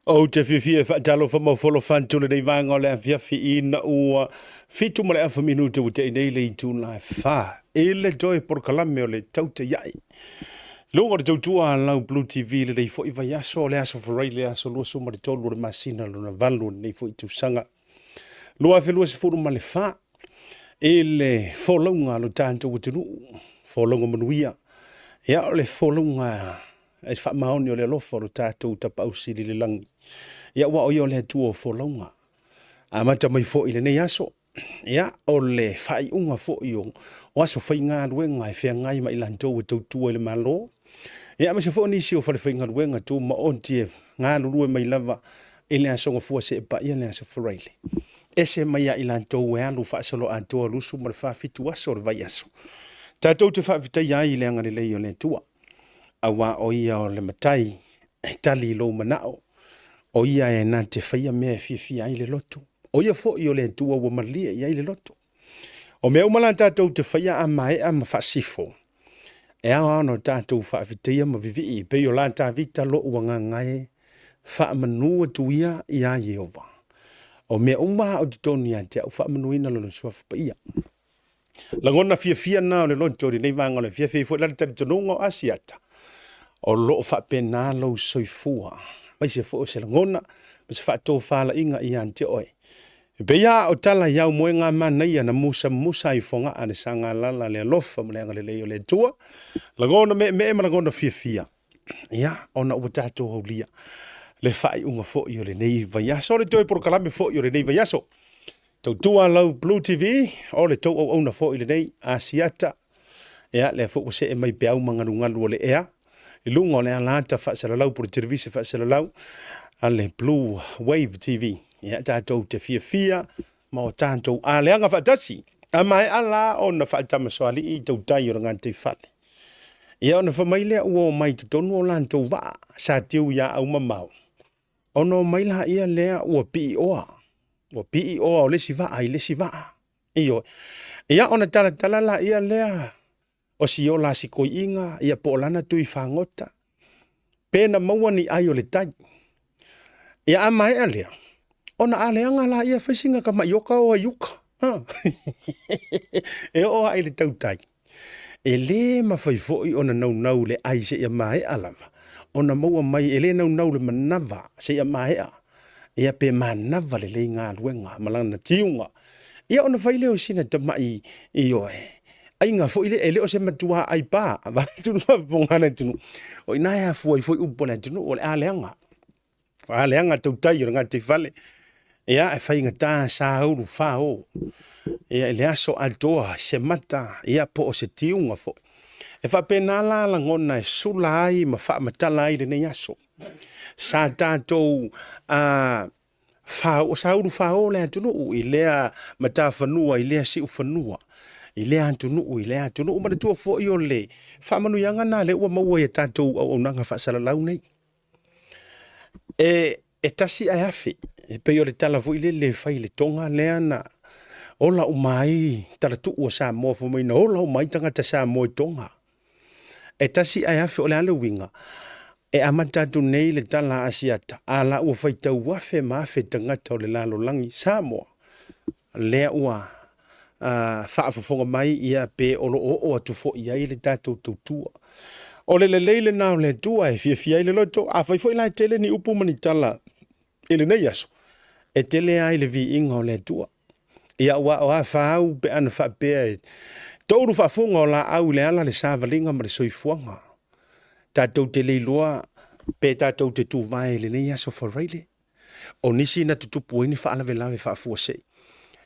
Ou te fiafia e faatalofa ma ofolofa atu lenei vaega o le afiafi ina ua 7:30 minute ua te'i nei le itula e 4 i le toe polokalame o le Tautaia'i. Luga o le tautua a lau Blue TV lenei foi vaiaso, o le aso Faraile, le aso 23 o le masina lona valu o lenei foi tausaga 2024 i le folauga a lo tatou atunuu, folauga manuia. Ia, o le folauga e faamaoni o le alofa o lo tatou Tapaau Sili i le lagi. Ia, aua o ia o le Atua o folauga. Amata mai foi i lenei aso, ia, o le faaiuga foi o aso faigaluega e feagai ma i latou e tautua i le Malo, ia, aemaise foi o nisi o falefaigaluega tumaoti e galulue mai lava i le aso Gafua seia paia le aso Faraile. Ese mai ia i latou e alu faasoloatoa 24 fitu aso o le vaiaso. Tatou te faafetaia ai i le agalelei o le Atua. Aua o ia o le Matai e tali i lou manao, o ia e na te faia mea e fiafia ai le loto, o ia foi o le Atua ua malie i ai le loto. O mea uma la tatou te faia a maea ma faasifo, e ao lava ona tatou faafetaia ma vivii, e pei o la Tavita lou agaga e faamanu atu ia iā Ieova. O mea uma a o totonu ia te au, faamanuina lona suafa paia. Lagona fiafia na o le loto i lenei vaega o le afiafi ai foi la le talitonuga o Asiata o lo o faapena lou soifua aemaise foi o se lagona ma se faatofalaiga ia te oe. E pei lava o tala i au moega manaia na musamusa ai Fogaa le sagalala le alofa ma le agalelei o le Atua, lagona meemee ma lagona fiafia, ia, ona ua tatou aulia le faaiuga foi o lenei vaiaso, o le toe polokalame foi o lenei vaiaso. Tautua lau Blue TV, o le tou auauna foi lenei, Asiata, ia, lea foi ua see mai peau ma galugalu o le ea, i luga o le alata faasalalau po o le televise faasalalau a le Blue Wave TV. Ia, tatou te fiafia ma o tatou aleaga faatasi. A maea la ona faatamasoalii i tautai o le gataifale. Ia ona fai mai lea ua omai i totonu o latou vaa, sa tiu ia aumamao, Ona omai laia lea ua piioa, ua piioa o le isi vaa i le isi vaa. Ioe. Ia ona talatala laia lea o si ola a si koiiga, ia po o lana tui fagota, pe na maua ni ai o le tai. Ia a maea lea, ona aleaga laia fai sina tamaioka o ai uka. E oo lava i le tautai, E lē mafai foi ona naunau le ai seia maea lava ona maua mai, e lē naunau le manava seia maea, ia pe manava lelei galuega ma lana tiuga. Ia ona fai lea o sina tamai, ioe, aiga foi lea, e le o se matua ai pa, vaeatu le faafofoga a le atunuu, o i ina e afua ai foi upu a le atunuu, o le a leaga. A leaga tautai o le gataifale, ia e faigata saulu fao, ia i le aso atoa se mata, ia po o se tiuga foi. E faapena la lagona e sula ai ma faamatala ai lenei aso. Sa tatou a fao, saulu fao le atunuu i lea matafanua, i lea siufanua, i lea atunuu, i lea atunuu. Manatua foi o le faamanuiaga lena lea ua maua i a tatou auaunaga faasalalau nei. E tasi ae afe, e pei o le tala foi lele e fai i le Toga lea na ola uma ai talatuu o Samoa, fai mai na ola uma ai tagata Samoa i Toga. E tasi ae afe, o le a le uiga? E amata atu nei le tala a Asiata, a la ua faitau afe ma afe tagata o le lalolagi Samoa lea ua faafofoga mai ia pe o lo o oo atu foi i ai le tatou tautua. O le lelei lena o le Atua e fiafia ai le loto. Afai foi la e tele ni upu ma ni tala i lenei aso, e tele ai le viiga o le Atua. Ia aua o a fāu pe ana faapea e toulu faafuga o laau i le ala le savaliga ma le soifuaga. Tatou te le iloa pe tatou te tuvae i lenei aso Faraile. O nisi na tutupu ai ni faalavelave faafuasei,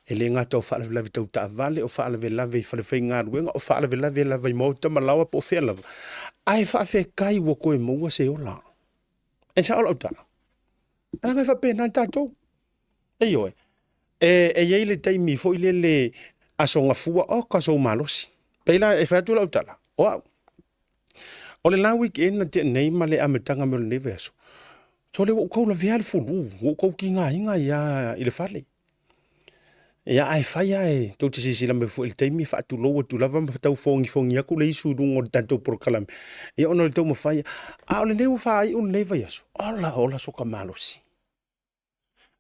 e le gata o faalavelave tau taavale, o faalavelave i falefaigaluega, o faalavelave lava i maota ma laoa po o fea lava, ae faafetai ua toe maua se ola. E sao lau tala? Leaga e faapena tatou. Ioe, e i ai le taimi foi lele aso gafua, oka sou malosi. Pei la e fai atu lau tala, o au, O le la weekend na tea nei ma le amataga mai o lenei vaiaso, sole ua ou tau lavea le fulu, ua ou tau tigaina ai lava i le fale. Ia ae fai lava e tou te silasila mai foi i le taimi e faatulou atu lava ma tau fogifogi atu le isu i luga o le tatou polokalame, ia ona o le taumafai. A o lenei ua faaiu lenei vaiaso, ola ola soka malosi.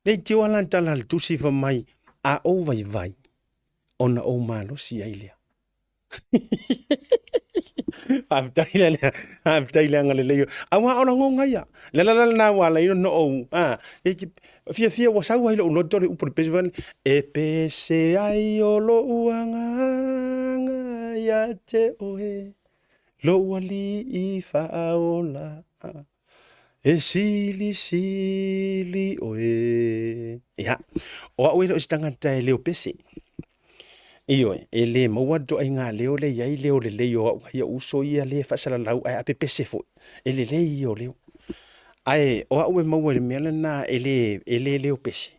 Leitioa la tala a le tusi fai mai, a ou vaivai, ona ou malosi ai lea. Faafetai le lea, faafetai le agalelei. Aua o lagona ia. Le la la na ua ala ai ona ou, a, e te fiafia ua sau ai lou loto le upu o le pese fai, e pese ai o lou agaga ia te oe, lou alii faaola. E silisili oe. Ia, o au e le o se tagata e leo pese. Ioe, e le maua le ituaiga leo lea e i ai leo lelei o au nai ou uso ia lea e faasalalau ae a pepese foi, e lelei ia o leo. Ae o au e maua i le mea lena e le, e le leo pese,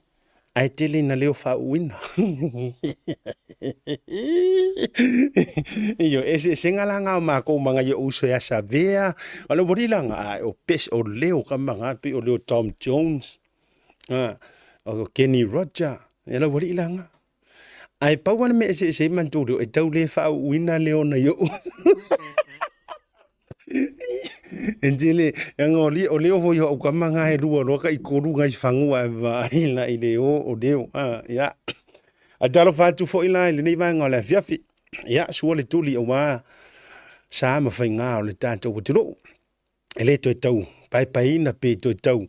ae tele ina leo faauuina. Ioe, eseesega la na o makou ma nai ou uso ia Savea, o le aualii la na, ae o pese, o leo kama na pei o leo Tom Jones, o Kenny Roger, ia le aualii la na. Ae pau lava le mea e eseese ai matou leo, e tau le faauuina leo nai ou. E tele, leaga o leo, o leo foi o au tama na e lua loa taitolu nai fagu ae vaai la i le o o leo. Ia, ae talofa atu foi la i lenei vaega o le afiafi. Ia, sua le tuli aua sa ma faiga o le tatou atunuu. E le toe tau paepaeina pe toe tau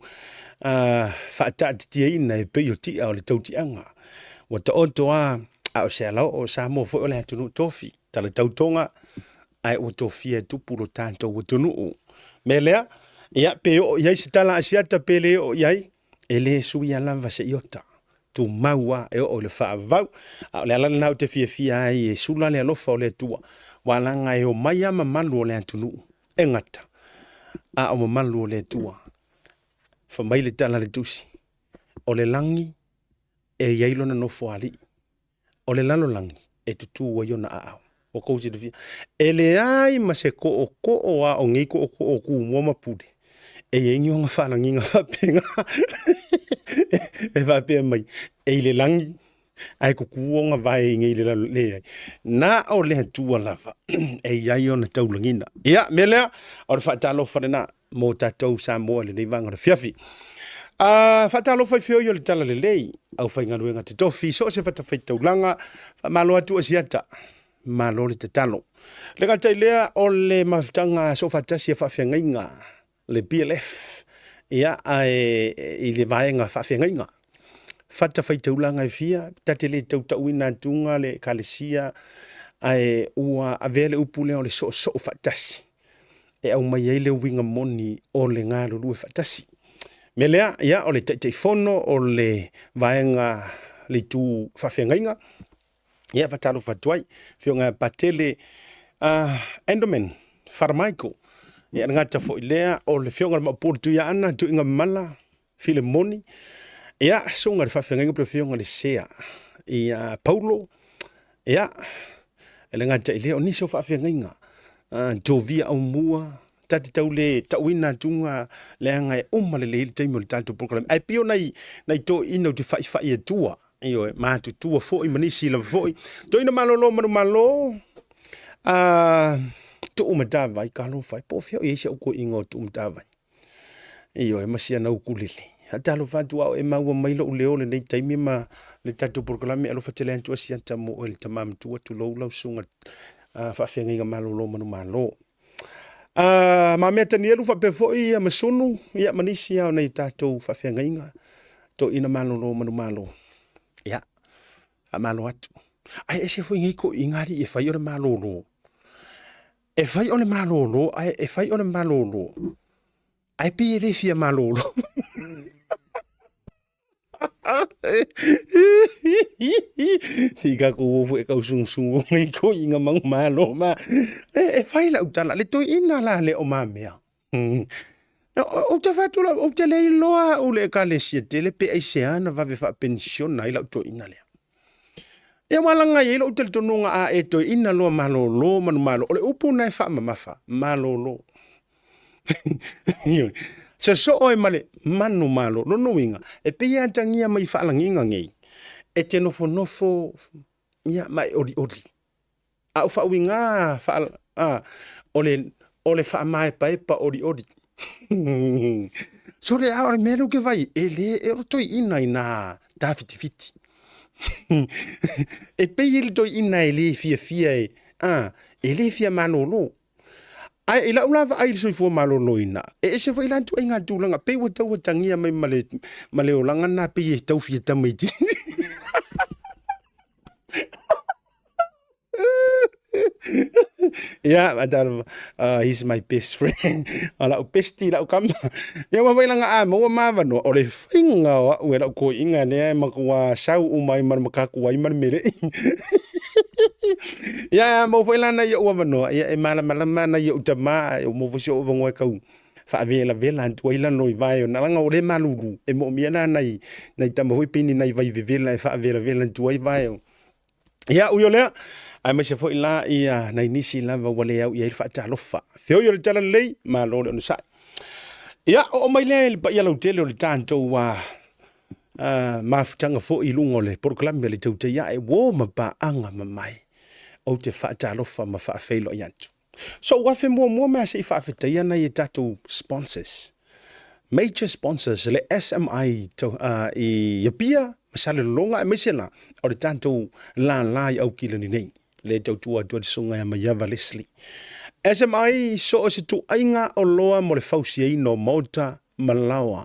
faataatitiaina e pei o tia o le tautiaga. Ua taoto lava a o se alaoo o Samoa foi o le atunuu tofi, tala tautoga, ae ua tofia e tupu lo tatou atunuu. Mea lea, ia pe oo i ai se tala Asiata pe le oo i ai, e le suia lava se iota. Tumau lava e oo i le faavavau. A o le ala lena ou te fiafia ai e sula le alofa o le Atua, aua leaga e omai lava mamalu o le atunuu e gata, a o mamalu o le Atua. Fai mai le tala a le Tusi, o le lagi e i ai lona nofoalii, o le lalolagi e tutū ai ona aao. Ua tou silafia, e leai ma se tootoo lava o nei tootoo o Tumua ma Pule e i ai ni ona faalagiga faapena e faapea mai, e i le lagi ae tutu ona vae i nei i le lalolagi. Leai, na o le Atua lava e i ai ona taulagiga. Ia, mea lea, o le faatalofa lena mo tatou Samoa i lenei vaega o le afiafi. Faatalofa i feoi o le Talalelei, aufaigaluega totofi i so o se fatafaitaulaga, faamalo atu Asiata, malo le tatalo. Le gata i lea o le mafutaga soofaatasi a faafeagaiga, le BLF, ia, ae i le vaega faafeagaiga, fatafaitaulaga e fia, ta te le tau tauina atuga le Ekalesia, ae ua avea le upu lea o le soosoo faatasi e aumai ai le uiga moni o le galulue faatasi. Mea lea, ia, o le Taitaifono o le vaega le itu faafeagaiga, ia, faatalofa atu ai, Afioga ia Patele Enderman Father Michael, ia, le gata foi lea o le Afioga i le Maopu o le Tuiaana, Tuiga Mamala, Filemoni, ia, susuga i le faafeagaiga po o le Afioga i le Sea ia Paulo, ia, e le gata i lea, o nisi o faafeagaiga, Jovia Aumua, ta te tau le tauina atuga leaga e uma lelei le taimi o le tatou polokalame. Ae pei o nai, nai toeaiina ou te faifai atua, ioe, matutua foi ma nisi lava foi. Toeaina malolo manumalo, Tuu Matavai, talofa e, po o fea o i ai si au toeaina o Tuu Matavai. Ioe, ma si ana ukulele. Talofa atu a o e maua mai lou leo lenei taimi ma le tatou polokalame alofa tele atu Asiata mo oe le tama matua tulou lau susuga faafeagaiga malolo manumalo. Mamea Tanielu faapea foi ia Masunu ia ma nisi lava o nai tatou faafeagaiga toeaina malolo manumalo. Ia, faamalo atu. Ae ese foi nei toeaiina alii e fai o le malolo. E fai o le malolo ae e fai o le malolo ae pei e le fia malolo. Se i tatou o foi e tausugusugu nei toeaiina manumalo ma e fai lau tala le toeaina la lea o Mamea. Ou te fai atu lava, ou te le iloa au le ekalesia tele pe aisea na vave faapenisiona ai lau toeaina lea. Ia aua leaga e i ai lou talitonuga a e toeaina loa malolo manumalo, o le upu lena e faamamafa, malolo. Ioe. Sosoo ai ma le manumalo. Lona uiga, e pei e atagia mai i faalagiga nei, e te nofonofo ia, ma e olioli. A o faauiga faa, a, o le, o le faamaepaepa olioli. Sole a o le mea lea ou te vaai, e le e o le toeaina i nā tafitifiti. E pei le toeaina e le fiafia e, a, e le fia malolo. Ae i lau la vaai i le soifua maloloina, e ese foi la ituaiga tulaga, pei ua tau atagia mai ma le, ma le olaga lena pei e tau fia tamaitiiti. Ia, he's my best friend. O lau bestie, lau kama. Ia, ua foi langa a maua ma avanoa, o le faiga o au e lau toeaina lea e matua sau uma ai ma le mataku ai ma le melei. Ia, a maua foi la nai ou avanoa, ia e malamalama nai ou tama, e maua foi si ou avanoa e tau faavelavela atu ai lalo i vae o na langa o le malulu, e moomia la nai, nai tama foi pei ni nai vai vevela e faavelavela atu ai vae o Ia, ui o lea, aemaise foi la ia nai nisi lava ua le au i ai le faatalofa. Feoi o le talalelei, malo le onosai. Ia, oo mai lea i le paia lautele o le tatou mafutaga foi i luga o le polokalame a le Tautai Ae, uo ma paaga mamae. Ou te faatalofa ma faafeiloai atu. Sou afe muamua mea se i faafetaia nai a tatou sponsors. Major sponsors le SMI to, i Apia ma Salelologa aemaise la o le tatou lala i Aukilani nei le tautua atu ai le susuga ia Maiava Leslie. SMI so o se tuaiga oloa mo le fausiaina o maota ma laoa.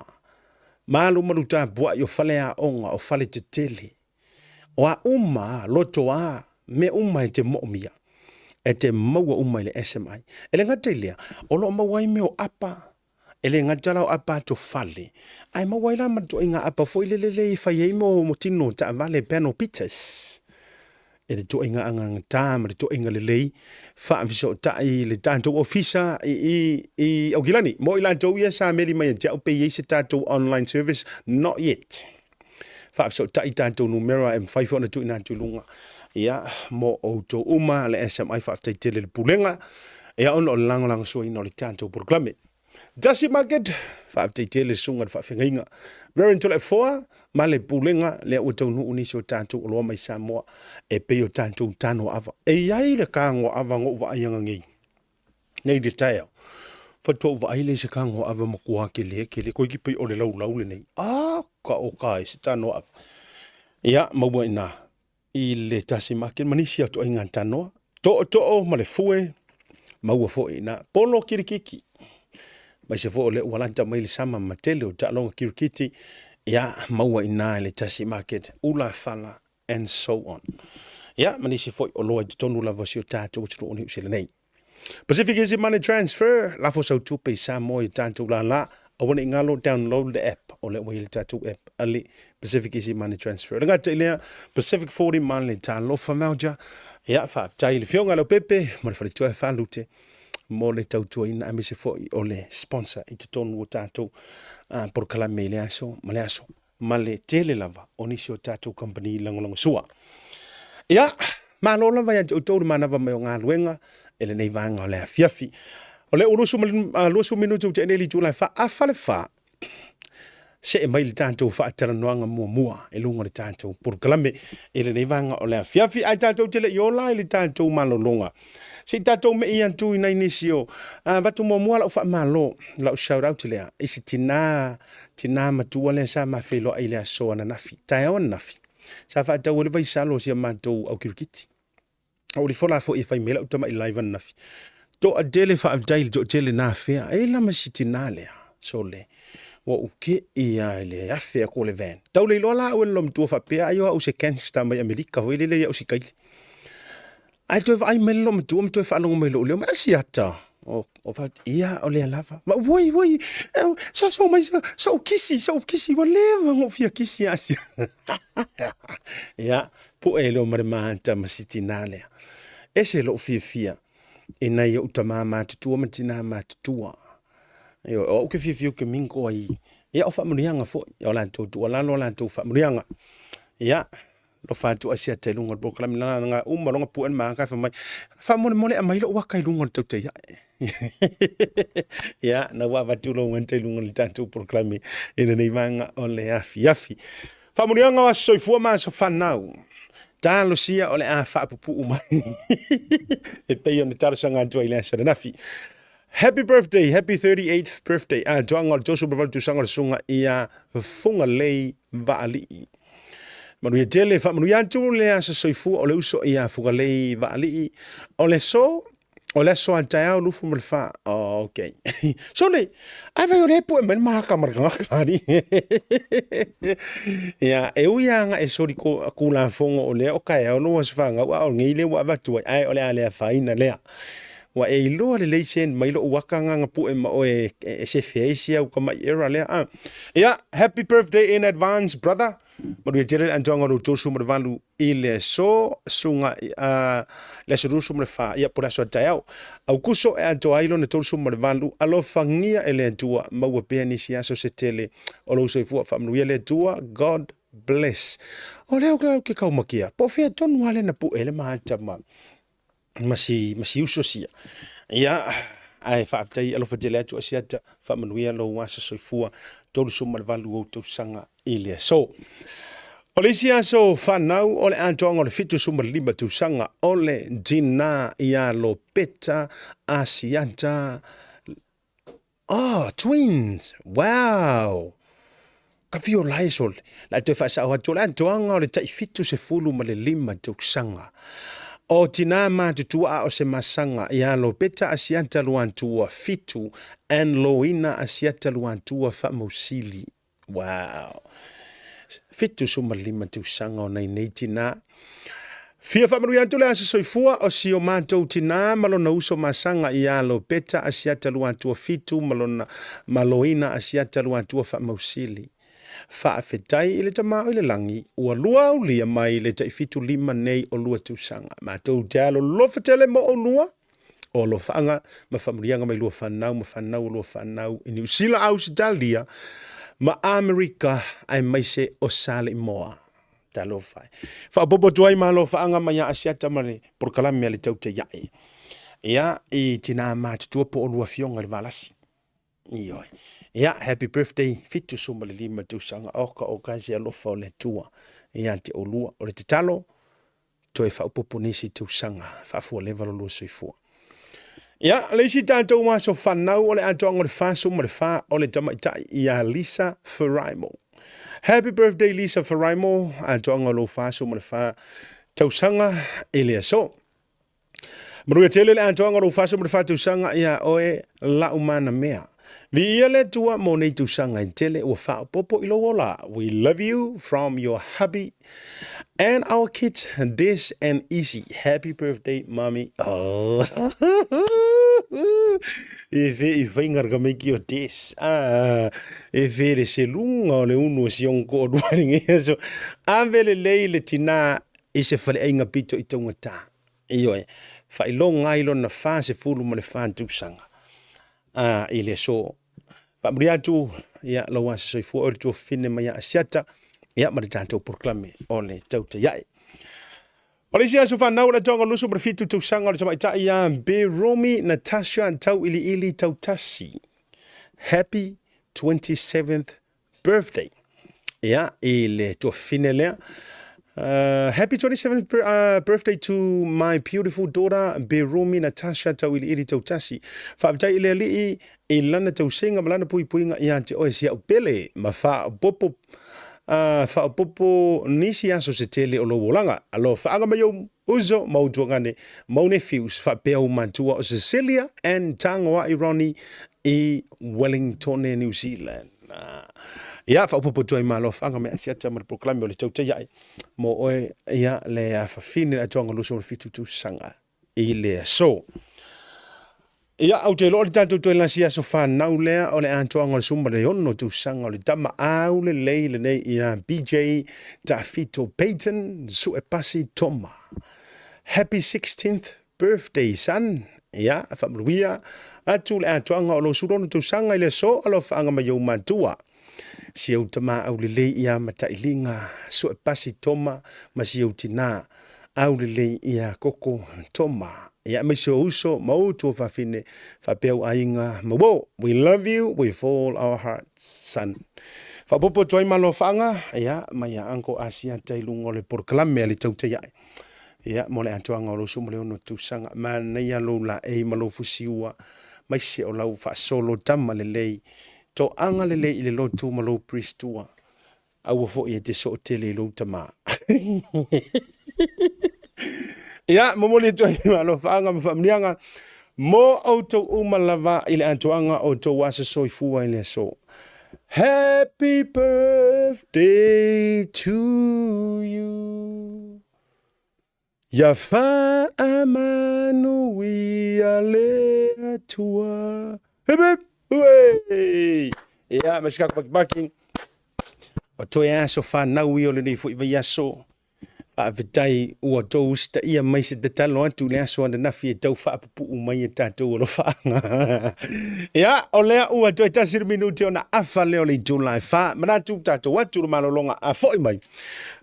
Malumalu tapuai o faleaoga o fale tetele O a uma, loto a, mea uma e te moomia, e te maua uma i le SMI. E le gata i lea, o lo o maua ai mea o apa, e le gata la o apa ato fale, ae maua ai la ma le ituaiga apa foi lele le e fai ai mo tino taavale panel beaters. E le ituaiga agagata ma le ituaiga lelei, faafesootai i le tatou ofisa i, i, i Aukilani. Mo i latou ia sa meli mai ia te au pe i ai se tatou online service, not yet. Faafesootai tatou numera e mafai foi ona tuuina atu i luga ia mo outou uma le SMI. Faafetai tele i le Pulega ia ona o le lagolagosuaina o le tatou polokalame. Dusty Market, faafetai tele le susuga i le faafeagaiga Reverend Toleafoa ma le Pulega lea ua taunuu nisi o tatou oloa mai Samoa e pei o tatou tano ava. E i ai le tago ava na ou vaai ananei nei le taeao, faatoa ou vaai lea i se tago ava matua tele tele, toeitiiti pei o le laulau lenei. A ka o ka e se tanoa ava. Ia, maua i ina i le tasi market ma nisi ituaiga tanoa. Tootoo ma le fue, maua foi i ina. Polo kirikiti, aemaise foi o lea ua lata mai le sama ma tele o taaloga kirikiti, ia, maua i ina i le tasi market, ula fala and so on. Ia, ma nisi foi oloa i totonu lava o si o tatou atunuu o Niu Sila nei. Pacific Easy Money Transfer, lafo sau tupe i Samoa i tatou lala, aua ne i galo download le app, o lea ua i ai le tatou app a le Pacific Easy Money Transfer. Le gata i lea, Pacific 40 ma le Talofa Voucher. Ia, faafetai i le Afioga ia Leaupepe ma le Faletua e Falute mo le tautuaina aemaise foi o le sponsor i totonu o tatou polokalame i le aso ma le aso. ma le tele lava o nisi o tatou kamupani lagolagosua. Ia, malo lava ia te outou le manava mai o galuega i lenei vaega o le afiafi. O lea ua 20 minute ua tea nei le itula e fa, afa le fa, see mai le tatou faatalanoaga muamua i luga o le tatou polokalame i lenei vaega o le afiafi. Ae tatou te le i ola i le tatou malologa, se i tatou mei atu i nai nisi o avatu muamua lau faamalo, lau shout out lea i se tina Tina matua lea sa ma feiloai i le aso ananafi, taeao ananafi, sa faatau ai le vaisalo a si a matou au kirikiti. O le fola foi e fai mai lau tamai live ananafi. Toatele faafetai i le toatele na afea. E la ma si tina lea, sole. Ua ou kei lava i le afe atu o le van. Tau le iloa la au e le loomatua faapea ai o au se gangster mai Amerika foi lele ia au sikaili. Ae toe vaai mai le loomatua ma toe faalogo mai i lou leo, ma si ata. O, o fai, ia, o lea lava. Ma oi, oi, sa so mai, sa ou kisi, sa ou kisi, ua leva ona ou fia kisi ia sia. Ia, pue leo ma le maata ma si tinā lea. Ese lou fiafia i nai ou tamā matutua ma tinā matutua. Ioe, o au ke fiafia ou ke mingo ai, ia o faamanuiaga foi, o latou tuualalo, o latou faamanuiaga. Ia, Alofa atu ai siata i luga o le polokalame lana nga uma loga pue ma ka mai faamolemole aumai lou aka i luga o le tautai ae. Ia, na ua avatu lou ata i luga o le tatou polokalame i lenei vaega o le afiafi. Faamanuiaga o aso soifua ma aso fanau. Talosia o le a faapupuu mai e pei ona talosaga atu ai i le aso ananafi. Happy birthday, happy 38th birthday. A joanga o le 38 tausaga o le susuga ia Fugalei Vaalii. Manuia tele, faamanuia atu le aso soifua o le uso ia Fugalei Vaalii. O le aso, o le aso a taeao 24. Oh, okay. Sole, ai vai o le pue mai le mahaka ma le kangaka ali. Ia, e ui anga e soli ko kulafogo o lea o kaeao lo aso whangau a o ngei le ua avatu ai, ai o le a lea whaina lea. Ua e iloa lelei send mai lou aka nganga pue ma oe e sefe ai si au kama'i era lea a. Ia, happy birthday in advance, brother. Manuia tele le atoaga o lou 38 i le aso suga le aso 24, ia po o le aso a taeao. Aukuso e atoa ai lona 38, alofagia e le Atua, maua pea nisi aso se tele o lou soifua. Faamanuia le Atua, God bless. O lea ou ke kaumakia, po o fea tonu lava lea na pue ai le maata ma ma si, ma si uso sia. Ia, ae faafetai alofa tele atu Asiata, faamanuia lou aso soifua, 38 ou tausaga i le aso. O le isi aso fanau o le atoaga o le 75 tausaga o le tinā ia Lopeta Asiata. Oh, twins! Wow! Ka whio lae sol. La toe whaasao atu o le atoaga o le tai 75 tausaga. O tinā matutua a o se masaga ia Lopeta Asiata Luatua 7 and Loina Asiata Luatua Faamausili. Wow. 75 tausaga o nai nei tinā. Fia faamanuia atu le aso soifua o si o matou tinā ma lona uso masaga ia Lopeta Asiata Luatua 7 ma lona ma Loina Asiata Luatua Faamausili. Faafetai i le Tama o i le lagi ua lua aulia mai le tai 75 nei o lua tausaga. Matou te alolofa tele mo oulua. O alofaaga ma faamanuiaga mai lua fanau ma fanau o lua fanau i Niu Sila, Ausetalia ma Amerika aemaise o Saleimoa. Talofa e. Faaopoopo atu ai ma alofaaga mai ia Asiata ma le polokalame a le Tautaiae. Ia, i tinā matutua po o lua afioga i le Valasi. Ioe. Ia, happy birthday, 75 tausaga. Oka oka se alofa o le Atua ia te oulua. O le tatalo, toe faaopoopo nisi tausaga faafualeva lo lua soifua. Ia, le isi tatou aso fanau o le atoaga o le 44 o le tamaitai ia Lisa Faraimo. Happy birthday Lisa Faraimo, atoaga o lou 44 tausaga i le aso. Manuia tele le atoaga o lou 44 tausaga ia oe lau mana mea. Viia le Atua mo nei tausaga e tele ua faaopoopo i lou ola. We love you from your hubby and our kids Des and Izzy. Happy birthday mommy. Oh. E fe i whaingar ka meiki o Des. Ah, e fe le selunga o le unu o si ongo o lua So, ave le lei le tina i se faleaiga pito i taugata. Ioe, faailoga ai lona 44 tausaga a i le aso. Faamanuia atu ia lou aso soifua o le tuafafine mai ia Asiata ia ma le tatou polokalame o le Tautaiae. O le isi aso fanau o le atoaga o 27 tausaga o le tamaitai ia Beromi Natasha Tauiliili Tautasi. Happy 27th birthday. Ia, i le tuafafine lea. Happy 27th birthday to my beautiful daughter Berumi Natasha Tauiliili Tautasi. Faafetai i le Alii i lana tausiga ma lana puipuiga ia te oe si au pele ma faaopoopo faaopoopo nisi aso se tele o lou olaga. Alofaaga mai ou uso ma ou tuagane ma ou nephews faapea ou matua o Cecilia and Tagoai Ronnie i Wellingtone, New Zealand. Ia, faaopoopo atu ai ma alofaaga me Asiata ma le polokalame o le Tautaiae mo oe ia le afafine le atoaga 27 tausaga i le aso. Ia, ou te iloa o le tatou toe lasi aso fanau lea o le atoaga o le 16 tausaga o le tama aulelei lenei ia BJ Tafito Payton Suepasi Toma. Happy 16th birthday son. Ia, faamanuia atu le atoaga o lou 16 tausaga i le aso alofaaga mai ou matua. Si ou tama aulelei ia Matailiga Suepasi Toma ma si ou tinā aulelei ia Koko Toma. Ia aemaise o uso ma ou tuafafine faapea ou aiga ma uo. We love you with all our hearts, son. Faaopoopo atu ai ma alofaaga, ia, mai ia Uncle Asiata i luga o le polokalame a le Tautaiae. Ia, mo le atoaga o lou 16 tausaga, manaia lou laei ma lou fusiua. maise o lau faasolo tama lelei, toaga lelei i le lotu ma lou Priest-ua. Aua foi e te soo tele i lou tama. Ia, momoli atu ai alofaaga ma faamanuiaga mo outou uma lava i le atoaga o outou aso soifua i le aso. Happy birthday to you. Ia faamanuia le Atua. Hip hip hooray! Ia, ma se kako pakipaki. O toe aso whanau i o lenei foi vai aso. Faafetai ua tou usitaia mai se tatalo atu i le aso ananafi e tau faapupuu mai e tatou alofaaga. Ia, o lea ua toe tasi le minute ona afa lea o le itula e wha. Manatu tatou atu le malologa a foi mai.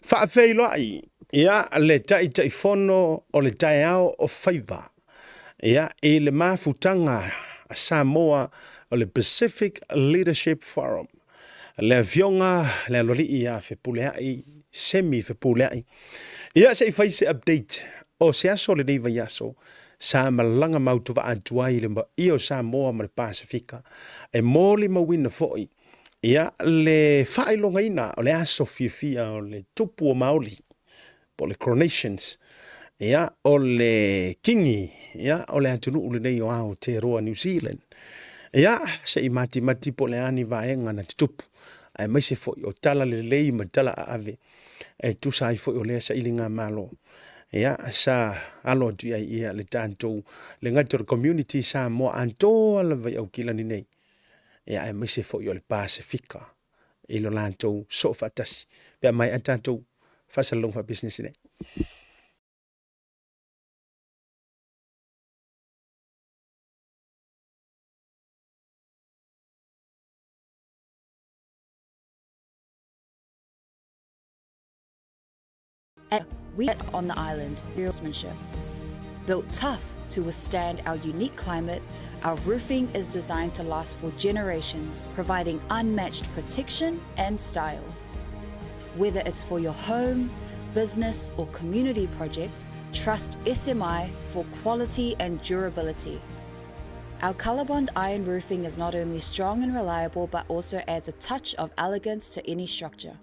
Faafeiloai ia le Taitaifono o le taeao o faiva ia i le mafutaga a Samoa o le Pacific Leadership Forum, le Afioga le Aloalii ia Fepuleai Semi Fepuleai. Ia se i fai se update o se aso o lenei vaiaso sa malaga mautuvaa atu ai le paia o Samoa ma le Pasefika e molimauina foi ia le faailogaina o le aso fiafia o le tupu o Maoli po o le coronations ia o le kingi ia o le atunuu lenei o Aotearoa New Zealand. Ia se i matimati po o le a ni vaega na tutupu aemaise foi o tala lelei ma tala aave e tusa ai foi o lea sailiga malo. Ia sa alo atu i ai ia le tatou le gata o le community Samoa atoa lava i Aukilani nei ia aemaise foi o le Pasefika i lo latou soo faatasi pe a maea tatou faasalalauga faapisinisi nei. We on the island, craftsmanship. Built tough to withstand our unique climate, our roofing is designed to last for generations, providing unmatched protection and style. Whether it's for your home, business, or community project, trust SMI for quality and durability. Our Colorbond iron roofing is not only strong and reliable, but also adds a touch of elegance to any structure.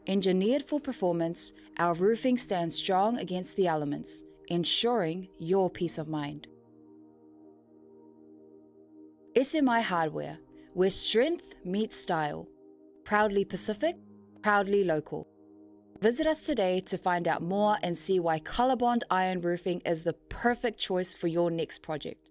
Engineered for performance, our roofing stands strong against the elements, ensuring your peace of mind. SMI Hardware, where strength meets style. Proudly Pacific, proudly local. Visit us today to find out more and see why Colorbond Iron Roofing is the perfect choice for your next project.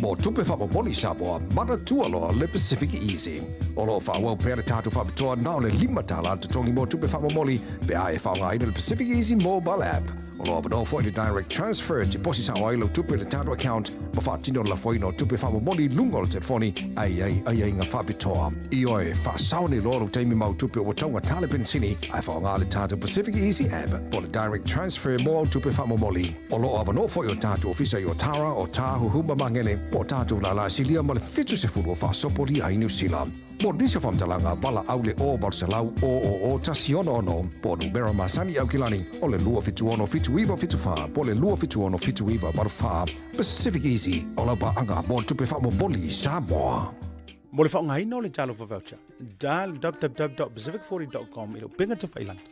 Mo tupe faamomoli Samoa, manatua loa le Pacific Easy. O lo o faaauau pea le tatou faapitoa na o le $5 le totogi mo tupe faamomoli pe a e faaaogaina le Pacific Easy mobile app. O lo o avanoa foi le direct transfer e tiposi sao ai lau tupe i le tatou account ma faatino le lafoina o tupe faamomoli i luga o le telefoni a i ai aiaiga faapitoa. Ioe, faasao nei loa lou taimi ma au tupe ua taugata le penisini ae faaaoga le tatou Pacific Easy app po o le direct transfer mo au tupe faamomoli. O lo o avanoa foi o tatou ofisa i Otara, Otāhuhu ma Magele, po o tatou lālā silia ma le 70 o faasopolia ai Niu Sila. Mo nisi o faamatalaga, valaau le 0 800 000 166 po o numera masani i Aukilani o le 276 7974 po o le 276 7984. Pacific Easy, o lau paaga mo tupe faamomoli i Samoa. Mo le faaaogaina o le Talofa Voucher, dial www.pacific40.com i le upega tafailagi.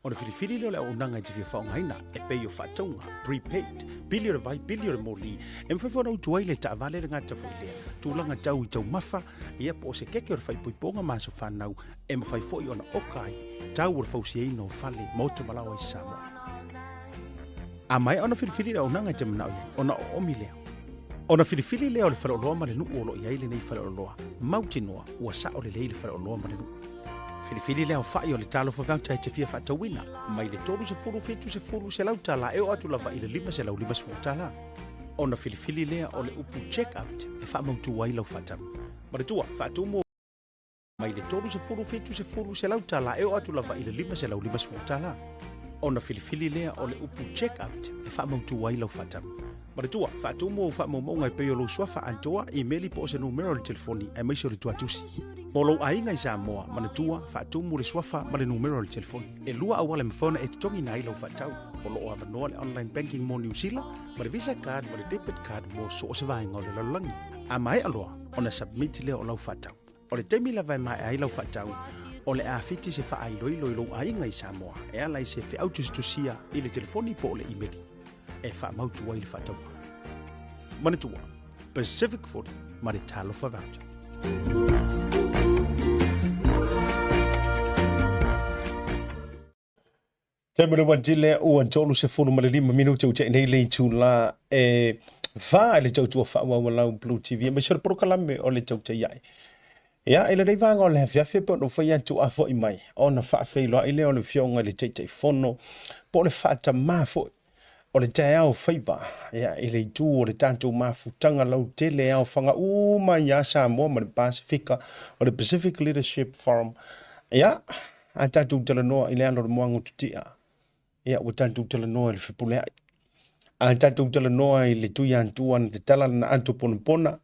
Ona filifili lea o le auaunaga e te fia faaaogaina, e pei o faatauga, prepaid, pili o le vai, pili o le moli, e mafai foi ona utu ai le taavale le gata foi lea, tulaga tau i taumafa, ia po o se keke o le faaipoipoga ma aso fanau, e mafai foi ona oka ai tau o le fausiaina o fale, maota ma laoa i Samoa. A maea ona filifili le auaunaga e te manao i ai, ona oomi lea. Ona filifili lea o le faleoloa ma le nuu o lo o i ai lenei faleoloa, mautinoa ua sao lelei le faleoloa ma le nuu. Filifili le aofai o le Talofa Voucher e te fia faatauina, mai le 30, 70, $100 e oo atu lava i le $550. Ona filifili lea o le upu Check Out e faamautu ai lau faatau. Manatua, faatumu mai le 30, 70, $100 e oo atu lava i le $550. Ona filifili lea o le upu Check Out e faamautu ai lau faatau. Manatua, faatumu ou faamaumauga e pei o lou suafa atoa, imeli po o se numera o le telefoni aemaise o le tuatusi. Mo lou aiga i Samoa, manatua, faatumu le suafa ma le numera o le telefoni. E lua auala e mafai ona e totogiina ai lau faatau. O lo o avanoa le online banking mo Niu Sila, ma le Visa card ma le debit card mo so o se vaega o le lalolagi. A maea loa ona submit lea o lau faatau. O le taimi lava e maea ai lau faatau, o le a fiti se faailoilo i lou aiga i Samoa e ala i se feau tusitusia i le telefoni po o le imeli e faamautu ai le faatauga. Manatua, Pacific 40 ma le Talofa Voucher. Taimi le uatile ua 35 minute ua tea nei le itula e fa i le tautua faaauau Blue TV aemaise o le polokalame o le tautai ae. Ia, i lenei vaega o le afiafi e pei ona ou fai atu a foi mai ona faafeiloai lea o le Afioga i le Taitaifono po o le faatamā foi o le taeao faiva ia, i le itu o le tatou mafutaga lautele e aofaga uma ia Samoa ma le Pasefika o le Pacific Leadership Forum. Ia, a tatou talanoa i le alo o le moana o Tutia, ia ua tatou talanoa i le fepuleai. A tatou talanoa i le Tuiatua na tatala lana ato ponapona,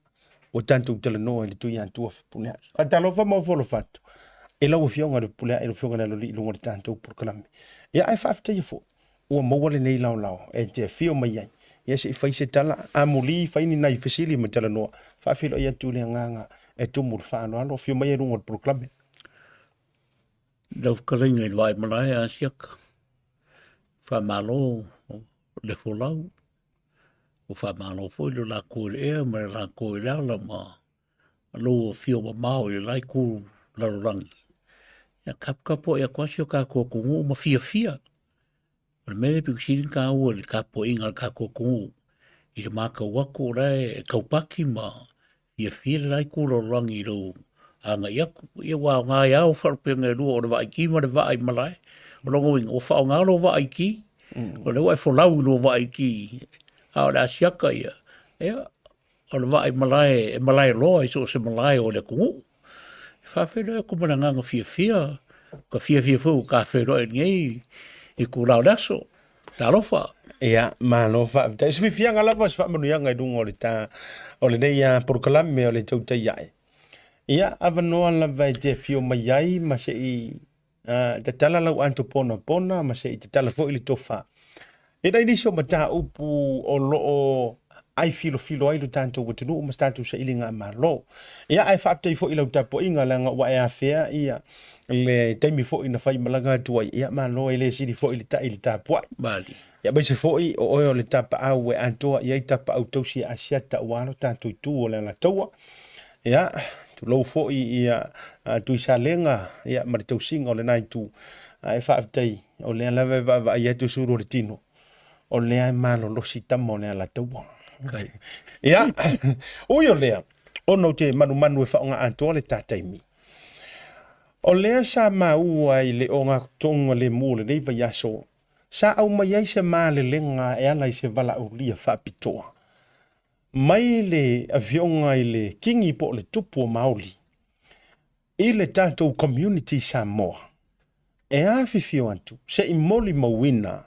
ua tatou talanoa i le Tuiatua fepuleai. Faatalofa ma ofo alofa atu i lau Afioga i le Fepuleai, lau Afioga i le Aloalii i luga o le tatou polokalame. Ia ae faafetaia foi ua maua lenei laolao e te afio mai ai. Ia se i fai se tala, amuli fai ni nai fesili ma talanoa, faafeiloai atu i le agaga e tumu i le faaaloalo, afio mai ai i luga o le polokalame. Lau fetalaiga i le Vaimalae Asiata, faamalo le folau, ua faamalo foi le latou i le ea ma le latou i le ala ma lou afio mamao i le la itu lalolagi. Ia taputapuai atu lava si o tatou atunuu ma fiafia. O le mea lea pito sili ona taua i le tapuaiga a le tatou atunuu i le matau atu o la e taupati ma fiafia le la itu o le lalolagi i lou agai atu. Ia ua aoga ai lava faalupega e lua o le vaaiti ma le vaa i malae. O lona uiga ua faaaoga lou vaaiti, o lea ua e folau i lou vaaiti, a o le asiata ia, ia o le vaa i malae e malae loa i so o se malae o le atunuu. E faafeiloai atu ma le agaga fiafia, ka fiafia foi ua ta feiloai i lenei itula o le aso. Talofa. Ia, malo faafetai. O se fiafiaga lava, o se faamanuiaga i luga o le ta o lenei polokalame o le tautai ae. Ia, avanoa lava e te afio mai ai ma se i tatala lau ato ponapona ma se i tatala foi le tofa. E nai nisi o mataupu o lo o ai filofilo ai lo tatou atunuu ma se tatou sailiga malo. Ia, ae faafetai foi i lau tapuaiga leaga ua e afea ia le taimi foi na fai malaga atu ai. Ia, malo e le sili foi le tai i le tapuai. Mali. Ia, aemaise foi o oe o le tapaau e atoa i ai tapaau tausi e Asiata aua lo tatou itu o le Alataua. Ia, tulou foi ia Tuisalega ia, ma le tausiga o lena itu. Ae faafetai, o lea lava e vaavaai atu sulu o le tino, o lea e malolosi tama o le Alataua. Ia, ui o lea, ona ou te manumanu e faaaoga atoa le ta taimi. O lea sa maua i le ogatotonu lemu o lenei vaiaso, sa aumai ai se malelega e ala i se valaaulia faapitoa mai le afioga i le Kingi po o le Tupu o Maoli i le tatou community Samoa e afifio atu se i molimauina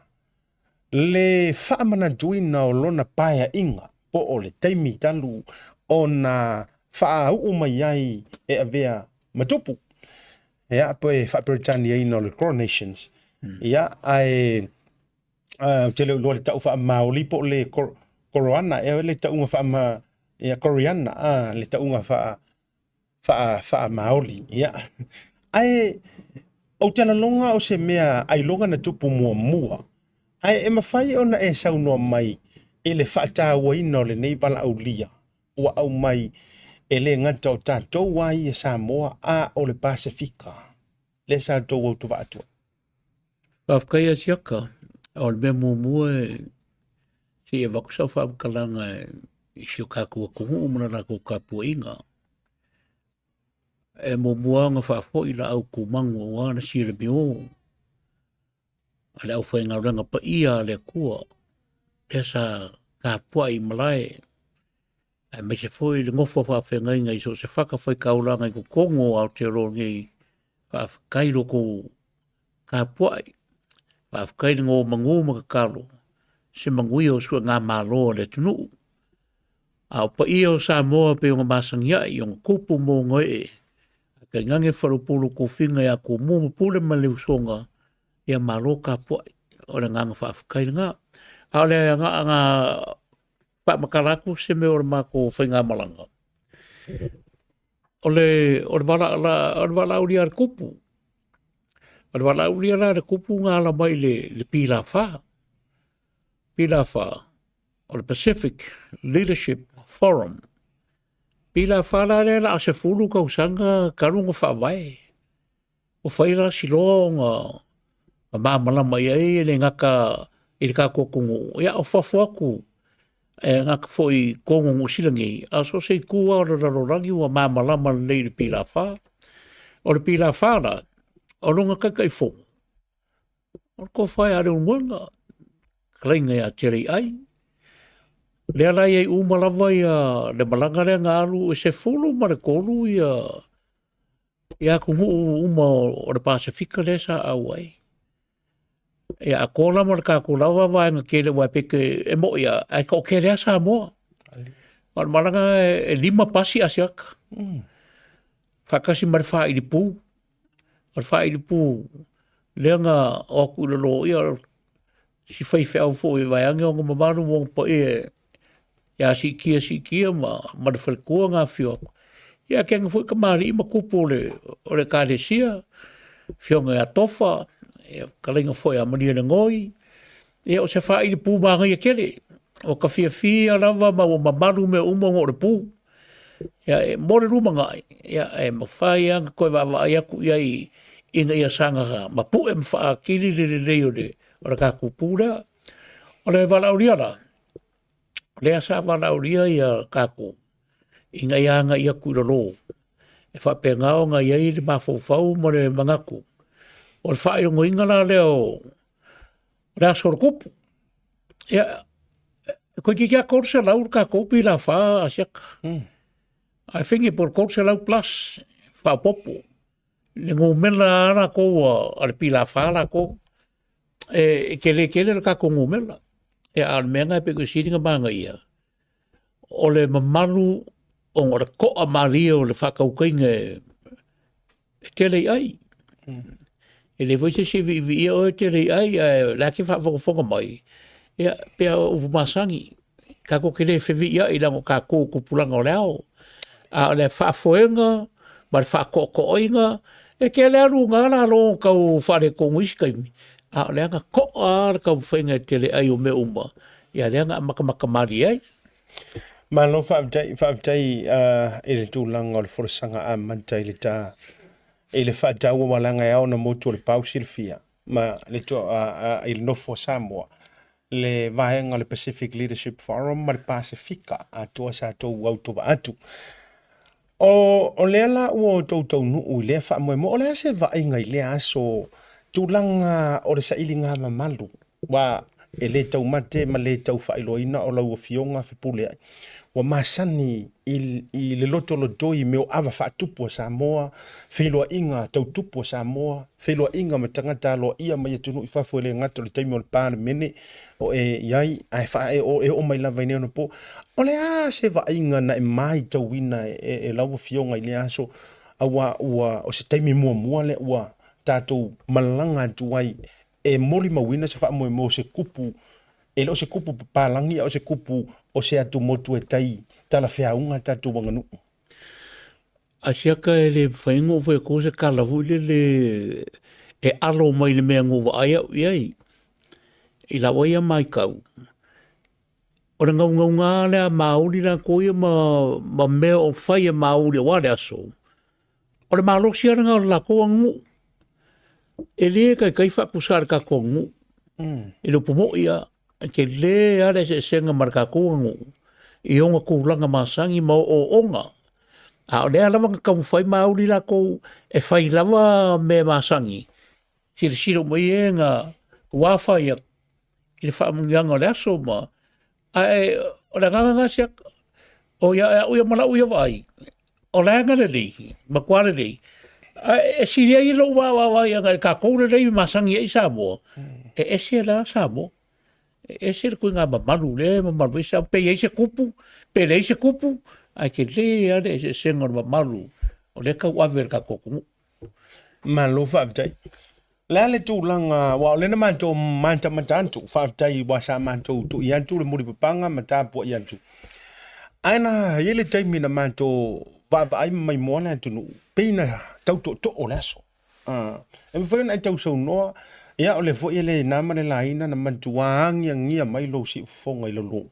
le faamanatuina o lona paeaiga po o le taimi talu ona faauu mai ai e avea ma tupu. Ia, po e faa-Peretaniaina o le coronations. Ia, ae ou te le o iloa le tau faa-Maori po o le koroana, ea le tauga faa ia, Koreana, le tauga faa Faamaoli. Ia. Ae ou te lagona o se mea ailoga na tupu muamua, ae e mafai ona e saunoa mai i le faatauaina o lenei valaaulia ua aumai e le gata o tatou a ia Samoa a o le Pasefika lea sa outou autovaa atu ai. Faafetai Asiata. O le mea muamua e se i avatu sau faamatalaga i si o tatou atunuu ma le latou tapuaiga. E muamua ona faafoi laau tumanu aua le silamio a le aufaigaluega paia a le Atua lea sa tapuai i malae aemaise foi le nofo a faafeagaiga i so o se fatafaitaulaga i totonu o Aotearoa nei. Faafetai i lo outou tapuai, faafetai le nomanu ma tatalo se manuia o suegamalo a le atunuu. A o paia o Samoa pei ona masani ai i ona tupu ma ona ee, ae tainane faleupolu o tofiga ia Tumua ma Pule ma le Usoga, ia malo tapuai. O le agaga faafetai lena. A o le agaga faamatala atu se mea o le matou faigamalaga, o le valaaulia a le tupu. O le valaaulia la a le tupu na ala mai i le pilafa. Pilafa o le Pacific Leadership Forum. Pilafa la lea o le a 10 tausaga talu ona faavae. Ua fai la si loa ona malamalama i ai e le gata i le tatou atunuu, ia o fafo atu e gata foi i totonu o Niu Sila nei, a o so o se itu lava o le lalolagi ua malamalama lelei i le pilafa. O le pilafa la, o lona Taitaifono, o le Tofa ia Leulumoega, fetalaiga ia Teleiai. Lea la e i ai uma lava ia le malaga lea na alu e 13 ia atunuu uma o le Pasefika lea sa auai. Ia atoa la ma le tatou lava vaega tele aua pei e moni lava ae toatele lava Samoa. O le malaga e 5 pasi Asiata faatasi ma le failipu. O le failipu lea na o atu i lalo, ia si faifeau foi vaeane ona mamalu ma ona paia ia siitia siitia ma le faletua na afifio atu. Ia ae tainane foi tamalii ma tupu o le Ekalesia, afioga ia Tofa, ia fetalaiga foi ia Malielegaoi. Ia o se failipu manaia tele. Ua ta fiafia lava ma ua mamalu mea uma ona o le pu. Ia e mo le lumanai, ia e mafai lava ona toe vaavaai atu i ai ina ia saga mapu'e ma faaatili le lelei o le tatou pu lea. O le valaaulia la, lea sa valaaulia ia tatou ina ia agai atu i lalo e faapena ona i ai le mafaufau ma le manatu o le faailogaina la lea o le aso o le tupu. Ia, toeitiiti lava 300 le tatou pilafa Asiata. I think e po o le 300 plus faaopoopo le numera lava latou a le pilafa latou. E tele tele le tatou numera. Ia a o le mea lena e pito i sili ona manaia, o le mamalu ona o le to'a malie o le faatautaiga e tele i ai. E leai foi se isi e viiviia oe e tele i ai, ae o la e te faafogafoga mai, ia, pei lava o upu masani, tatou te le feviiai leaga o tatou o tupulaga o le ao. A o le faafoega ma le faatoatoaina, e tele lava luga lalo o tau faaletonu i isi taimi, a o lea na to'a lava le taumafaiga e tele ai o mea uma, ia lea na amatamata malie ai. Malo faafetai, faafetai i le tulaga o le folasaga amata i le ta i le faataua aua leaga e ao ona motu o le pau silafia ma le i le nofo a Samoa le vaega o le Pacific Leadership Forum ma le Pasefika atoa sa tou autovaa atu. O lea la ua outou taunuu i lea faamoemoe, o le a se vaaiga i lea aso tulaga o le sailiga mamalu Aua e le taumate ma le tau faailoaina o lau Afioga Fepuleai, ua masani i le lotolotoi i mea o ava faatupu a Samoa, feiloaiga tau tupu a Samoa, feiloaiga ma tagata aloaia mai atunuu i fafo e le gata o le taimi o le Palemene o e i ai, ae e oo mai lava i nei onapo. O le a se vaaiga na e matauina e lau Afioga i lea aso, aua ua o se taimi muamua lea ua tatou malaga atu ai e molimauina se faamoemoe o se kupu, e le o se kupu papalagi a o se kupu o se atumotu e tai talafeauga a tatou aganuu. A siaka e le mafai ona ou fai atua se tala foi lele e alo mai le mea na ou vaai au i ai. I lau ia matau, o le naunauga lea a Māori latou ia ma mea o fai e Māori aua le aso, o le malosi lava lena o le latou aganuu. E le taitai faatusa i le tatou aganuu i le upu moni lava. E tele lava le eseesega ma le tatou aganuu i ona tulaga masani ma ooooga. A o lea lava na taumafai Māori latou e fai lava mea masani, silasila uma i ai e na ua fai atu i le faamanuiaga o le aso ma... Ae o le agaga lena Siaka, o au ia ma lau ia vaai, o la e na lelei, matua lelei, ae e sili ai lou vaavaai agai i le tatou lelei e masani ai Samoa, e ese la Samoa. E ese le ituaiga mamalu lea e mamalu ai Samoa, pe i ai se tupu, pe leai se tupu, ae tele lava le eseesega o le mamalu o lea e tauave e le tatou atunuu. Malo faafetai. O le a le tulaga, aua o lea na matou matamata atu, faafetai aua sa matou tui atu le mulipapaga ma tapuai atu. Ae na i ai le taimi na matou vaavaai ma maimoa le atunuu, pei na tau tootoo le aso. E mafai ona e tausaunoa, ia o lea foi e le na ma le laina na matua agiagia mai lou siufofoga i lalo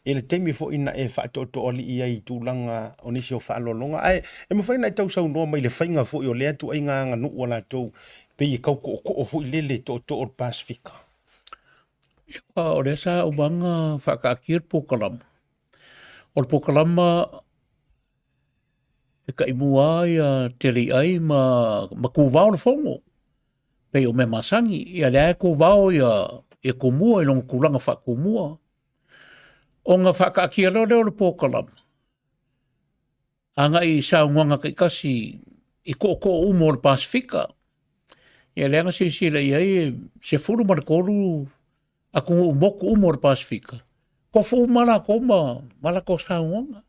i le taimi foi na e faatoatoalii ai i tulaga o nisi o faaaloaloga, ae e mafai ona e tausaunoa mai i le faiga foi o lea ituaiga aganuu a latou, pei e tau tootoo foi lele, tootoo o le Pasefika. Ia, o lea sa uma ona faataatia le polokalama. O le polokalama e taimua lava Teleiai ma Tuvao le Fono, pei o mea masani. Ia lea e tuvao ia Tumua i lona tulaga faa-Tumua. Ona faataatia loa lea o le polokalama agai i saunoaga taitasi i tootoo uma o le Pasefika. Ia lea na silasila i ai e 13 atunuu motu uma o le Pasefika, tofu uma latou ma ma latou saunoaga.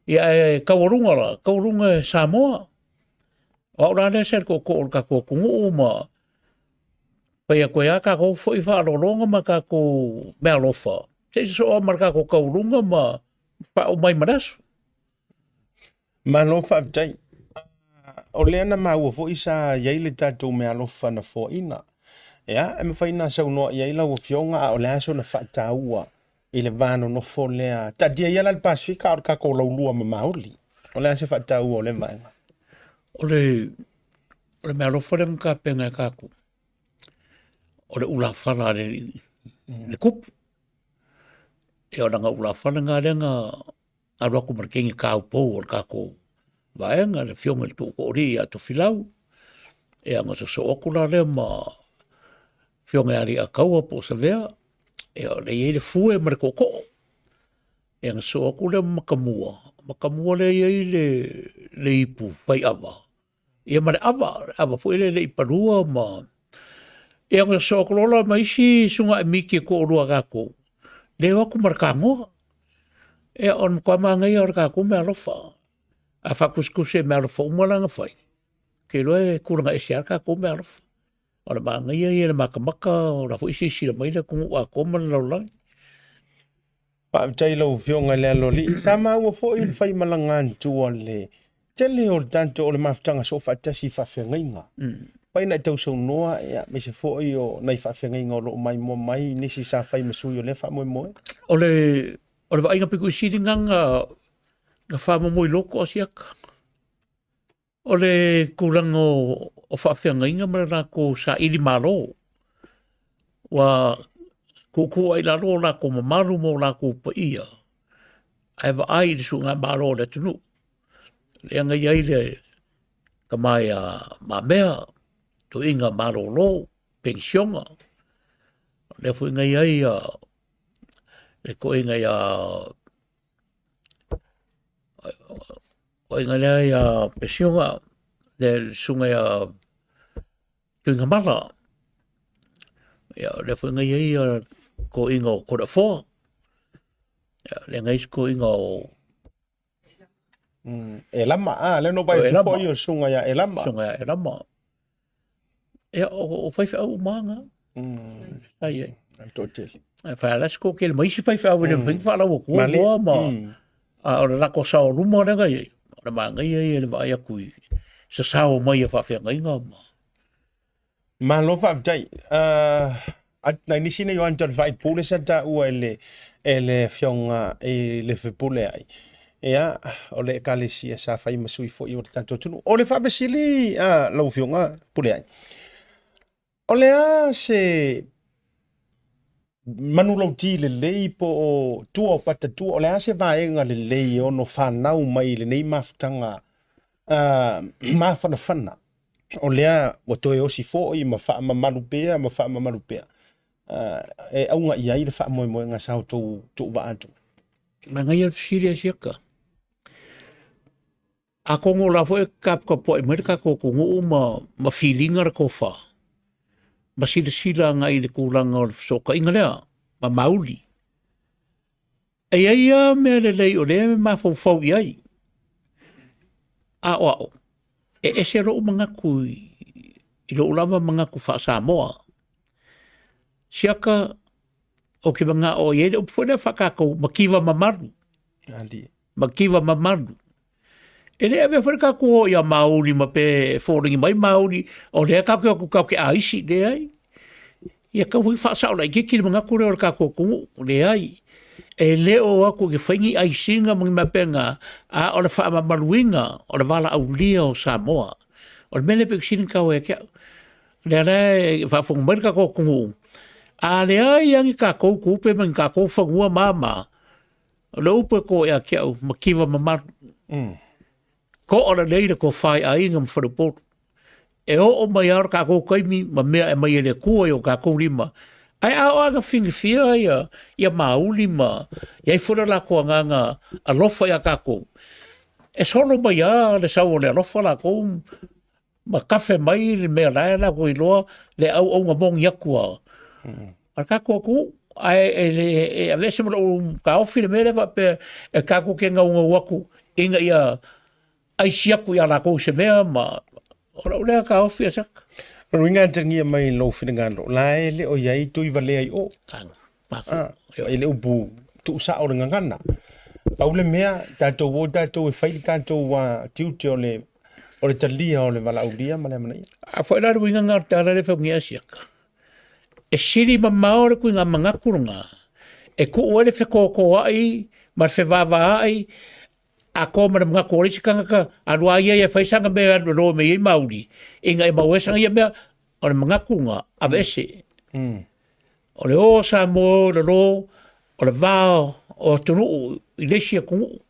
Ia ae taualuga la, taualuga e Samoa. O au la lea sa i le tootoo o le tatou atunuu ma fai atu ai lava tatou foi faaaloaloga ma tatou meaalofa, se i sosoo lava ma le tatou taualuga ma faauma mai ma le aso. Malo faafetai. O lea na maua foi sa i ai le tatou meaalofa na foaina. Ia, e mafai ona saunoa i ai lau Afioga, a o le a sona faataua i le va nonofo lea. Taatia ia la le Pasefika a o le tatou laulua ma Maoli. O le a se faataua o lea vaega? O le, o le meaalofa lea na tapena e tatou, o le ulafala a le alii, le tupu. Ia o lana ulafala lena lea na alu atu ma le teine taupou o le tatou vaega, le afioga i le Tootooalii ia Tofilau, ia ona sosoo atu la lea ma afioga ia Aliiataua po o Savea, ia o lea e i ai le fue ma le tootoo. Ia ona sosoo atu lea ma Matamua, Matamua lea e i ai le ipu faiava, ia ma le ava, le ava foi lea e le i palua ma... Ia ona sosoo atu loa la ma isi susuga miti e toalua a tatou, lea e o atu ma le tanoa. Ia o le matua manaia o le tatou meaalofa. A faatusatusa i meaalofa uma la na fai, ou te iloa e tulaga ese lava le tatou meaalofa. O le manaia ia i le matamata o la foi e silasila mai le atunuu atoa ma le lalolagi. Faafetai i lau Afioga i le Aloalii. Sa maua foi le faimalaga atu a le tele o le tatou o le mafutaga soofaatasi i faafeagaiga. Pai na e tausaunoa, ia, aemaise foi o nai faafeagaiga o lo o maimoa mai, nisi sa fai ma sui o lea faamoemoe. O le, o le vaaiga pito i sili lena na, na faamomoiloto a siaka. O le tulaga o faafeagaiga ma le latou saili malo, ua tuutuu ai i lalo o latou mamalu ma o latou paia, ae vaai i le suigamalo a le atunuu. Lea na i ai le tama ia Mamea, toeaina malolo, penisiona. O lea foi na i ai le toeaina ia toeaina lea ia Pesioga, le susuga ia Tuigamala. Ia o lea foi na i ai ia toeaina o Toleafoa, ia lea na i ai si toeaina o Elama, a, lea na ou vaai atu foi o le susuga ia Elama. Susuga ia Elama. Ia, o faifeau uma lava na. Ai, ai. Le toatele. Ae fai ala se toatele ma isi faifeau e le mafai ona faalau atua loa ma a o le lako sao luma lea na i ai. le manaia ia le vaai atu i sasao mai a faafeagaiga ma Malo faafetai. Nai nisi nei o Anton Faipule sa taua e le e le afioga i le Fepuleai. Ia, o le ekalesia sa fai ma sui foi o le tatou atunuu. O le faafesili a lau afioga Fepuleai, o le a se manulauti lelei po o tua o pata tua, o le a se vaega lelei e ono fanau mai i lenei mafutaga mafanafana o lea ua toe osi foi ma faamamalu pea ma faamamalu pea e auga i ai le faamoemoega sa outou tuuvaa atu? Manaia le fesili a siaka. Atonu o la foi e taputapuai mai le tatou atunuu ma, ma filiga le tofa ma silasila agai i le tulaga o le fesootaiga lea ma mauli. E i ai lava mea lelei o lea e mafaufau i ai, a o au, e ese lou manatu i, i lou lava manatu faa-Samoa. Siaka, ou te manao i ai le upu foi lea faa-tatou mativa mamalu. Mativa mamalu. E le avea foi le tatou o ia Māori ma pe foliga mai Māori, o lea tatou te o atu tatou te aisi, leai. Ia tau foi faasao laitiiti le manatu lea o le tatou atunuu, leai. E le o o atu e fai ni aisiga ma ni mea faapena, a o le faamamaluina o le valaaulia o Samoa. O le mea lea e pito sili ona taua ia te au. O lea la e faafofoga mai le tatou atunuu, a leai lava ni tatou tupe ma ni tatou fanua ma a ma a, O le upu e kō ia te au, mativa mamalu. To'a lelei le tofa i aiga ma faleupolu. E oo mai lava lo tatou taimi ma mea e aumai e le Atua i o tatou lima. Ae a oo lava ina finifia ia, ia mauli ma i ai foi le latou agaga alofa ia tatou, e solo mai lava le sau o le alofa latou ma kafe mai le mea la e latou iloa le auauna moni atu a a le tatou atunuu. Ae e le e aveese ma lou taofi le mea lea faapea e tatou te naunau atu ina ia aisi atu ia latou i se mea ma o lau lea taofi a Saka. O le uiga e atagia mai i lou finagalo, la e le o i ai Tuivalea i o. Ah, i le upu tuusao o le gagana. Pau le mea, tatou o tatou e fai le tatou tiute o le o le talia o le valaaulia ma le amanaia. A foi la le uiga na o le tala le whaungi a siaka. E sili mamao le kuiga manatu lena, e tuu ai le fetotoai ma le fevaavaai atoa ma le manatu o le isi tagata alu a ia ia e fai sana mea e alu e loe mai ai mauli ina ia maua ai sana ia mea o le manatu lena aveese. O le o o Samoa o le lo o le va o atunuu i le isi atunuu.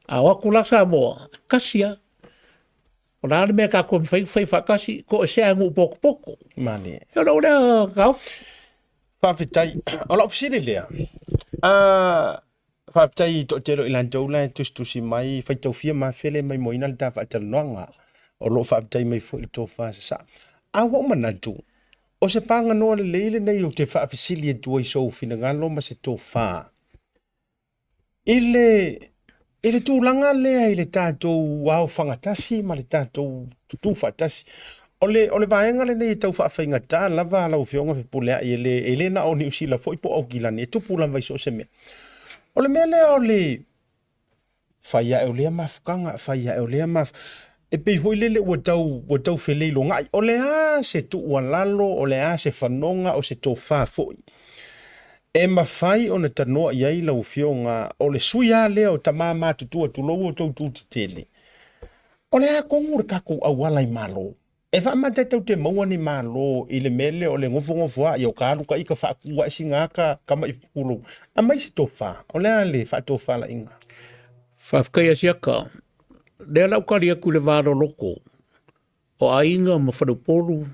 A o atu la Samoa, e tasi lava. O le a le mea tatou e mafai ona fai faatasi, toesea nuu potopoto. Malie. O lou lea taofi. Faafetai. O lau fesili lea, faafetai i toatele o i latou la e tusitusi mai, faitaufia mafele maimoaina le ta faatalanoaga. O lo o faafetai mai foi i le tofa sasaa. A ua ou manatu, o se paganoa lelei lenei ou te faafesili atu ai i sou finagalo ma se tofa i le i le tulaga lea i le tatou aofagatasi ma le tatou tutū faatasi. O le, o le vaega lenei e tau faafaigata lava lau Afioga Fepuleai, e le, e le na o Niu Sila foi po o Aukilani, e tupu lava i so o se mea. O le mea lea o le fai ae o lea mafutaga, fai ae o lea maf... E pei foi lele ua tau, ua tau feleilogai. O le a se tuualalo, o le a se fanoga, o se tofa foi e mafai ona tanoa i ai lau Afioga, o le sui lava lea o tama matutua, tulou outou tu tetele, o le a tonu le tatou auala i Malo? E faamata e tatou te maua ni Malo i le mea lea o le nofonofo lava, ia o ka alu ka ika faatu ae sina ata tama'i tulou. Aumai se tofa, o le a le faatofalaiga? Faafetai Asiata, lea la ou tali atu i le va loloto o aiga ma faleupolu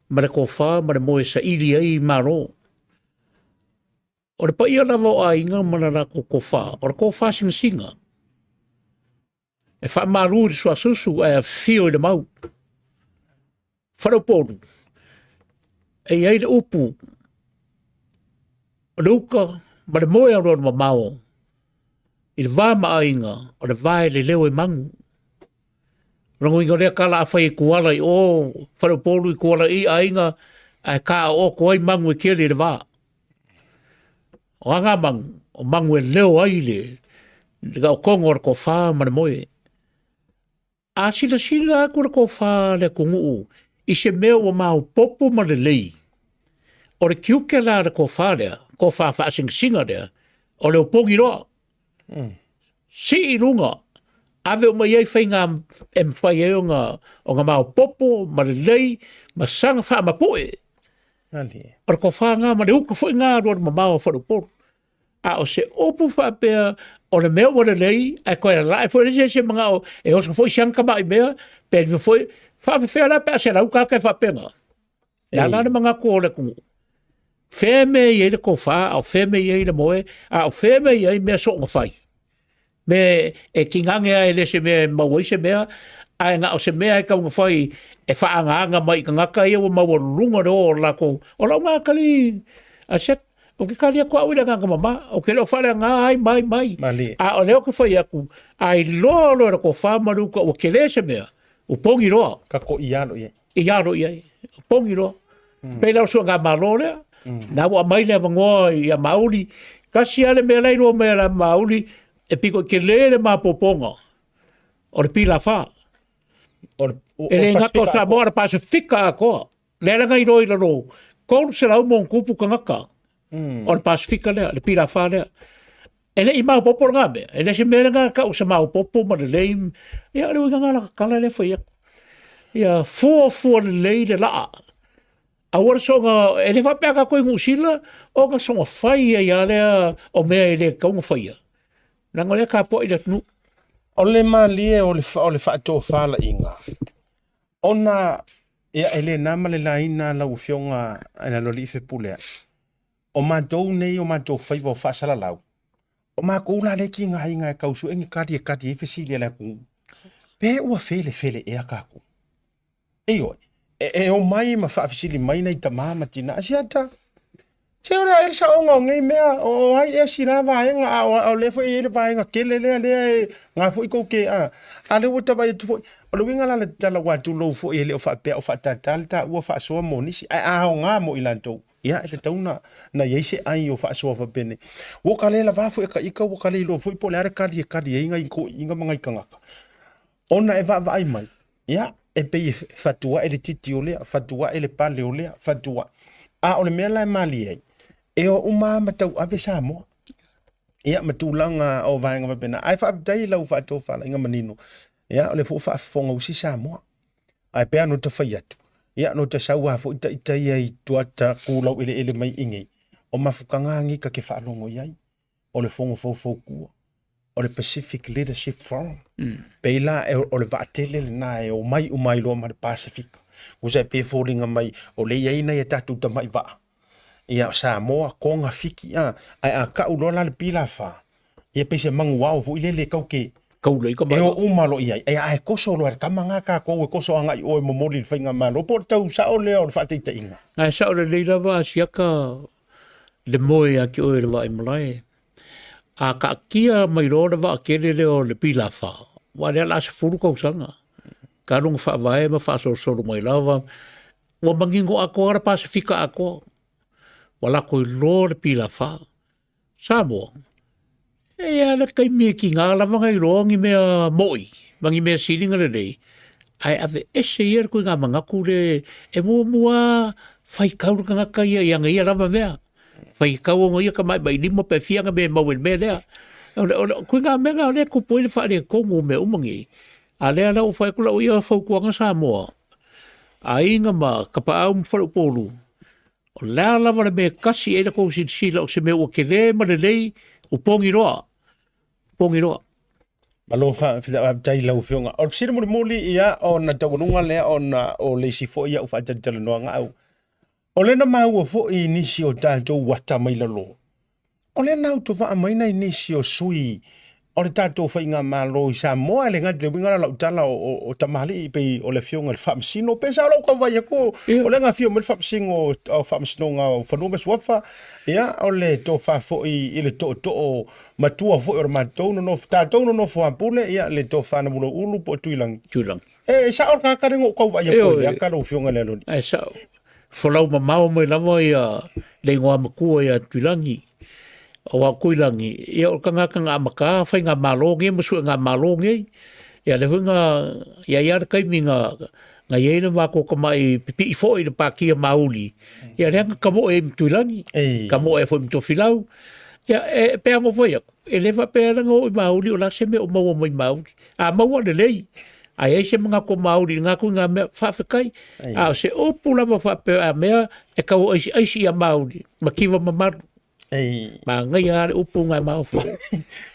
ma le tofa ma le moe saili ai Malo. O le paia lava o aiga ma le latou tofa, o le tofa sinasina. E faamalu i le suasusu ae afifio i le mau. Faleupolu, e i ai le upu, o le uta ma le moe alualu mamao i le va ma aiga, o le va e leleo e manu. O lona uiga o lea tala afai e tuala i o Faleupolu i tuala i aiga, ae taooto ai manu e tele i le va. O aga manu, o manu e leo ai le, le gaotoga o le tofa ma le moe. A silasila aku le tofa a le atunuu i se mea ua maopoopo ma lelei, o le tiute la a le tofa lea, tofa faasinasina lea, o le opogi loa. Sii i luga, ave uma i ai faiga e mafai ai ona, ona maopoopo ma lelei ma saga faamapue. O le tofa lena ma le uta foi lena alualu mamao a faleupolu. A o se upu faapea o le mea ua lelei ae toe lalae foi le isi se manao e oso foi si ana tamai mea pe lima foi faafefea la pe a selau tagata e faapena. Le a la le manatu o le atunuu? Fea mea e i ai le tofa, a o fea mea e i ai le moe, a o fea mea e i ai mea soona fai? Me e tigage a e le se mea e maua ai se mea, ae na o se mea e tau na fai e faaagaaga mai i tagata ia ua maualuluga le o o latou. O lau na tali, I said, ou te tali atu au i le agaga mama, ou te le o faaleaga ai mai mai. Malie. A o lea ou te fai atu, a iloa loa e le tofa ma le uta ua tele se mea, ua pogi loa. Ka ko i alo i ai. I alo i ai, ua pogi loa. Pei la o suigamalo lea, na ua aumai le avanoa ia Mauli, tasi lava le mea la e iloa mai e la Mauli, e pito i tele le mapopoga o le pilafa. E le gata o Samoa, o le Pasefika atoa. Lea la na iloa i lalo, 300 ma ona tupu tagata o le Pasefika lea, le pilafa lea. E le i maopoopo lena mea, e le se mea lena e tau o se maopoopo ma lelei. Ia o le uiga lena o lata tala lea e fai atu. Ia fuafua lelei le laa. Aua le soona, e le faapea a tatou i Niu Sila, ona soona fai ai lava lea o mea e le tatau ona faia. Leaga o lea e tapuai le atunuu. O le malie o le faatofalaiga, ona ia e le na ma le laina lau Afioga i le Aloalii Fepuleai, O matou nei o matou faiva o faasalalau, o makou la lea e tigaina e tau sue ni kali e kali ai fesili a le atunuu, pe ua felefele ea kakou? Ioe, e omai ma faafesili mai nai tama ma tina, Asiata, se o le a ea le saoga o nei mea, o ai ea si la vaega, a o lea foi e i ai le vaega tele lea, lea e na foi tou te, a, a lea ua ta vaai atu foi, o le uiga la o le tatalo aua tulou foi e le o faapea o faatata le taua faasoa mo nisi, ae a aoga mo i latou. Ia, e tatau na, na i ai se ai o faasoa faapenei. Ua ka le lavā foi e ka ika, ua ka le iloa foi po o le a le kali e kali ai nai toeaiina ma nai tagata. Ona e vaavaai mai, ia, e pei e fatuae le titi o lea, fatuae le pale o lea, fatuae. A o le mea la e malie ai, e o uma lava ma tauave Samoa. Ia, ma tulaga o vaega faapena. Ae faafetai i lau faatofalaiga manino. Ia, o lea foi ua faafofoga usi Samoa. Ae pei lava ona ta fai atu, ia no ta sau lava foi ita ia i tua ta ku laueleele mai i inei, o mafutaga lava nei ta te faalogo i ai, o le Fono Faufautua, o le Pacific Leadership Forum. Pei la o le vaatele lena e omai uma ai loa ma le Pasefika. Tusa e pei e foliga mai o lea e i ai nai a tatou tamai vaa, ia Samoa, Toga, Fiti, a, ae a tau loa la le pilafa, ia pei se manuao foi lele tau te Kaulei ka e o uma loa i ai. Ae a e koso loa e le tama na tatou e koso agai i o e momoli i le faigamalo, po o le tau sao lea o le faataitaiga. Ae sao lelei lava a siaka le moe ia te oe i le vaaimalae. A taatia mai loa le vaatele lea o le pilafa, aua o lea o le a 10 tausaga, talu ona faavae ma faasolosolo mai lava, ua manino atoa le Pasefika atoa, ua latou iloa le pilafa. Samoa, e i ai lava le taimi e tiga lava ona iloa ni mea moi ma ni mea sili ona lelei, ae aveese ia le ituaiga manatu lea e muamua lava faitau le tagata ia i ana ia lava mea. Faitau ona ia tamatamailima pe fia ana mea e maua i le mea lea. O le ituaiga mea lena o lea e tupu ai le faaletonu o mea uma nei. A o lea la ua fai atu lau ia fautuaga Samoa, aiga ma Tapaau ma Faleupolu, O le a lava le mea e kasi ai la tou silasila o se mea ua tele ma lelei, ua pogi loa, pogi loa. Malo faafetai i lau Afioga. O le fesili mulimuli, ia, ona taualuga lea ona o le isi foi au faatalatalanoaga au. O lea na maua foi i nisi o tatou ata mai lalo, O lea na autovaa mai nai nisi o sui o le tatou faigamalo i Samoa, e le gata i le uiga la o lau tala o tamalii pei o le afioga i le Faamasino, pe sao lou tau vaai atu, o lea na afio mai le Faamasino o Faamasinoga o Fanua ma Suafa, ia o le tofa foi i le tootoo matua foi o le matou nonofo, tatou nonofo a pule, ia le tofa na Muloulu po o Tuilagi. Tuilagi. E sao le tagata lea na ou tau vaai atu i le ata lau afioga i le Aloalii. E sao. Folau mamao mai lava ia le igoa matua ia Tuilagi. Aua o Tuilagi, ia o le tagata na amata faigamalo nei ma suegamalo nei. Ia lea foi na i ai lava le taimi na na i ai le matou tamai pipii foi i le Pātia Māuli, ia lea na tamoe ai ma Tuilagi, tamoe ai foi ma Tofilau. Ia e pei lava ona ou fai atu, e le faapea na oo i Māuli o le a se mea o maua mai Māuli. A maua lelei, a i ai se manatu o Māuli i lena ituaiga mea, faafetai. A o se upu lava faapea a mea e tau aisiaisi ia Māuli, mativa mamalu. Ei. Manaia lava le upu na e maofa.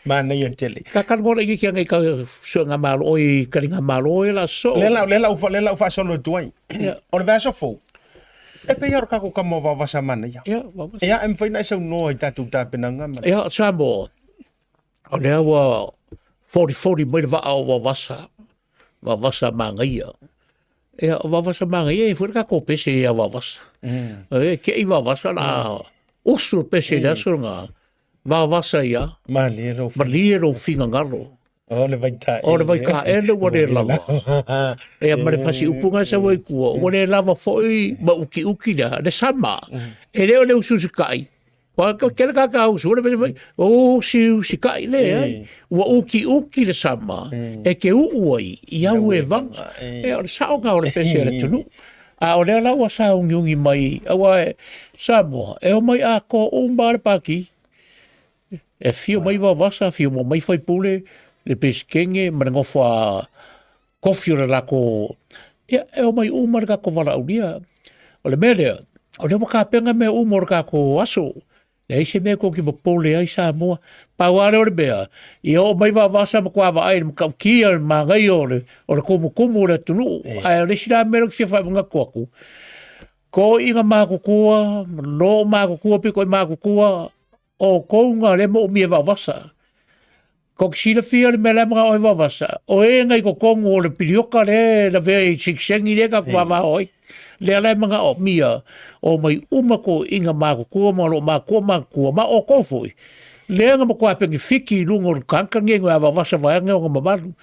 Manaia tele. Ka talanoa laitiiti ana i ka suega malo, oi taliga malo e la soo. Lea la, lea la, lea la faasolo atu ai. O le vaiaso fou, e pei lava o le tatou tama o Vaovasa manaia. Ia, Vaovasa. Ia, e mafai ona e saunoa i tatou tapenaga ma... Ia, Samoa, o lea ua folifoli mai le vaa o Vaovasa, Vaovasa manaia. Ia, o Vaovasa manaia e foi le tatou pese ia Vaovasa. E te i Vaovasa la usu le pese i le aso lena. Vaovasa ia. Malie lou Malie lou finagalo. O le vaitaele. O le vaitaele ua le lava. Ia ma le pasi upu na e sau ai tua, ua le lava foi ma utiuti lea, le sama. E le o le usiusikai. Ua tele ka usu le mai, o usiusikai le ai. Ua utiuti le sama e te uu ai i au e vaga. Ia o le saoga o le pese a le atunuu. A o lea la ua sauniuni mai, aua e Samoa, e omai atoa uma lava le Pati. E afio mai Vaovasa, afio mai Faipule, le Peresetene ma le nofo a kofi o le latou, ia, e omai uma le tatou valaaulia. O le mea lea, o lea ua tapena mea uma o le tatou aso. Leai se mea tou te popole ai Samoa. Pau lava lea o le mea, ia oo mai Vaovasa matua vaai i le matautia le manaia o le, o le tumutumu o le atunuu. Ae o le isi la mea lea ou te fia faamanatu atu, toeaiina matutua, loo matutua, pito i matutua, o outou na lea e moomia e Vaovasa. Tou te silafia le mea la e manao ai Vaovasa, o e na i totonu o le pilioka lea e lavea i sitiseni lea tatou vavao ai. Lea la e manaomia omai uma toeaiina matutua ma o lo o matua matutua ma outou foi, lea na matua penefiti i luga o le tagata lenei a Vaovasa vaeane ona mamalu.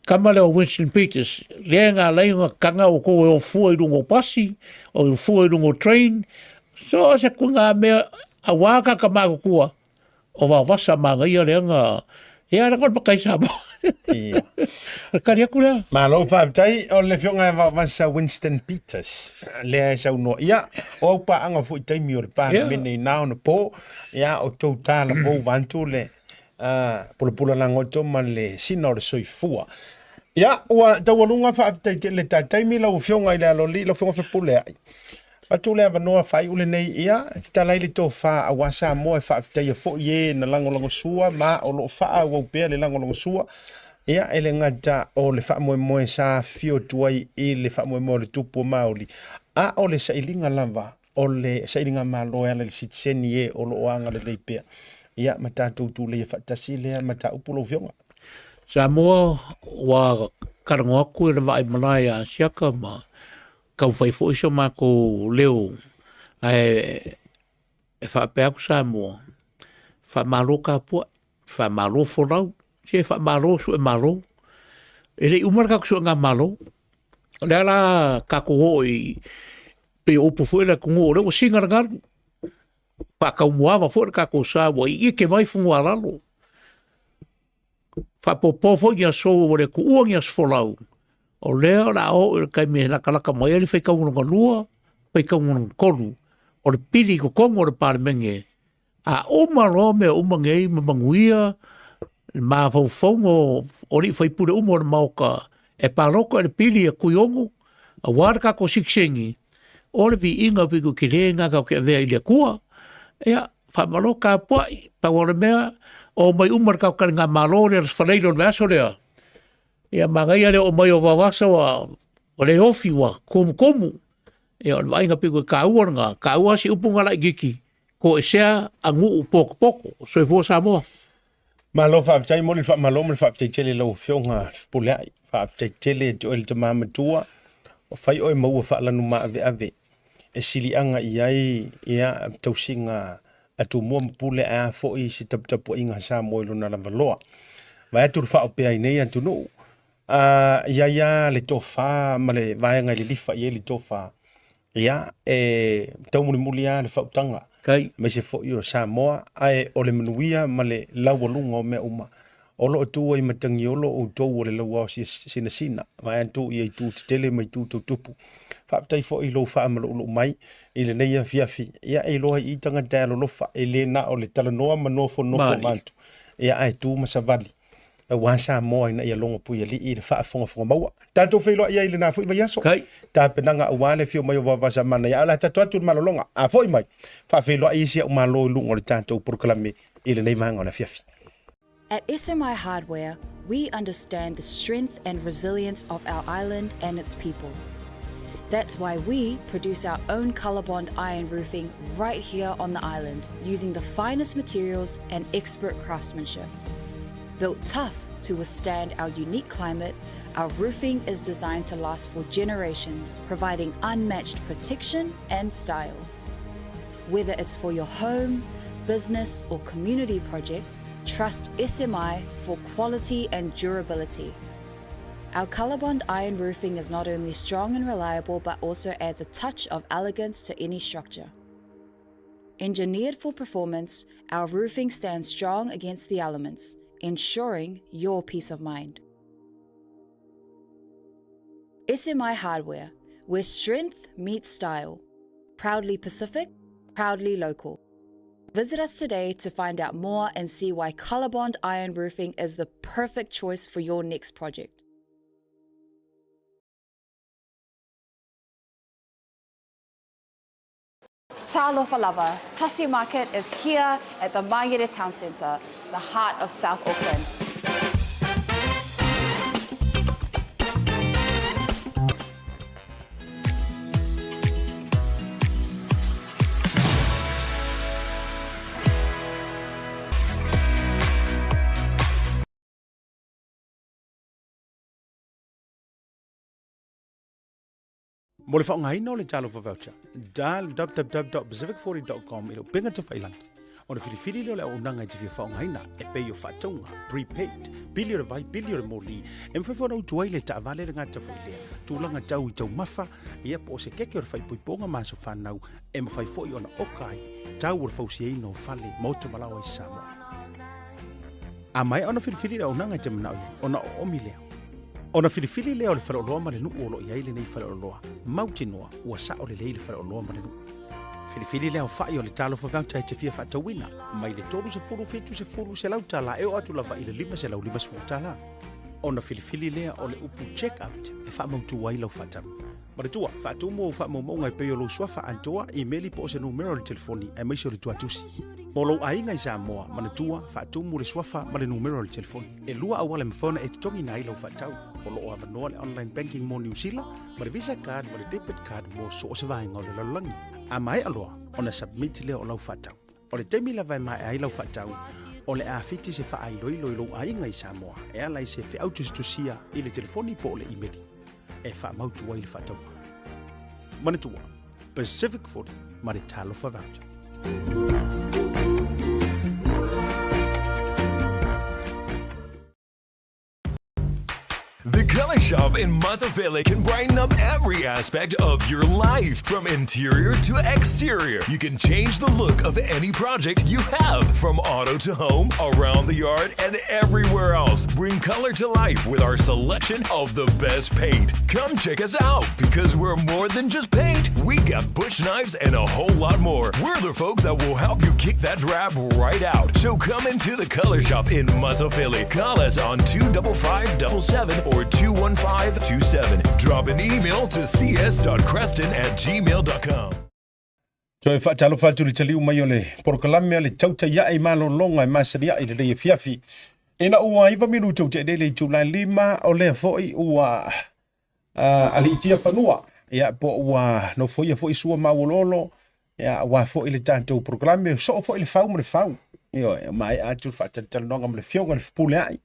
Tama lea o Winston Peters, lea na ala ai ona taga outou e o fua i luga o pasi, o fua i luga o train, so o se tuiga mea aua tagata matutua, o Vaovasa manaia lea na ia la koe pakai Samoa. Ia. O le tali atu lea. Malo faafetai o le afioga ia Vaovasa Winston Peters lea e saunoa. Ia, o au paaga foi taimi o le Palemene i na ona po, ia o tou talavou vaeatu le pulapula lagoto ma le sina o le soifua. Ia, ua taualuga faafetai tele ta taimi lau afioga i le Aloalii, lau afioga Fepuleai. Atu le avanoa faaiu lenei, ia, tatala ai le tofa aua Samoa e faafetaia foi e na lagolagosua ma o lo o faaauau pea le lagolagosua, ia, e le gata o le faamoemoe sa afifio atu ai i le faamoemoe o le Tupu o Maoli, a o le sailiga lava o le sailiga malo e ala i le sitiseni e o lo o agalelei pea. Ia, ma tatou tuleia faatasi lea mataupu lau Afioga. Samoa, ua talanoa atu i le vaai malae ia Asiata ma taufai foi so matou leo ae e faapea atu Samoa, faamalo tapuai, faamalo folau, se faamalo suemalo. E le i uma le tatou suegamalo, o lea la tatou oo i pei o upu foi le atunuu o lea ua sina le galu, faataumuaava foi le tatou sa ua iite mai fuga-a-lalo. Faapopo foi ni aso ua le tuua ni aso folau, o lea o le a oo i le taimi e latalata mai ai le faitauga lona lua, faitauga lona tolu o le pili i totonu o le Palemene. A uma loa mea uma nei ma manuia le mafaufauga o alii faipule uma o le Maota e palota i le pili a Tuiono aua le tatou sitiseni, o le viiga pito tele lena tatou te avea i le Atua. Ia, faamalo tapuai, pau o le mea, omai uma le tatou taligamalo i le Aso Faraile o le vaiaso lea. Ia manaia le oo mai o Vaoasa ua le ofi ua tumutumu. Ia o le vaaiga pito e taua lena, taua si upu na laitiiti, toesea a nuu potopoto. Soifua Samoa. Malo faafetai mo le faamalo ma le faafetai tele i lau Afioga Fepuleai. Faafetai tele ia te oe le tama matua, ua fai oe ma ua faalanu maaveave e siliaga i ai ia tausiga a Tumua ma Pule ae a foi se taputapuaiga a Samoa i lona lava loa. Vaeatu le faaopea ai nei atunuu, a i ai lava le tofa ma le vaega e lilifa i ai le tofa, ia, e taumulimuli lava le faautaga, Kai. aemaise foi o Samoa, ae o le manuia ma le laualuga o mea uma. O lo o tu ai Matagiolo outou o le lauao sinasina, vaeatu ia itu tetele ma itu tautupu. Faafetai foi i lou faamaloulou mai i lenei afiafi. Ia e iloa i i tagata e alolofa, e le na o le talanoa ma nofonofo atu, ia ae tu ma savali aua Samoa ina ia logo puialii i le faafogafoga maua. Tatou feiloai ai i lena foi vaiaso. Tapenaga aua le afio mai o Vaovasamana. Ia ae o le a tatou atu i le malologa. A foi mai, faafeiloai isi au malo i luga o le tatou polokalame i lenei vaega o le afiafi. At SMI Hardware, we understand the strength and resilience of our island and its people. That's why we produce our own Colorbond iron roofing right here on the island using the finest materials and expert craftsmanship. Built tough to withstand our unique climate, our roofing is designed to last for generations, providing unmatched protection and style. Whether it's for your home, business, or community project, trust SMI for quality and durability. Our Colorbond iron roofing is not only strong and reliable, but also adds a touch of elegance to any structure. Engineered for performance, our roofing stands strong against the elements, ensuring your peace of mind. SMI Hardware, where strength meets style. Proudly Pacific, proudly local. Visit us today to find out more and see why Colorbond Iron Roofing is the perfect choice for your next project. Talofa lava, Tasi Market is here at the Mangere Town Centre, the heart of South Auckland. Mo le faaaogaina o le Talofa Voucher, dial www.pacific40.com i le upega tafailangi. Ona filifili lea o le auaunaga e te fia faaaogaina e pei o faatauga, prepaid, pili o le vai, pili o le moli, e mafai foi ona utu ai le taavale le gata foi lea, tulaga tau i taumafa, ia po o se keke o le faaipoipoga ma aso fanau, e mafai foi ona oka ai tau o le fausiaina o fale, maota ma laoa i Samoa. A maea ona filifili le auaunaga e te manao i ai, ona oomi lea. Ona filifili lea o le faleoloa ma le nuu o lo o i ai lenei faleoloa, mautinoa ua sao lelei le faleoloa ma le nuu. Filifili le aofai o le Talofa Voucher e te fia faatauina, mai le 30, 70, 100 tala e oo atu lava i le 550 tala. Ona filifili lea o le upu check out e faamautu ai lau faatau. Manatua, faatumu ou faamaumauga e pei o lou suafa atoa, imeli po o se numera o le telefoni, aemaise o le tuatusi. Mo lou aiga i Samoa, manatua, faatumu le suafa ma le numera o le telefoni. E lua auala e mafai ona e totogiina ai lau faatau. O lo o avanoa le online banking mo Niu Sila, ma le Visa card ma le debit card mo so o se vaega o le lalolagi. A maea loa ona submit lea o lau faatau. O le taimi lava e maea ai lau faatau, o le a fiti se faailoilo i lou aiga i Samoa e ala i se feau tusitusia i le telefoni po o le imeli e faamautu ai le faatauga. Manatua, Pacific 40 ma le Talofa Voucher. The Color Shop in Matafele can brighten up every aspect of your life, from interior to exterior. You can change the look of any project you have, from auto to home, around the yard, and everywhere else. Bring color to life with our selection of the best paint. Come check us out because we're more than just paint. We got bush knives and a whole lot more. We're the folks that will help you kick that drab right out. So come into the Color Shop in Matafele. Call us on 25577 or 21527. Drop an email to cs.creston at gmail.com. Toe faatalofa atu i le taliu mai o le polokalame a le Tautaia'i Malologa e masani a'i lenei afiafi. Ina ua 9 minuta ua tea nei le itula e 5, o lea foi ua aliitia fanua, ia, po ua nofoia foi sua mauoloolo, ia, aua foi le tatou polokalame, soo foi le fau ma le fau. Ioe, maea atu le faatalatalanoaga ma le afioga i le Fepuleai,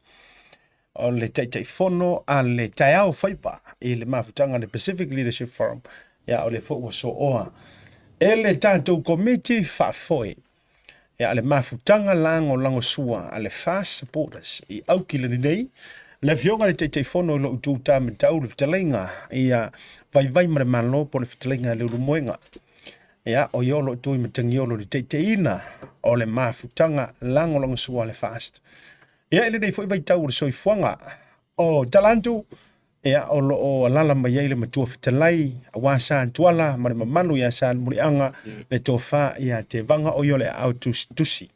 o le Taitaifono a le taeao faiva i le mafutaga le Pacific Leadership Forum, ia, o lea foi ua sooa e le tatou komiti faafoe ia le mafutaga lagolagosua a le FAST Supporters i Aukilani nei, le afioga i le Taitaifono i lou itu tāmatau le fetalaiga ia Vaivai ma le Malo po o le fetalaiga a Leulumoega. Ia, o ia o loo tu i Matagiolo le taitaiina o le mafutaga lagolagosua a le FAST. Ia, i lenei foi vaitau o le soifuaga o Talantu, ia, o lo o alala mai ai le Matua Fetalai, aua Sa Tuala ma le mamalu ia Sa Muliaga, le tofa ia Tevaga o ia o le aao tusitusi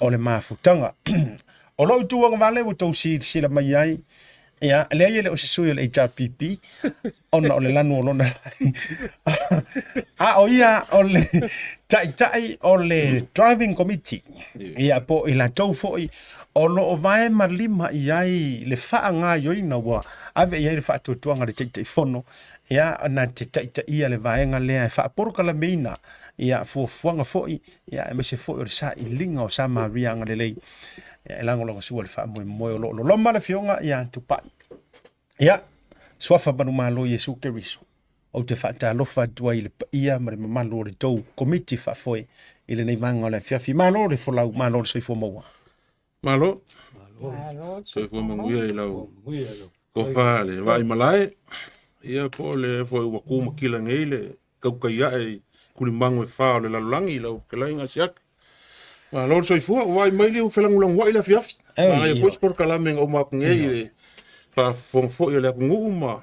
o le mafutaga. O lou itu agavale ua tou silasila mai ai, ia, leai e le o se sui o le HRPP, ona o le lanu o lona a o ia o le taitai o le driving committee ia po i latou foi o lo o vae ma lima i ai le faagaoioiga ua ave i ai le faatuatuaga a le Taitaifono ia na te taitaia le vaega lea e faapolokalameina ia fuafuaga foi ia aemaise foi o le sailiga o Samaria agalelei ia e lagolagosua le faamoemoe o lo o loloma le afioga ia Tupai. Ia, Suafa Manumalo Iesu Keriso, ou te faatalofa atu ai i le paia ma le mamalu o le tou Komiti Faafoe i lenei vaega o le afiafi. Malo le folau, malo le soifua maua. Malo. Soifua manuia i lau tofa le vaai malae. Ia po o le foi ua ku makila nei le tautai ae i tulimagu e fa o le lalolagi i lau fetalaiga Siaki. Malo le soifua, ua vaai mai lea ua felagolagoai le afiafi. Manaia foi se polokalame na uma atu nei i le faafofoga foi a le atunuu ma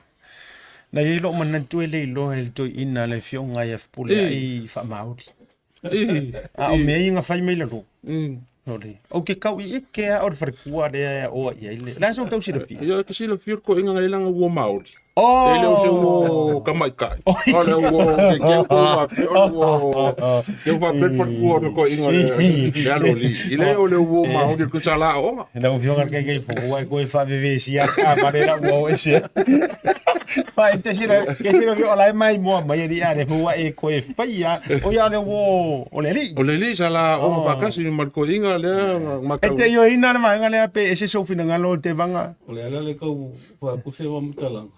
Na i ai lou manatu e le iloa e le toeaina le afioga ia Fepuleai faamaoli. A o mea ia na fai mai lalo. Ole. Ou te kau i eke a o le falekua lea e aoa i ai le. La so tau silafia. Ia ke silafia ko inga ngai langa ua maoli. Oh. E le o se ua kamaikai. O le ua ke ke ko ma ke o ua ke fa pe falekua o ko inga le le alo li. I le o le ua maoli ko sala o. Lau afioga le kaikai fo ua e koe faavevesi a ka vale la ua o ese. Pa e te sila ke sila o la e mai moa mai ali ale ua e koe faia o ia le ua o le alii. O le alii sa la o faatasi ma le toeaina lea ma E te ioeina le vaega lea pe ese sou finagalo Tevaga. O le ala le tau faapuse faamatalaga,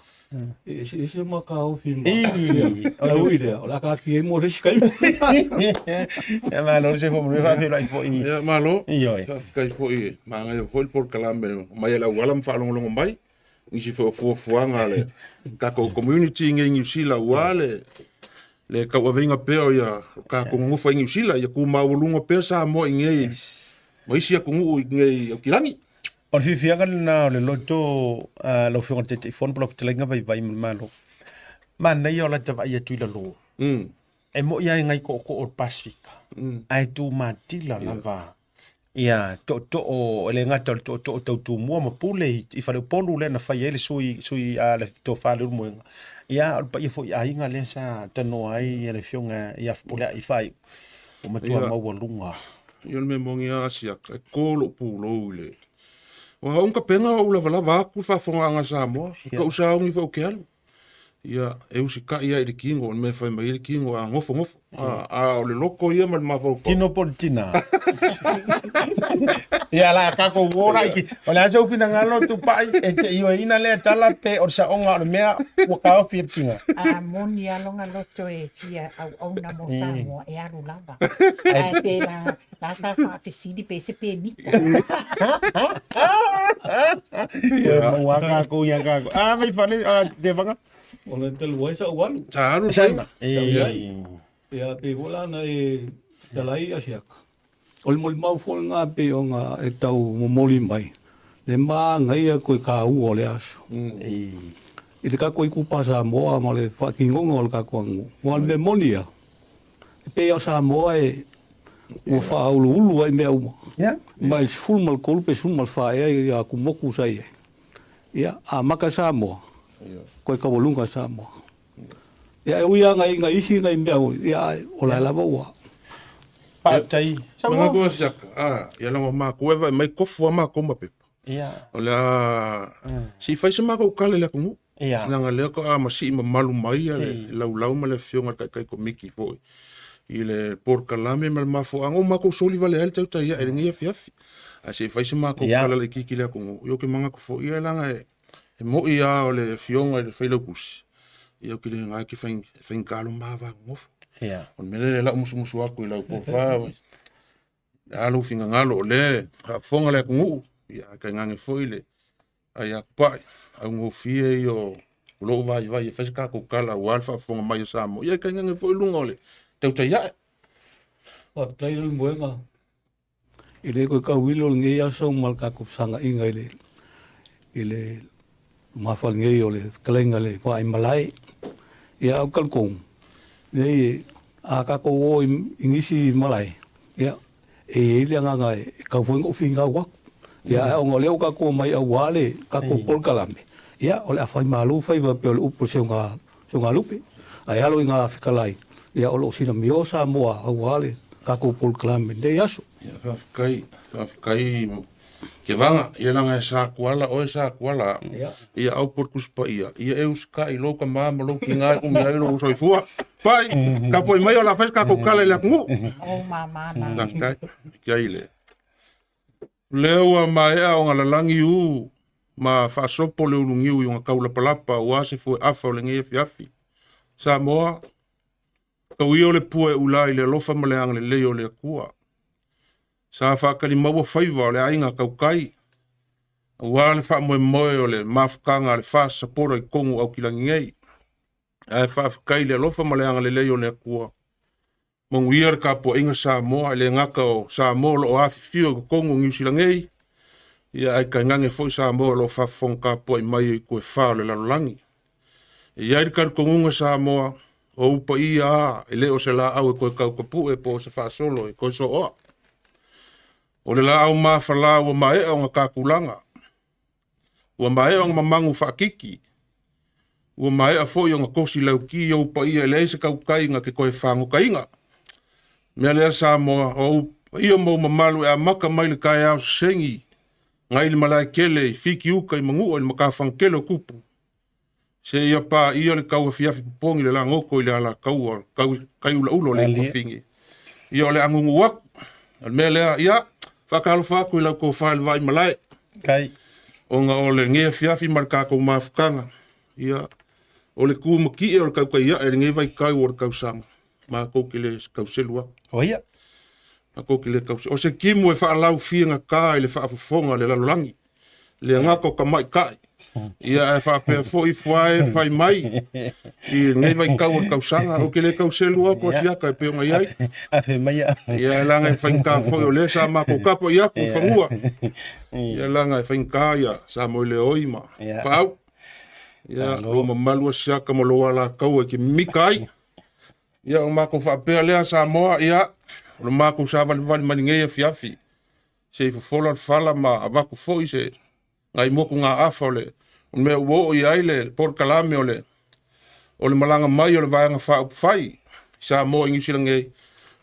e eseese ma taofi ma Ae ui lea, o le a taatia ai mo le isi taimi. Ia malo le soifua manuia faafeiloai foi. Ia malo. Ioe. Faafetai foi, manaia foi le polokalame mai e le auala ma faalogologo mai. Nisi foi o fuafuaga a le tatou community i Niu Sila aua le le tauaveina pea o ia tatou nonofo i Niu Sila, ia tu maualuga pea Samoa i nei ma isi atunuu i nei Aukilani. O le fiafiaga lena o le loto a lau Afioga i le Taitaifono po o lau Fetalaiga Vaivai ma le Malo. Manaia o lata vaai atu i lalo. E moi lava i nai tootoo o le Pasefika, ae tumatila lava ia tootoo, e le gata o le tootoo tau Tumua ma Pule i Faleupolu lea na fai ai le sui, sui a le Tofa Leulumoega. Ia, o le paia foi i aiga lea sa tanoa ai le Afioga ia Fepuleai Faaiu, ua matua maualuga. Ia o le mea moni lava Asiata, e to lou pulou i le... Aua o tapena ou lavalava atu le faafofogaaga a Samoa, i kou sauni foi ou te alu. Ia, e usitai lava i le tino, o le mea e fai mai ai le tino, a nofo, nofo. A, a o le loto ia ma le mafaufau. Tino po o le tina. Ia la tatou uo la iki. O le a sou finagalo Tupai e te ioeina lea tala pe o le saoga o le mea ua taofi e le tina. A moni a lona loto e fia auauna mo Samoa e alu lava. Ae pe la, la sa faafesili pe se pemita. Ia maua kākou ia kākou. A mai fale a Tevaga. O le talu ai sa ou alu. Sa alu Sa alu. E. Ia pei foi la na e fetalai Asiata. O le molimau foi lena pei ona e tau momoli mai le manaia toe taua o le aso. I le tatou itupa Samoa ma le faatinoga o le tatou aganuu. Aua o le mea moni ia, e pei lava o Samoa e ua faauluulu ai mea uma. Mai le 13 pe 14 ea i atumotu sa i ai. Ia, amata Samoa, toe taualuga Samoa. Ia, e ui lava ina i isi nai mea, ia, ae o la e lava ua. Faafetai. Manatu o Siaka, a, ia leaga o matou e vaai mai tofu lava matou ma pepa. O le a se i fai se matou tala i le atunuu. Leaga lea faatoa masii mamalu mai le laulau ma le afioga i le taitai komiti foi i le polokalame ma le mafuaaga ua matou soli vale ai le tautai ae i lenei afiafi. Ae se i fai se matou tala laitiiti i le atunuu, ia ou te manatu foi ia leaga e moni lava o le afioga i le Failautusi, ia ou te le iloa e faigata lou ma va nonofo. O le mea lea i lau musumusu atu i lau tofa, o le a lou finagalo o lea e faafofoga le atunuu, ia ae tainane foi le aia Tupai, augofie ia o lou vaivai e fai se tatou tala aua le faafofoga mai a Samoa, ia ae tainane foi luga o le tautai ae. Faafetai Leulumoega. E le koe tauilo lenei aso ma le tatou fesagaina i le i le lumafale nei o le fetalaiga i le Vaaimalae. Ia ae ou te talitonu, leai a tatou o i nisi malae, ia e i ai le agaga e tatau foi ona ou finau atu. Ia ae ona o lea ua tatou omai aua le tatou polokalame, ia o le a fai malu faiva e pei o le upu a le Seugalupe. Ae alo i ngā fetalai, ia o lo o silamio Samoa aua le tatou polokalame i lenei aso. Ia faafetai, faafetai Kevaga, ia leaga e sa kuala oe sa kuala au. Ia au po o le Tusi Paia, ia e usitai i lou tama ma lou tina e umi ai lou soifua. Pai, tapuai mai o le a fai se tatou tala i le atunuu. Ou mama na. Faafetai. Faafetai le. Lea ua maea ona lalagi u ma faasopo le ulugiu i ona taulapalapa aua se fueafa o lenei afiafi. Samoa, tau ia o le pua e ula i le alofa ma le agalelei o le Atua. Sa faatalimaua faiva o le aiga tautai aua le faamoemoe o le mafutaga a le FAST Supporter i totonu o Aukilani nei. Ae faafetai i le alofa ma le agalelei o le Atua. Manuia le tapuaiga Samoa, e le gata o Samoa o lo o afifio i totonu o Niu Sila nei, ia ae tainane foi Samoa o lo o faafofoga tapuai mai i itu e fa o le lalolagi. E i ai le talitonuga Samoa, o ou paia a, e le o se laau e toe tautapue po o se faasolo e toe sooa. O le laau mafala ua maea ona tatulaga, ua maea ona mamagu faakiki, ua maea foi ona tosi lauki ou paia e leai se tautai na te toe fagotaina. Mea lea Samoa, o ou paia ma ou mamalu e amata mai le taeao sesegi nai le Malaetele i Fitiuta i Manua i le matafagatele o Tupu, seia paia le tauafiafi popogi le lagoto i le alataua o le taiulaula o le Ituafine. Ia o le agugu atu. O le mea lea, ia, faatalofa atu i lau tofa i le Vaaimalae. Kai. Ona o lenei afiafi ma le tatou mafutaga, ia, o le tu matie o le tautai ae i lenei vaitau o le tausaga, matou te le tauselu atu. O ia. Matou te le tauselu. O se timu e faalaufiagata i le faafofoga a le lalolagi, le gata o tamaitai, ia ae faapea foi fuae fai mai i lenei vaitau o le tausaga. Ou te le tauselu atu Asiata e pei ona i ai. Afe mai ia. Ia leaga e faigata foi o lea sa matou tapuai atu i fanua. Ia leaga e faigata ia sa moeleoi ma Paau. Ia lou mamalu Asiata ma lou alataua e te mimita ai. Ia o matou faapea lea Samoa, ia o le matou savalivali mai lenei afiafi se i fofola le fala ma avatu foi se nai motugaafa o le mea ua oo i ai le polokalame o le o le malaga mai o le Vaega Faaupufai i Samoa i Niu Sila nei.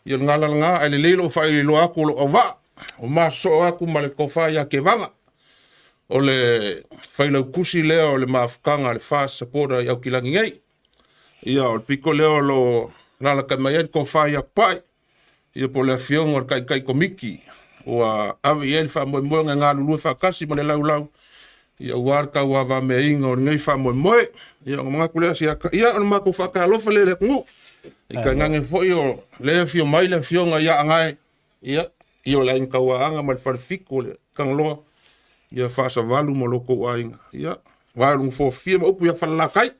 Ia o le gala lena, ae lelei lou faailoa atu o lou auvaa o masosoo atu ma le tofa ia Kevaga, o le failautusi lea o le mafutaga a le FAST Supporter i Aukilani nei. Ia, o le pito lea o lo o alalatai mai ai le tofa ia Tupai, ia po o le afioga o le Taitai Komiti ua ave i ai le faamoemoega e galulue faatasi ma le laulau, ia aua le tauavameaina o lenei faamoemoe. Ia ona manatu lea Asiata, ia o le matou faatalofa lea i le atunuu. I tainane foi o lea e afio mai le afioga ia Agae, ia, ia o le Aiga Tauaana ma le Falefitu o le Tagaloa, ia Faasavalu ma lo outou aiga, ia, vae o le Nofoafia ma upu ia Falelatai.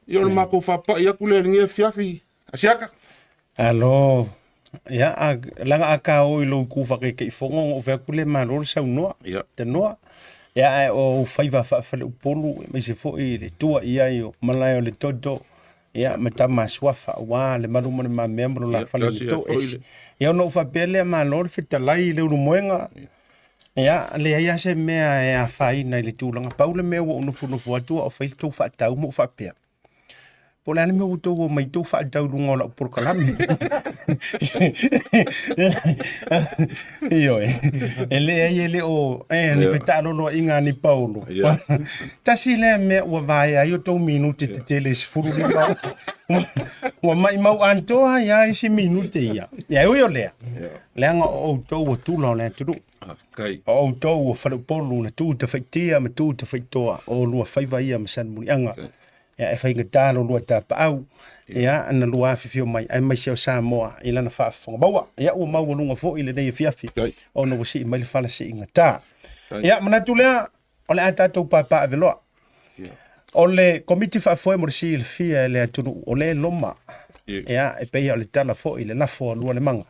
Ia o le matou faapai atu lea i lenei afiafi, Asiata. Alo, ia, a, leaga a ka o i lou itu faataitaifono ona ou fai atu lea malo le saunoa, Ia. tanoa. Ia, ae o ou faiva faafaleupolu, aemaise foi le tua i ai o malae o le toto, ia, ma tama suafa, aua le malu ma le mamea ma lo la Ia, fale tasi na ia to foi ese. le. Ia, ona ou faapea lea, malo le fetalai i le ulumoega. Ia, leai lava se mea e afaina i le tulaga. Pau le mea ua ou nofonofo atu a o fai le tou faatau ma ou faapea, Po o le a le mea ua outou omai tou faatau i luga o lau polokalame. Ioe, e leai e le o, e, ni pe taaloloaiga a ni Paulo. Tasi lea mea ua vaea ai o tou minute tetele e 15, ua maimau atoa ai lava isi minute ia. Ia, e ui o lea, leaga o outou o tula o le atunuu. Faafetai. O outou o faleupolu na tu tafaitia ma tu tafaitoa, o lua faiva ia ma Salemuliaga. Ia, e faigata lo lua tapaau, ia, na lua afifio mai, aemaise o Samoa i lana faafofoga maua. Ia, ua maualuga foi lenei afiafi, ona ua sii mai le fala siigata. Ia, manatu lea, o le a tatou papaaveloa. O le Komiti Faafoe mo le Silafia e le atunuu, o lea e loma. Ia, e pei o le tala foi i le lafo a Lualemaga.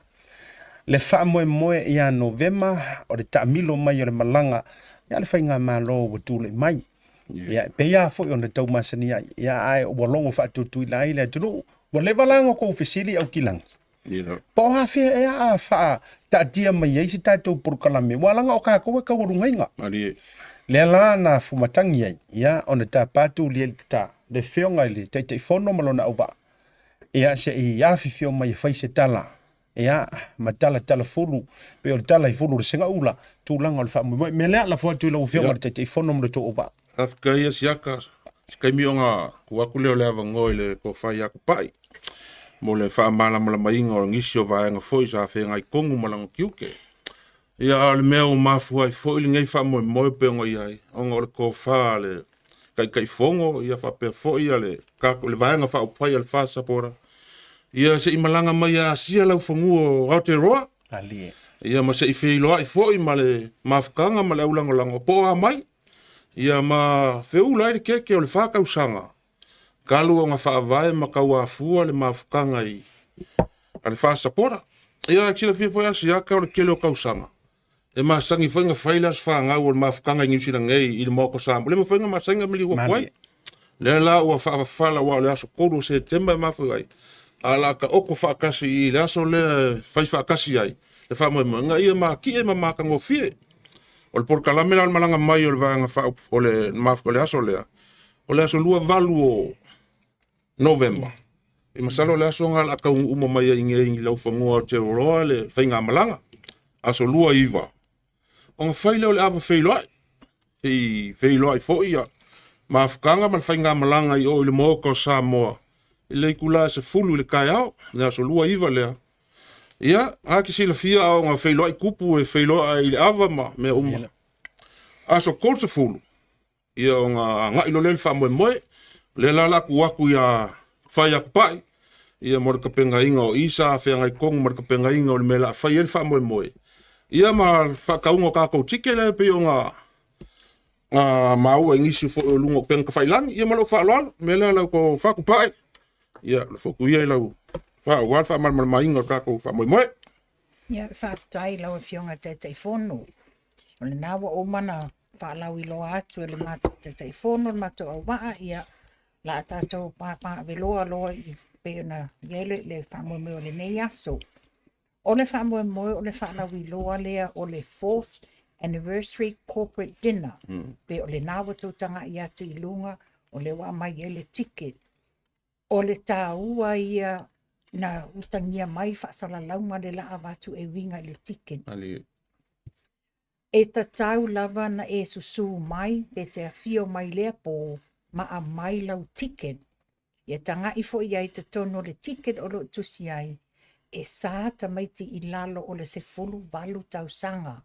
Le faamoemoe ia Novema o le taamilo mai o le malaga ia le faigamalo ua tulai mai. Ia, e pei lava foi ona tau masani ai, ia ae ua logo faatuatuila ai le atunuu, ua leva la ona tou fesili Aukilagi. Po o afea ea a faataatia mai ai se tatou polokalame, aua leaga o tatou e taualugaina. Lea la na fumatagi ai, ia ona tapa atu Lielita, le afioga i le Taitaifono ma lona auvaa, ia se i afifio mai e fai se tala, ia ma talatalafulu, pei o le tala i fulu o le segaula, tulaga o le faamoemoe. Mea lea, lafo atu i lau afioga i le Taitaifono ma le tou auvaa. Faafetai ia Siaka, se taimi ona tuu atu lea o le avanoa i le tofa ia Tupai mo le faamalamalamaina o nisi o vaega foi sa feagai tonu ma lana tiute. Ia, a o le mea ua mafua ai foi lenei faamoemoe pei ona i ai, ona o le tofa a le Taitaifono, ia faapea foi ia le tatou le Vaega Faaupufai a le FAST Supporter, ia se i malaga mai e asia laufanua o Aotearoa. Malie. Ia ma se i feiloai foi ma le mafutaga ma le aulagolago po o a mai. Ia ma feula ai le keke o le fa tausaga talu ona faavae ma tauafua le mafutaga i a le FAST Supporter. Ia e silafia foi Asiata o le tele o tausaga e masani foi ona fai le aso fanau o le mafutaga i Niu Sila nei i le Maota o Samoa. Le mafai ona masani ona maliu atu ai. Lea la ua faafafala aua o le aso 3 o Setema e mafua ai. A o le a taoto faatasi i le aso lea e fai faatasi ai le faamoemoe, ia matie ma matagofie. O le polokalame la o le malaga mai o le vaega faa, o le o le aso lea, o le aso 28 o Novema. I masalo o le aso lena o le a taunuu uma mai ai nei i laufanua o Aotearoa le faigamalaga, aso 29. Ona fai lea o le ava feiloai, se i feiloai foi ia mafutaga ma le faigamalaga i o i le Maota o Samoa i le itula e 10 i le taeao, le aso 29 lea. Ia, a te silafia a ona feiloai tupu e feiloai i le ava ma mea uma. Aso 30, ia ona agai loa lea i le faamoemoe. O lea la o le a tuu atu ia Faiakupai, ia mo le tapenaina o i sa feagai tonu ma le tapenaina o le mea o le a fai ai le faamoemoe, ia ma le faatauga o tatou ticket lea e pei ona maua i nisi foi o luga o upega tafailagi. Ia ma lou faaaloalo, o le mea lea lau Faakupai, ia lafo atu ia i lau faaauau le faamalamalamaina o le tatou faamoemoe. Ia, faafetai i lau Afioga i le Taitaifono. O lena ua uma ona faalauiloa atu e le matou Taitaifono le matou auvaa, ia, o le a tatou papaaveloa loa i pei ona i ai le, le faamoemoe o lenei aso. O le faamoemoe o le faalauiloa lea o le fourth anniversary corporate dinner. Pei o lena ua tou tagai atu i luga, o lea ua aumai ai le ticket. O le taua ia na utagia mai faasalalauga le la avatu e uiga i le ticket. E tatau lava na e susu mai pe te afio mai lea po ma aumai lau ticket. Ia tagai foi i ai i totonu o le ticket o lo o tusi ai, e sa tamaiti i lalo o le 18 tausaga.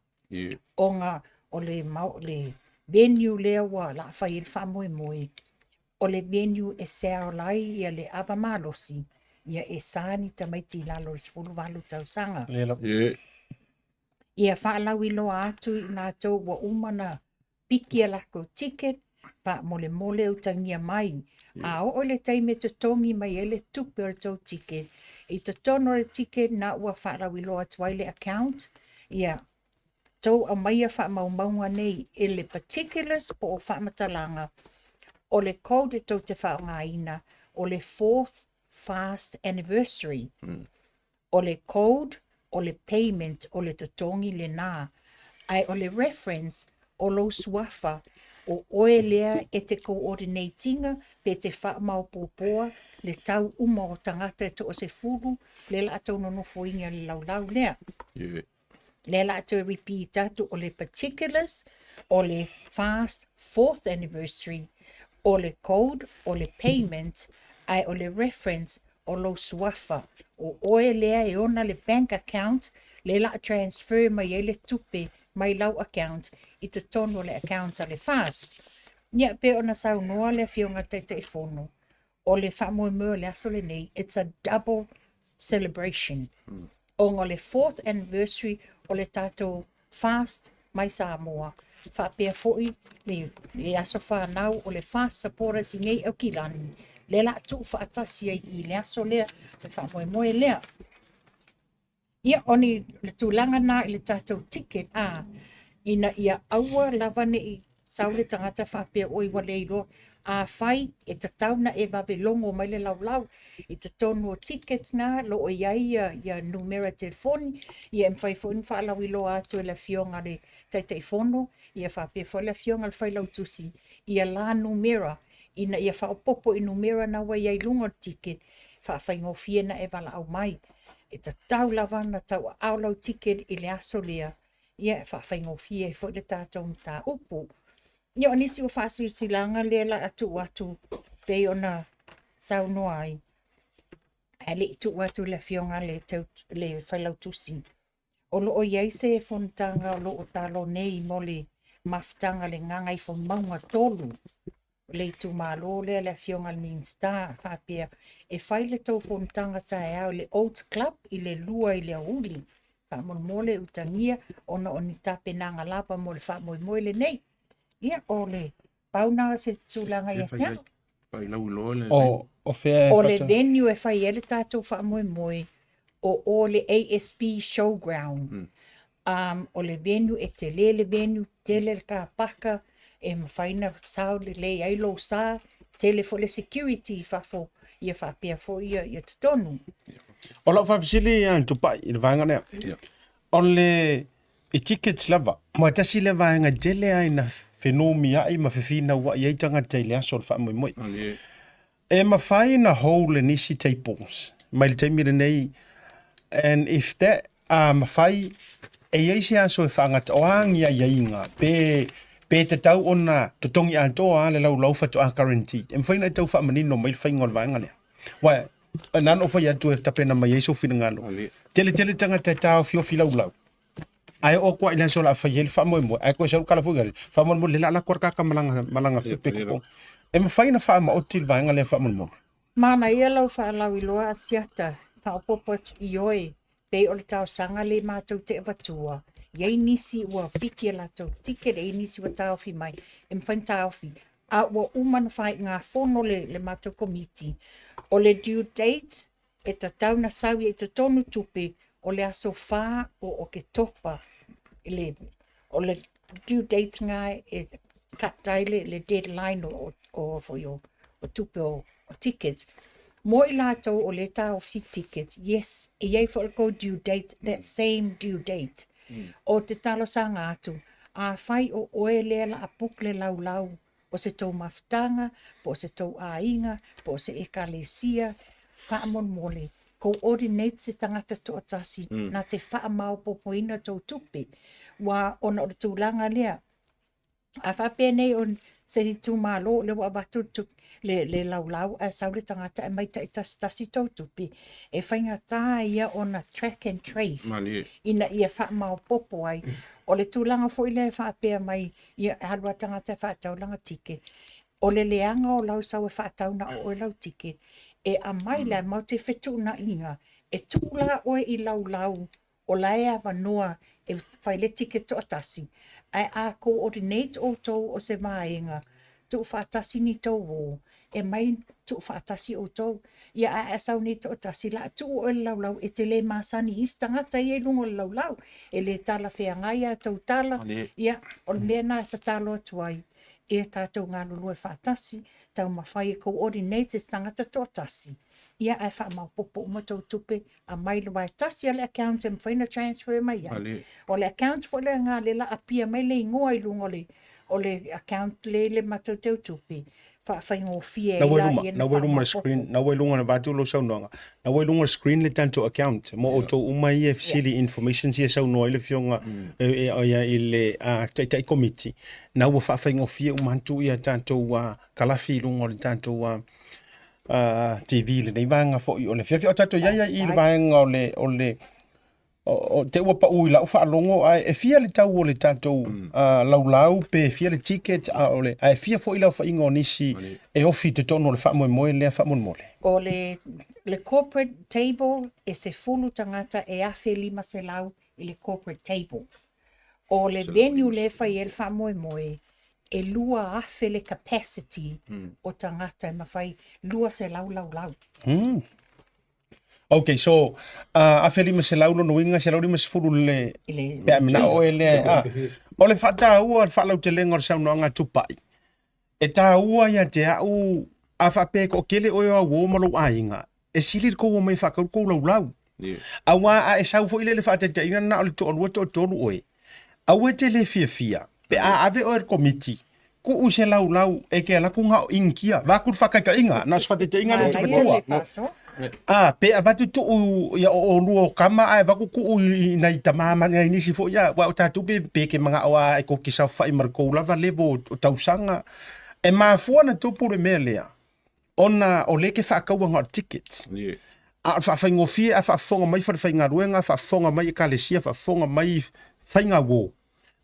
Ona o le, le venue lea ua la fai ai le faamoemoe, o le venue e sell ai ia le ava malosi, ia e sa ni tamaiti i lalo o le 18 tausaga. Ia faalauiloa atu i latou ua uma na piki a latou ticket, faamolemole utagia mai. A oo i le taimi e totogi mai ai le tupe o le tou ticket, i totonu o le ticket na ua faalauiloa atu ai le account, ia tou aumaia faamaumauga nei i le particulars po o faamatalaga o le code e tou te faaaogaina o le fourth fast anniversary. O le code o le payment o le totogi lena, ae o le reference o lou suafa, o oe lea e te coordinate ina pe te faamaopoopoa le tau uma o tagata e toasefulu lea la a tou nonofoina i le laulau lea. Lea la a toe repeat atu o le particulars, o le fast fourth anniversary, o le code, o le payment, ae o le reference o lou suafa, o oe lea e ona le bank account lea la a transfer mai ai le tupe mai lau account i totonu o le account a le FAST. Ia, pei ona saunoa le Afioga i le Taitaifono, o le faamoemoe o le aso lenei, it's a double celebration. Ona o le fourth anniversary o le tatou Fast mai Samoa, faapea foi le, le aso fanau o le Fast Supporters i nei Aukilani, lea la a tuu faatasi ai i le aso lea, le faamoemoe lea. Ia, o ni le tulaga na i le tatou ticket, a, ina ia aua lava ne i sau le tagata faapea oi ua le iloa. Afai e tatau na e vave logo mai le laulau i totonu o tickets na lo o i ai ia, ia numera telefoni, ia e mafai foi ona faalauiloa atu e le afioga a le Taitaifono, ia faapea foi le afioga i le Failautusi ia la numera ina ia faaopoopo i numera na ua i ai i luga o le ticket, faafaigofie na e valaau mai. E tatau lava ona tauaao lau ticket i le aso lea, ia e faafaigofie ai foi le tatou mataupu. Ia o nisi o faasilasilaga lea la a tuu atu pei ona saunoa ai, ae le i tuu atu i le afioga i le Failautusi, O lo o i ai se fonotaga o lo o talo nei mo le mafutaga a le Gagaifomauga 3, le itumalo lea le Afioga i le Minisita faapea e fai le tou fonotaga taeao i le Oats Club i le 2 i le aoauli. Faamolemole utagia ona o ni tapenaga lava mo le faamoemoe lenei. Ia, o le pau na o se tulaga ia te au. O, o fea e O le venue e fai ai le tatou faamoemoe, o o le ASB Showground. Mm. Um, o le venue e tele le venue, tele le kapaka, e mafai na sao lelei ai lou sa, tele foi le security i fafo, ia faapea foi ia, ia totonu. O lau faafesili ia Tupai i le vaega lea. Yeah. O le I tickets lava. Aua tasi lea vaega e tele lava ina fenumiai ma fefinauai ai tagata i le aso o le faamoemoe. E mafai ona hold e nisi tables mai le taimi lenei and if that a mafai e i ai se aso e faagata o a ni aiaiga pe pe tatau ona totogi atoa lava le laulau faatoa guarantee. E mafai ona e tau faamanino mai le faiga o le vaega lea. Aua na ona ou fai atu e tapena mai ai sou finagalo. Tele tele tagata e taofiofi laulau. Ae oo atu i le aso o le a fai ai le faamoemoe, ae toe sau le kala foi lea, faamolemole le la la kaka malaga malaga pepe ko. E mafai ona faamaoti le vaega lea faamolemole. Manaia lau faalauiloa Asiata, faaopoopo atu ioe, pei o le talosaga lea matou te avatua, i ai nisi ua piki a latou ticket, e i ai nisi ua taofi mai, e mafai ona taofi, a ua uma ona faaiugafono le, le matou komiti, o le due date e tatau ona sau i totonu tupe o le aso 4 o Oketopa le, o le due date na e cut ai le, le deadline o, o, foi o, o tupe o, o tickets. Mo i latou o le taofi tickets, yes, e i ai foi le kou due date, that same due date. Mm. O te talosaga atu, afai o oe lea la a book le laulau o se tou mafutaga, po o se tou aiga, po o se ekalesia, faamolemole, coordinate se tagata toatasi mm. na te faamaopopoina tou tupe. Ua ona o le tulaga lea, a faapea nei o se itumalo lea ua avatu le, le laulau ae sau le tagata e mai taitasitasi tou tupe, e faigata ia ona track and trace Malie. ina ia faamaopopo ai. O le tulaga foi lea e faapea mai Ia, e alu a tagata e faatau lana ticket. O le leaga o lau sau e faatau na o oe lau ticket, e aumai la matou te fetuunaiga, e tuu la oe i laulau o la e avanoa e fai le ticket toatasi, ae a coordinate outou o se vaega, tuufaatasi ni tou o, e mai tuufaatasi outou. Ia, ae a sau nei toatasi, la a tuu oe le laulau, e te le masani i isi tagata ia i luga o le laulau, e le talafeagai a tou tala. Ia, o le mea lena e tatalo atu ai, ia tatou galulue faatasi, taumafai e coordinate se tagata toatasi, ia ae faamaopoopo uma tou tupe, aumai le, aua e tasi lava le account e mafai ona transfer mai ai. O le account foi lena lea o le a appear mai le igoa i luga o le o le account le le matou teutupe faafaigofie ai la ia na ua i luma le screen na ua i luga vaeatu lou saunoaga na ua i luga le screen le tatou account mo outou uma ia e fesili informations ia e saunoa ai le afioga ia i le taitai komiti na ua faafaigofie uma atu ia tatou kalafi i luga o le tatou TV i lenei vaega foi o le afiafi o tatou i ai ai i le vaega o le o le O, te ua pau i lau faalogo, ae e fia le tau o le tatou mm. uh, laulau, pe fia le ticket, a o le, ae fia foi le aofaiga o nisi e ofi i totonu o le faamoemoe lea faamolemole. O le, le corporate table e 10 tagata e 1500 i le corporate table. O le venue le fai ai le faamoemoe, e 2000 le capacity mm. o tagata e mafai 200 laulau. Mm. Okay, so uh, 1500 lona uiga, 150 le, pe a manao oe lea. Ah, o le faataua, le faalautelega o le saunoaga a Tupai, e taua ia te au, a faapea e toatele oe o au uo ma lou aiga, e sili le tou omai e faatau le tou laulau. Aua a e sau foi lea i le faataitaiga na o le toalua toatolu oe, aua e te le fiafia pe a ave oe i le komiti, tuu i se laulau e te alu atu na o Initia, vaeatu le faataitaiga, na o se faataitaiga lea ou te avatua. A, pe avatu tuu ia o oulua o tama ae avatu tuu i nai tama ma nai nisi foi ia, aua o tatou pe, pe te manao lava e tou te saofai ma le tou lava level o tausaga. E mafua ona tupu le mea lea, ona o lea e te faataua na o le ticket. A o le faafaigofie a faafofoga mai falefaigaluega, faafofoga mai ekalesia, faafofoga mai faigauo,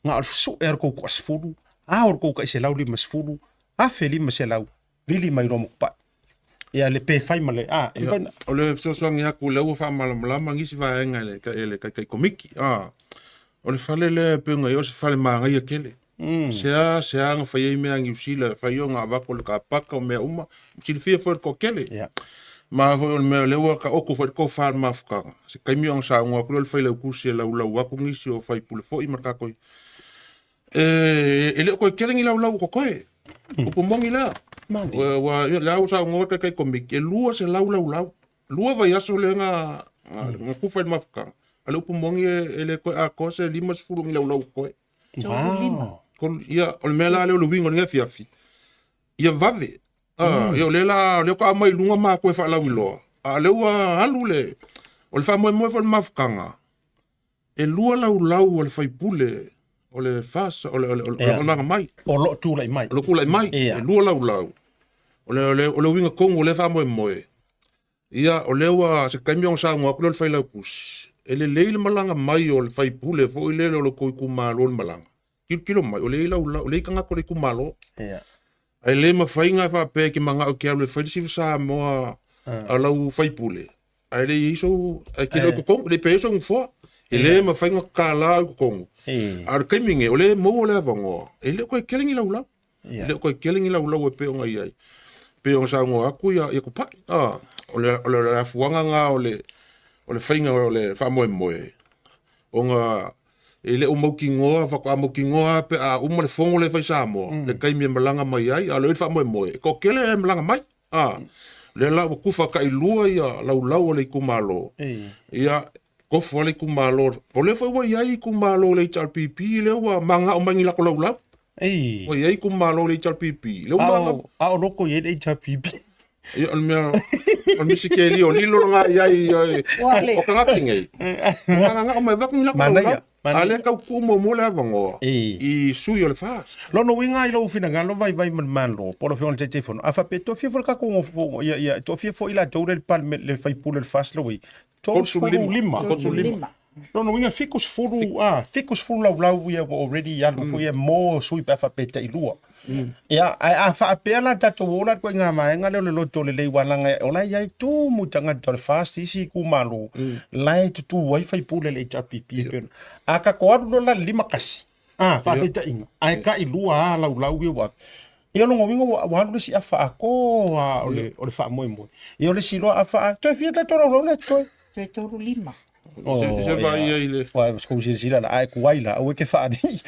na o le sue a le tou toasefulu, ao le tou tai 150, 1500, vili mai loa ma Tupai. Ia le pe fai ma le, a, e mafai ona. O le fesoasoani atu lea ua faamalamalama nisi vaega e le, e le Taitai Komiti. A, o le fale lea e pei ona i ai o se fale manaia tele. Sea, sea na fai ai mea a Niu Sila, fai ona avatu o le kapaka o mea uma, silafia foi e le toatele. Yeah. Ma foi o le mea lea ua taoto foi le tofa i le mafutaga. Se taimi ona saunoa atu lea o le Failautusi e laulau atu nisi o faipule foi ma le tatou E, e le o toe tele ni laulau o totoe. Upu moni lea. Ua, ua, lea ua saunoa le Taitai Komiti, e 200 laulau. Lua vaiaso lea na, na, na tufa i le mafutaga. A le upu moni e, e le toe atoa se 50 ni laulau o totoe. 35. Tolu, ia, o le mea la lea o le uiga o lenei afiafi, ia vave. Ah, ia o lea la, o lea ua aumai i luga matou e faalauiloa, a o lea ua alu le, o le faamoemoe foi o le mafutaga, e lua laulau a le faipule o le FAS, o le, o le, o le Ia. olaga mai. O lo o tulai mai. O lo o tulai mai, Ia. e lua laulau. O le, o le, o le uiga tonu o lea faamoemoe, ia, o lea ua, se taimi ona saunoa atu lea o le Failautusi, e lelei le malaga mai o le faipule foi lele o lo outou itumalo i le malaga, tilotilo mai, o lea e i laulau, o lea e i tagata o le itumalo. Ia. Ae le mafai ona faapea e te manao e te alu e fai le sifa Samoa a lau faipule, ae le i ai sou, ae te le o i totonu, le pe i ai sou nofoa. E le mafai ona tatala au i totonu. A o le taimi lenei, o lea e maua le avanoa, e le o toe tele ni laulau. E le o toe tele ni laulau e pei ona i ai. E pei ona saunoa atu ia, ia Tupai, a, o le, o le afuaga lena o le, o le faiga o le faamoemoe, ona e le o mautinoa, faatoa mautinoa lava pe a uma le fono lea e fai i Samoa, le taimi e malaga mai ai, a o lea e i ai le faamoemoe, e toatele e malaga mai. A, lea la ua tufa tailua ia laulau o le itumalo, ia, tofu lava le itumalo. O lea foi ua i ai itumalo o le HRPP lea ua manao mai ni latou laulau. Ei. Ua i ai itumalo o le HRPP lea ua manao. A o loko i ai le HRPP. Ia, o le mea, o le misikeli o lilo lena i ai, o tagata nei, mananao mai avatu ni latou laulau. A lea tau tuu muamua le avanoa i sui o le FAST. Lona uiga i lou finagalo vaivai ma le Malo, po o le Afioga i le Taitaifono, a faapea e toafia foi le tatou nofofoga, ia, ia, toafia foi i latou lea i le sui usufono o le FAST la ua i ai, 35. 35. Lona uiga 70, a, 70 laulau ia ua already alu foi ia mo sui pe a faapea e tailua. Ia, ae a faapea la tatou o la i le ituaiga vaega lea o le loto lelei aua leaga o la e i ai tumu tagata o le FAST i isi itumalo la e tutu ai faipule o le HRPP e pei ona. A tatou alu loa la i le 51, a, faataitaiga, ae tailua lava laulau ia ua ave. Ia o lona uiga ua, ua alu le isi afa atoa lava o le, o le faamoemoe. Ia o le isi loa afa, toe fia tatou laulau lea totoe? Toe 35. Oh, Se vaai ai le... Ua kou silasila la, a e kuai la, aua e te faalii.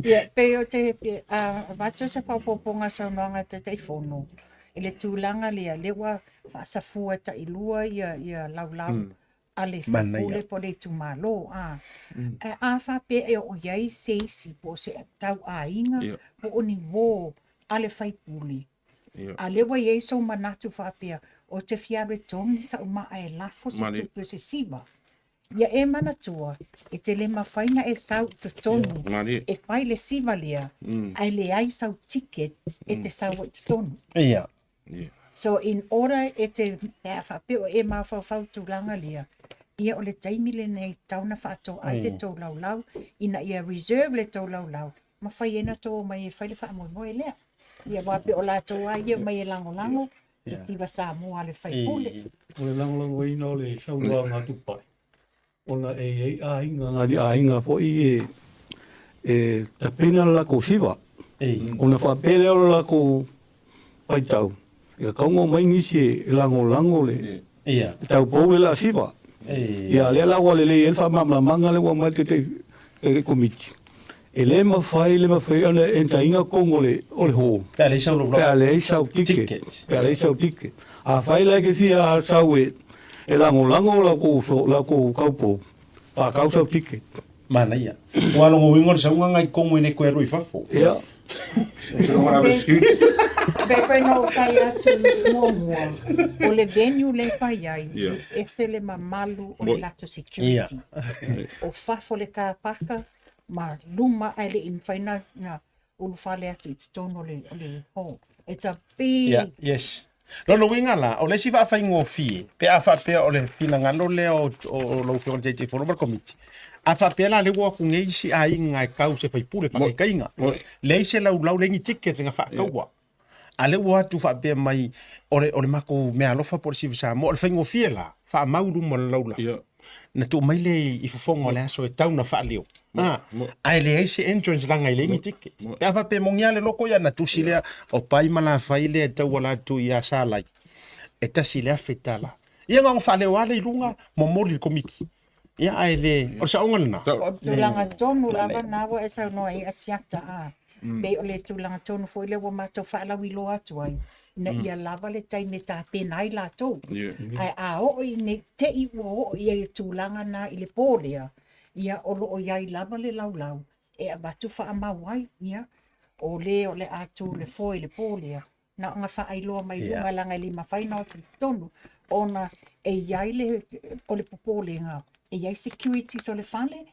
Ia, pei o te avatu se faaopoopoga saunoaga a Taitaifono i le tulaga lea, lea ua faasafua tailua ia, ia laulau mm. a le faipule po o le itumalo. A, mm. a faapea e oo i ai se isi po o se tauaiga yeah. po o ni uō a le faipule, Yeah. A lea ua i ai sou manatu faapea, ou te fia alu e togi sa'u maa e lafo se tupe o se siva. Ia e manatua, e te le mafai ona e sau i totonu Malie. e fai le siva lea, ae leai sau ticket e te sau ai i totonu. Ia. Yeah. So in order e te, pe a faapea o e mafaufau i tulaga lea, ia o le taimi lenei tatau ona faatoai se tou laulau ina ia reserve le tou laulau ma fai ai na tou omai e fai le faamoemoe lea. Ia aua pei o latou lava ia e omai e lagolago se siva Samoa a le faipule. O le lagolagoina o le saunoaga a Tupai, ona e i ai aiga, nai aiga foi e, e tapena le latou siva. Ona faapea lea o le latou faitau, e tatau ona omai nisi e lagolago le. E taupou le lasiva. Ia, lea la ua lelei ai le faamalamalamaga lea ua aumai le Taitai Komiti, e le mafai, le mafai ona enter ina totonu o le o le hall. Pe a leai sau laulau. Pe a leai sau ticket. Pe a leai sau ticket. Afai la e te fia sau e e lagolago la tou la tou taupou, faatau sau ticket. Manaia. Ua logo uiga o le sauga ngai totonu e le toe alu i fafo. Ia. Pe fai na ou fai atu muamua, o le venue lea e fai ai, e ese le mamalu o le latou security. O fafo le car paka ma luma ae le i mafai na ulufale atu i totonu o le, o le hall. It's a big... Yeah, yes. Lona uiga la, o le isi faafaigofie, pe a faapea o le finagalo lea o, o, o lau Afioga i le Taitaifono ma le Komiti, a faapea la lea ua o atu nei isi aiga e tau se faipule faataitaiga, leai se laulau, leai ni tickets na faataua. A lea ua o atu faapea mai, o le, o le matou meaalofa po o le Siva Samoa, o le faigofie la, faamau luma o le laulau. Yeah. Na tuu mai lea i fofoga o le aso e tau na faaleo. Ah, ae leai se entrance leaga e leai ni ticket. Pe a faapea e moni lava le loko ia na tusi lea o Pai ma Lafai lea e tauala atu ia Salai e $1,000. Ia na ona faaleo lava lea i luga momoli i le komiti. Ia ae le, o le saoga lena. O le tulaga tonu lava na ua e saunoa ai Asiata a. Pei o le tulaga tonu foi lea ua matou faalauiloa atu ai ina ia lava le taimi e tapena ai latou. Ae a oo i nei te i ua oo i ai le tulaga na i le po lea, ia o lo o i ai lava le laulau e avatu faamau ai, ia, o le o le a tu le foe i le po lea, na ona faailoa mai luga leaga e le mafai ona o atu i totonu ona e i ai le, o le popolega, e i ai securities o le fale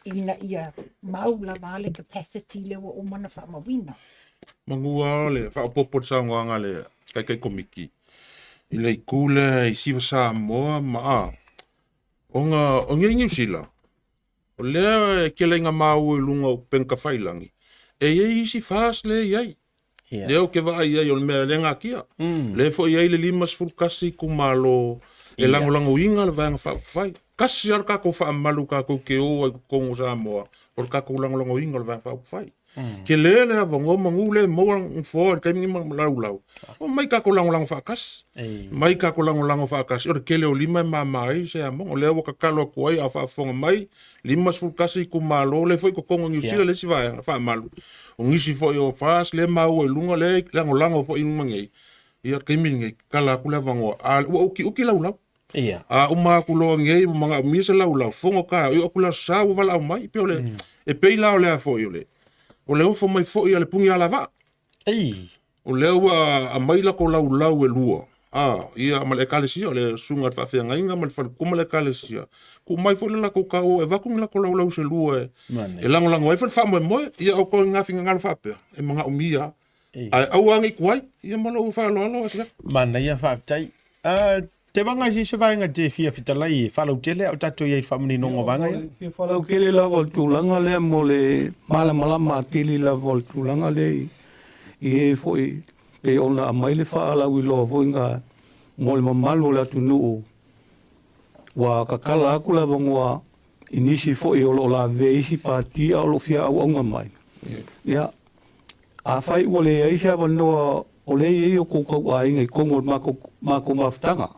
ina ia mau lava le capacity lea ua uma ona faamauina. Manu lava o le faaopoopo i le saunoaga a le Taitai Komiti i le itu lea i Siva Samoa ma a, ona o nei Niu Sila, o lea e tele ina maua i luga o upega tafailagi, e i ai isi FAST lea e i ai. Yeah. Lea ou te vaai i ai o le mea e le natia. Lea foi e i ai le 51 itumalo e lagolagoina le Vaega Faaupufai. Tasi lava le tatou faamalu tatou te o ai i totonu o Samoa, o le tatou lagolagoina o le Vaega Faaupufai. Tele le avanoa manu lea e maua nofoa i le taimi lenei ma laulau. Omai tatou lagolago faatasi. Mai tatou lagolago faatasi. O le tele o lima e mama ai se amoga. O lea ua tatalo atu ai a o faafofoga mai 51 itumalo lea foi i totonu o Niu Sila le isi vaega faamalu. O nisi foi o FAST lea e maua i luga lea e lagolago foi i luma nei. Ia taimi lenei tatala atu le avanoa. A ua utiuti laulau. Ia. A uma atu loa nei ua manaomia se laulau, fono taeao, e oo atu i le Aso Sa ua valaau mai. E pei o le, e pei la o le a foi o le, o le ofo mai foi a le puni alavaa. Ei. O lea ua aumai latou laulau e lua, a, ia ma le Ekalesia, o le susuga i le faafeagaiga ma le faletua ma le Ekalesia. Tuu mai foi le latou taua e avatu ni latou laulau se lua e, e lagolago ai foi le faamoemoe. Ia o ituaiga finagalo faapea, e manaomia lava. Ae aua ne i tuai, ia ma lou faaaloalo Asiata. Manaia faafetai. Tevaga i se vaega te fia fetalai e faalautele a o tatou i ai i le faamaninoga o vaega ia? E fia faalautele lava o le tulaga lea mo le malamalama atili lava o le tulaga lea i e foi pei ona aumai le faalauiloa foi na mo le mamalu o le atunuu ua tatala atu le avanoa i nisi foi o lo o lavevea i isi pati a o lo o fia auauna mai. Ia, Afai ua leai se avanoa o lea e i ai o kou tauaiga i totonu o le matou, matou mafutaga,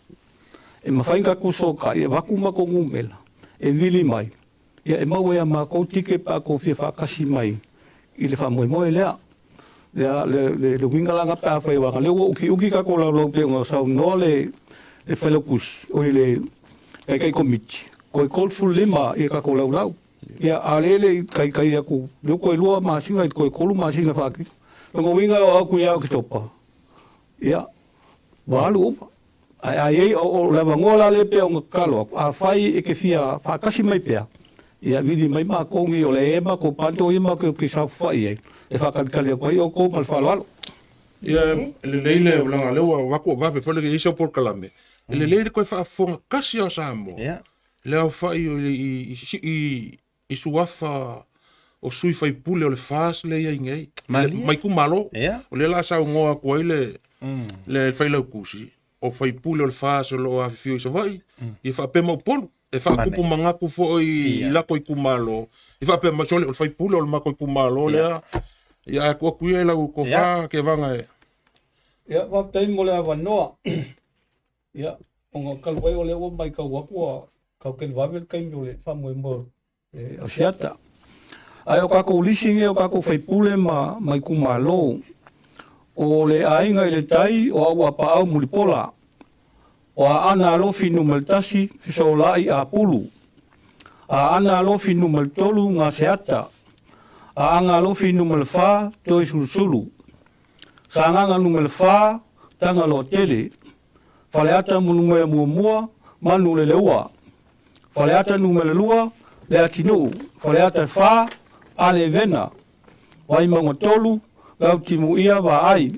e mafai ona tatou sotai e avatu matou numera e vili mai, ia e maua ia matou ticket pe a tou fia faatasi mai i le faamoemoe lea. Le, le, le, le uiga la lena pe afai aua lea ua utiuti tatou laulau pei ona saunoa le, le Failautusi, oi le Taitai Komiti, toe 35 ia tatou laulau. Ia, a lea e le i taitai atu, lea ua toe lua masina i le toe tolu masina faatino. Lona uiga e oo atu ia Oketopa, ia, ua alu uma. Ae a i ai, o le avanoa la lea e pei ona tatalo atu, afai e te fia faatasi mai pea, ia vili mai matou nei o lea e i ai matou bundle ia matou te saofafai ai, e faatalitali atu ai outou ma le faaaloalo. Ia, e lelei le, leaga o lea ua avatu ua vave foi le i ai sau polokalame, e lelei le toe faafofoga tasi lava o Samoa. Ia. Le aofai i suafa o sui faipule o le FAST lea e i ai nei, mai itumalo. O lea o le a saunoa atu ai le Failautusi, o faipule o le FAST o lo o afifio i Savaii, ia faapea ma Upolu, e faatupu manatu foi i latou itumalo, e faapea mai, sole, o le faipule o le matou itumalo lea, ia ae tuu atu ia i lau tofa Tevaga e. Ia, faafetai mo le avanoa. Ia, Ona talu ai o lea ua matau atu ua tatou televave le taimi o le faamoemoe o Asiata. Ae o tatou lisi nei o tatou faipule ma ma itumalo, o le Aiga i le Tai o Auapaau Mulipola, o Aana Alofi Nu.1 Fesolai Apulu, Aana Alofi Nu.3 Gaseata, Aana Alofi Nu.4 Toisulusulu, Sagaga Nu.4 Tagaloatele, Faleata Numera Muamua, Manuleleua. Faleata Numera 2, Leatinuu. Faleata 4, Alevena. Vaimauga 3, Lautimuia Vaai.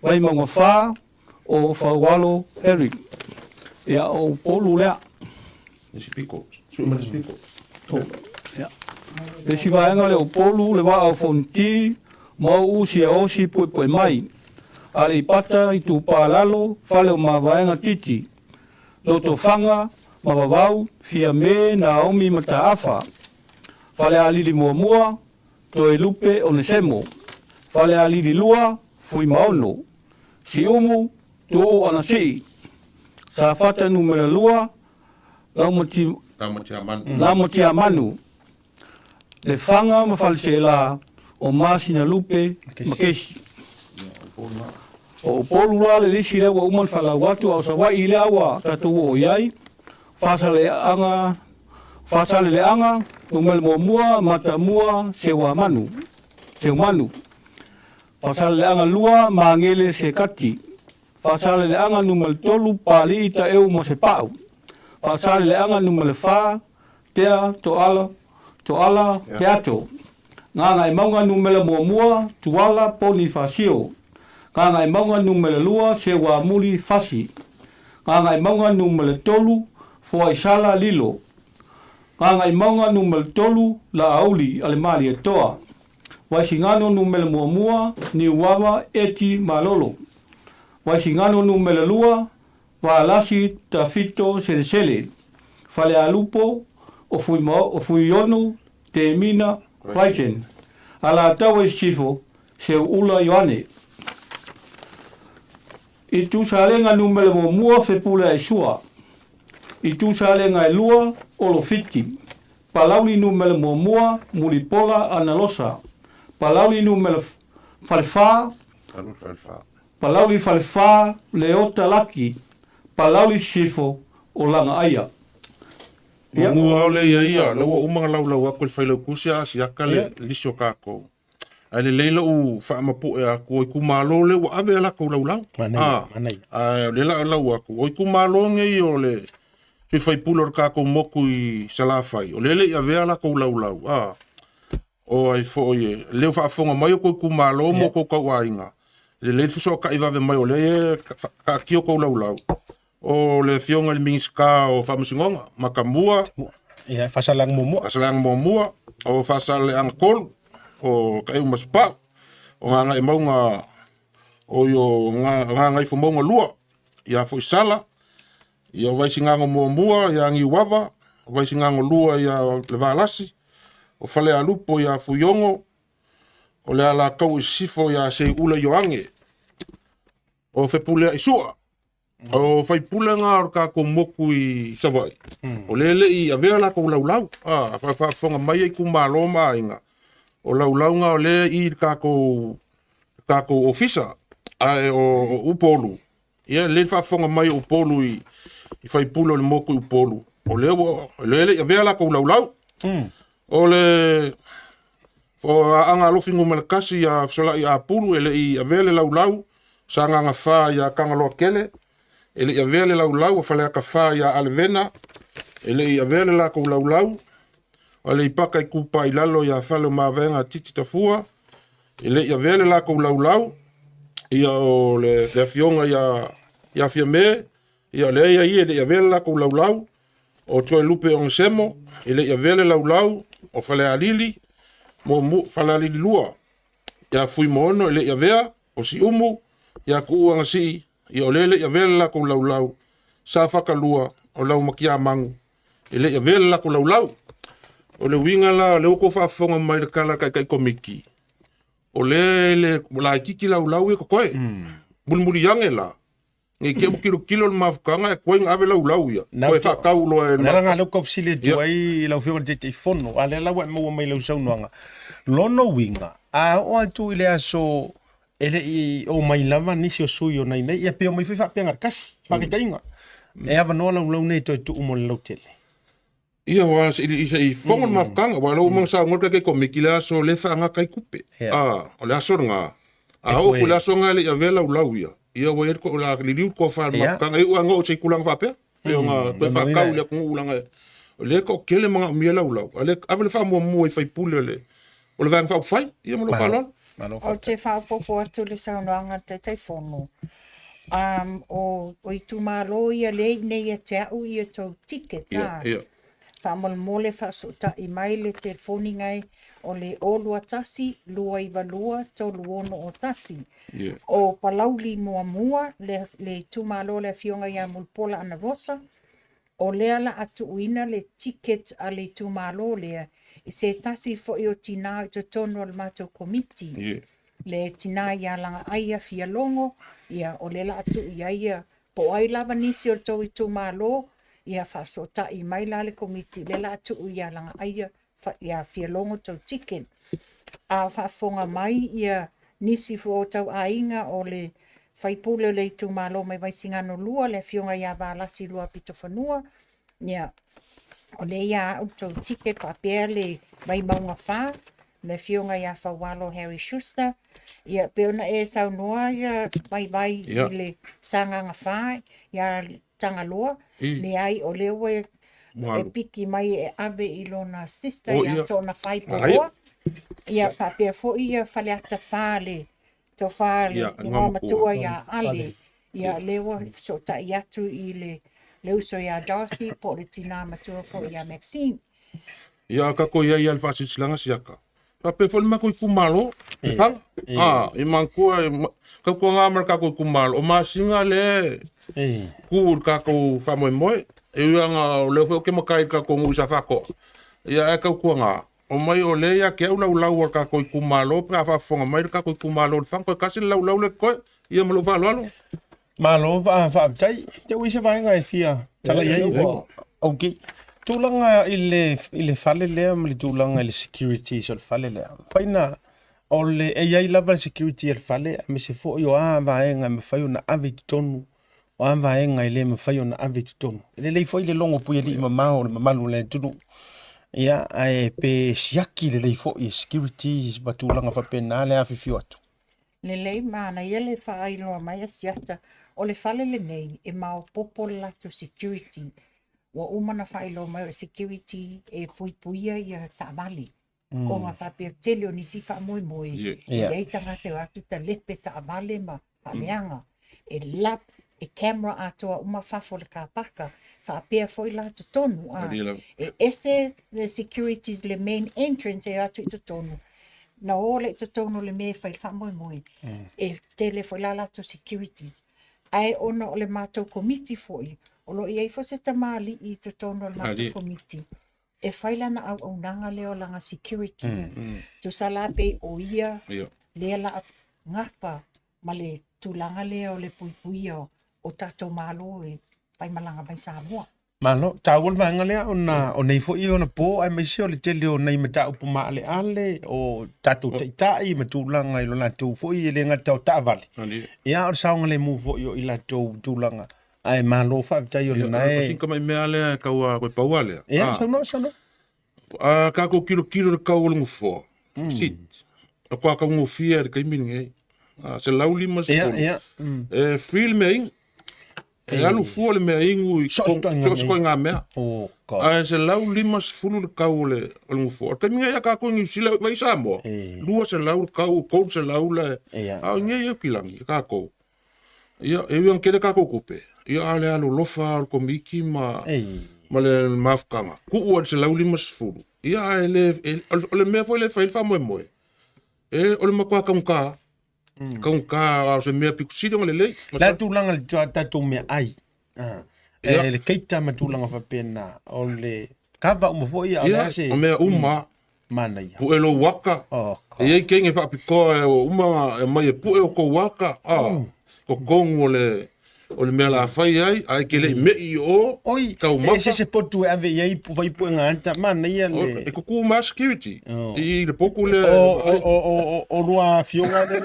Vaimauga 4, o Faualo Eric. Ia, o Upolu lea. Isi piko. Sui mai isi piko. Ia. Le isi vaega lea o Upolu, le vaa o Fonoti, Mauu, Siaosi, Puepuemai. Aleipata, Itupa Lalo, Fale o Mavaega Titi, Lotofaga, ma Vavau, Fiame, Naomi Mataafa, Falealili Muamua, Toelupe Onesemo, Falealili 2, Fuimaono, Siumu, Tuuu Anasii, Safata Numera 2, Laumatiamanu. Lefaga ma Faleseela o Masinalupe ma Kesi. O Upolu la le lisi lea ua uma ona falau atu, a o Savaii lea ua tatou oo i ai, Faasaleleaga, Faasaleleaga, numera muamua, Matamua, Seuamanu, Seumanu. Faasaleleaga 2, Magele Sekati. Faasaleleaga numera 3, Palii Taeu ma Sepau. Faasaleleaga numera 4, Tea, Toala, Toala, Teato. Gagaemauga numera muamua, Tuala, Ponifasio. Gagaemauga numera 2, Seuamuli, Fasi. Gagaemauga numera 3, Foaisala, Lilo. Gagaemauga numera 3, Laauli, Alemalietoa. Vaisigano numera muamua, Niuava, Eti, Malolo. Vaisigano numera 2, Valasi Tafito Selesele, Falealupo, o Fuiono Temina Crichton, Alataua i Sisifo, Seuula Ioane. I Tusalega numera muamua Fepuleai Sua. I Tusalega e 2 Olofiti. Palauli numera muamua Mulipola Analosa. Palauli numera falefa Palauli Falefa Leota Laki, Palauli Sisifo o Lagaaia. Ia. Muamua o le ia ia, la ua uma na laulau aku le Failautusi a siaka le lisi o kākou. Ae lelei lou faamapue atu, o itumalo lea ua ave a latou laulau. Manaia, manaia. Ae o lea la lau atu, o itumalo nei o le sui faipule o le kākou motu i Salafai, o lea le i avea a latou laulau. A. O ai foi e leo faafofoga mai o kou itumalo ma o kou tauaiga, lelei le fesootai vave mai o lea e taatia kou laulau. O le Afioga i le Minisita o Faamasinoga, Matamua, Ia, Faasalelega Muamua. Faasalelega Muamua, o Faasalelega 3, o Taeu ma Sapau, o Gagaemauga, o io Gagaifomauga 2, ia Foisala, ia o Vaisigano Muamua ia Niuava, o Vaisigano 2 ia Levalasi, o Falealupo ia Fuiono, o le Alataua i Sisifo ia Seiula Ioange, o Fepuleaisua, o faipule na o le tatou motu i Savaii, o lea e le i avea latou laulau, a faafofoga mai itumalo ma aiga, o laulau na o lea e i i le tatou ofisa, ae o Upolu, Ia, lelei le faafofoga mai o Upolu i, i faipule o le motu i Upolu, o lea ua, o lea e le i avea latou laulau. O le o Aana Alofi numera 1 ia Fesolai Apulu e le i avea le laulau, Sagaga 4 ia Tagaloa Kele, e le i avea le laulau, o Faleata 4 ia Alevena, e le i avea le latou laulau, o Aleipata Itupa i Lalo ia Faleomavaega Titi Tafua, E le i avea le latou laulau, ia o le, le afioga ia, ia Fiame, ia o lea ia ia e le i avea le latou laulau, o Toelupe Onesemo, e le i avea le laulau, o Falealili, mo, Falealili 2, ia Fuimono e le i avea, o Siumu, ia Tuuu Agasii, ia o lea e le i avea le latou laulau, Safata 2, o Laumatiamagu, e le i avea le latou laulau. O le uiga la, o lea ua tou faafofoga mai i le tala a le Taitai Komiti, o lea e le laitiiti laulau ia totoe. Mulimuli ane la, Nei te ua tilotilo le mafutaga e tuai ona ave laulau ia, toe faatau loa e le. O le ala lena lea ua tau fesili atu ai i lau Afioga i le Taitaifono, a o lea la ua e maua mai i lau saunoaga, lona uiga, a oo atu i le aso e le i omai lava nisi o sui o nai nei, ia pe omai foi faapea na o le tasi, faataitaiga, e avanoa laulau nei e toe tuu mo le lautele. Ia, aua se i se i fono le mafutaga, aua o lea ua uma ona saunoa le Taitai Komiti i le aso lea e faagata ai tupe. A, o le aso lena, a oo atu i le aso lena e le i avea laulau ia, ia ua i ai le o le a liliu le tofa i le mafutaga. E iu lava ina oo i se tulaga faapea, pei ona toe faatau i le atunuu leaga o lea e toatele manaomia laulau, a o lea e ave le faamuamua i sui usufono o le o le Vaega Faaupufai. Ia ma lou faaaloalo. Ou te faaopoopo atu i le saunoaga a le Taitaifono, um, o, o itumalo ia lea i inei ia te au ia tou ticket, yeah, yeah. Faamolemole faasootai mai le telefoni ngai o le 021 292 3601. Yeah. O Palauli muamua le, le itumalo le afioga ia Mulipola Anarosa, O lea la a tuuina le ticket a le itumalo lea i se tasi foi o tina i totonu o le matou komiti, yeah. le tina ia Lagaaia Fialogo, ia o lea la a tuu i ai ia, po o ai lava nisi o le tou itumalo, ia faasootai mai la le komiti, lea la a tuu ia Lagaaia ia Fialogo tou ticket. A o faafofoga mai ia nisi foi o tau aiga o le faipule o le itumalo mai Vaisigano 2, le afioga ia Valasi Luapitofanua, ia, o lea ia au tou ticket faapea le Vaimauga 4, le afioga ia Faualo Harry Schuster, ia pei ona e saunoa ia Vaivai i le Sagaga 4, ia Tagaloa, leai o lea ua e piki mai e ave i lona sister oh, ia Soona Fai Poloa. Ia faapea foi ia Faleata 4 le tofa le igoa matua ia Ale. Ia lea ua fesootai atu i le le uso ia Dorothy po o le tinā matua foi ia Maxine. Ia tatou i ai i le faasilasilaga siaka. Faapea foi le matou itumalo, e fala. Ah, i manatua e tautuaga ma le tatou itumalo, o masina lea e tu i le tatou faamoemoe. E ui lava ina o lea foi ou te matai i le tatou nuu i Safatoa, ia ae tautuaga, omai o lea ia te au laulau a le tatou itumalo pe a faafofoga mai le tatou itumalo i le faga, toe tasi le laulau lea e totoe. Ia ma lou faaaloalo. Malo faafetai. Te ua i se vaega e fia tala i ai? Ok. Tulaga i le, i le fale lea ma le tulaga i le security o le fale lea. Mafai na, o le, e i ai lava le security a le fale, aemaise foi o a vaega e mafai ona ave i totonu, o a vaega e le mafai ona ave i totonu. E lelei foi le logo puialii mamao o le mamalu o le atunuu. Ia, ae pe siaki lelei foi e security ma tulaga faapena le afifio atu. Lelei manaia le faailoa mai a Siata, o le fale lenei e maopoopo le latou security. Ua uma ona faailoa mai o le security e puipuia ia taavale. Mm. Ona faapea tele o nisi faamoemoe, yeah. e i ai tagata e o atu talepe taavale ma faaleaga. Mm. E lap, e camera atoa uma fafo o le kapaka, faapea foi la totonu. A, e ese le securities le main entrance e o atu i totonu, na o lea i totonu o le mea e fai le faamoemoe, mm. e tele foi la latou securities. Ae ona o le matou komiti foi, o lo o i ai foi se tamalii i totonu o le matou komiti, e fai lana auaunaga lea o lana security. Mm. mm. Tusa la pei o ia, yeah. lea la gafa ma le tulaga lea o le puipuia o, o tatou malo e faimalaga mai Samoa. Malo, taua le vaega lea ona o nei foi ona po aemaise o le tele o nai mataupu maaleale o tatou taitai ma tulaga i lo latou foi e le gata o taavale. Ia o le saogalemu foi o i latou tulaga. Ae malo faafetai o lena e. O si tamai mea lea e tau a koe pau a lea. Ia, saunoa, saunoa. A tatou tilotilo i le kau o le nofoa, seat, e matua taugofie lava i le taimi lenei. 150. Ia, ia. E free le meainu. E alu fua le meainu i so o se ituaiga mea. Oh, God. Ae 150 le kau o le, o le nofoa. O le taimi nei a tatou i Niu Sila, vai i Samoa, 200 le kau, 300 le... A o i inei e Aukilani, tatou. Ia, e ui lava ina tele tatou tupe, ia a o le alolofa lava o le Komiti ma, ma le mafutaga, tuu lava i le 150, ia ae le, e, o le mea foi lea e fai ai le faamoemoe, e, o le matua taugata, taugata, a o se mea pito sili ona lelei. O le a le tulaga i le tatou meaai? E, le keita ma tulaga faapena, o le kava uma foi, a o le a se... O mea uma, Manaia. Pue lou aka. Oh, E i ai kenge faapitoa e uma e mai e pue o kou aka. Ah, totonu o le O le mea la fai ai, ae ke le i me'i i o, Oi, taumafa. e se se potu e ave i ai pu fai puega ata, manaia le... E kuku ma security. I le poku le... O, o, o, o, o, o lua afioga le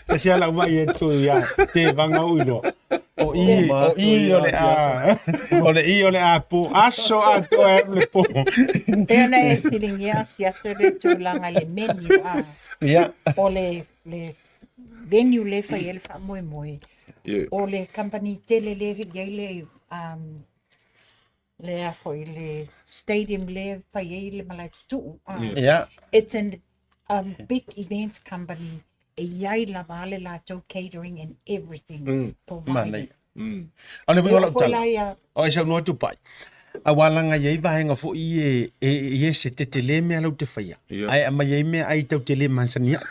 la si ala mai e tu ia te vanga ui lo. O i, o i o le a, o le i o le a po, aso a to e le po. Pei ona e siligia asiata le tulaga i le menu a. Ia. O le, le venue le fai ai le faamoemoe. Yeah. O le company tele le i ai le um, le a foi le stadium le fai ai le malae tutuu. Ah. Yeah. Ia. It's an a big event company e i ai lava le latou catering and everything provided. Manaia. O le uiga o lau tala, o e saunoa atu pai, aua laga e i ai vaega foi e, e, e ese tetele mea lau te faia, Ia. ae aumai ai mea ai tau te le masani ai.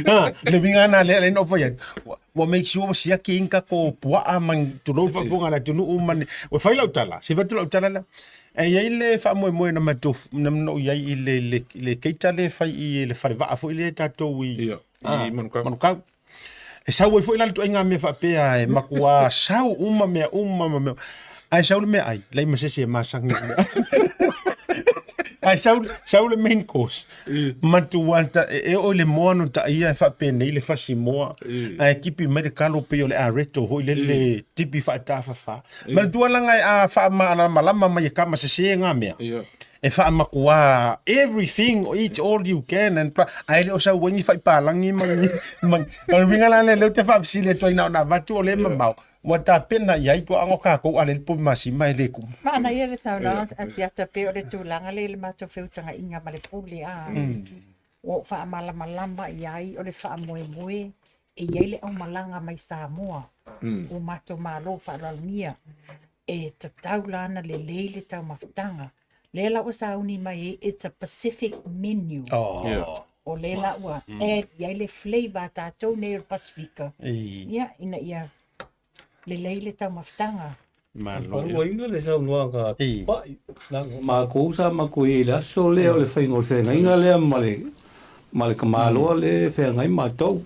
Ha, le uiga lena lea lea na ou fai atu, ua, ua make sure ua siaki ai ni tatou puaa ma ni tulou le faafofoga a le atunuu ma ni, ua fai lau tala, se fai atu lau tala lea. E i ai le faamoemoe na matou, na ou i ai i le, le, le keita lea e fai i le falevaa foi lea tatou i, Ia, i Manukau. Manukau. E sau ai foi la le ituaiga mea faapea e makuā sau uma mea uma ma mea. Ae sau le meaai, leai ma se isi e masani i le meaai. Ae sau, sau le main course, matua ta, e oo i le moa na taia e faapenei le fasi moa, ae tipi mai le kalo pei o le areto foi lele tipi faatafafa. Manatua laga a faamalamalama mai e kama sese ngā mea. E faamakuā everything, eat all you can and blah, ae le o sau ai ni faipālagi ma ni, ma ni. O le uiga la lea, lea ou te faafesili atu ai na ona avatu o lea e mamao, ua tapena i ai tuaaga o kākou a le le povi masima e le kumu. Manaia le saunoaga a Siata pei o le tulaga lea i le matou feutagaiga ma le pule a ua ou faamalamalama i ai o le faamoemoe e i ai le aumalaga mai Samoa o matou malo faaaloalogia e tatau la ona lelei le taumafataga. Lea la ua sauni mai ai, it's a Pacific menu. Oh. Yeah. O lea la ua add i ai le flavour a tatou nei o le Pasifika. Ia, ina ia lelei le taumafataga. Malo. Faluaina le saunoaga a Ei. Tupai. Leaga o makou sa makou i ai i le aso lea o le faiga o le feagaiga lea ma le ma le tamaloa lea e feagai matou.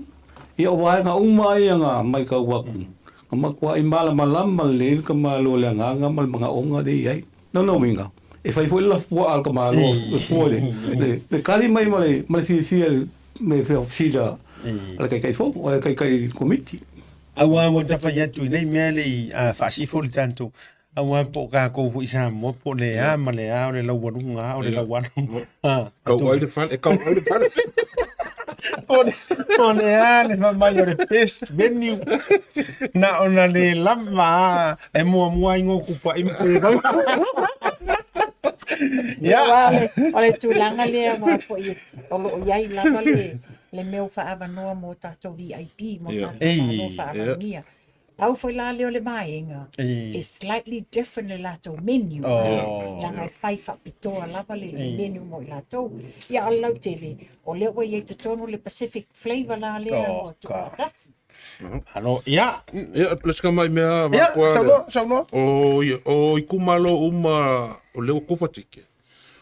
Ia o vaega uma ia na maitau atu, na matuai malamalama lelei le tamaloa i le agaga ma le manaoga lea e i ai. Lona uiga, e fai foi le lafupuaa a le tamaloa le fua i le le tali mai ma le ma le fiafia i le fesili a le Taitaifono, a le Taitai Komiti. Aua ua ta fai atu i nei mea le i faasifo le tatou aua po o kākou foi i Samoa po o le a ma le a o le laualuga a o le laualu. Kau ai le fale, e kau ai le fale. Po o le a le fai mai o le best venue na ona le lava a e muamua ai ngokupaʻi ma te rau. Ia, aua o le tulaga lea aua foi o lo o i ai lava le le mea o faaavanoa mo tatou VIP, mo tatou malo faaaloalogia. Pau foi la lea o le vaega, e slightly different le latou menu, leaga e fai faapitoa lava le menu mo i latou. Ia, a o le lautele, o lea ua i ai totonu le Pacific flavour la lea ua tuufaatasi. Malo, ia. Ia, le sika mai mea Ia, saunoa, saunoa. O, o itumalo uma o lea ua kofa tike.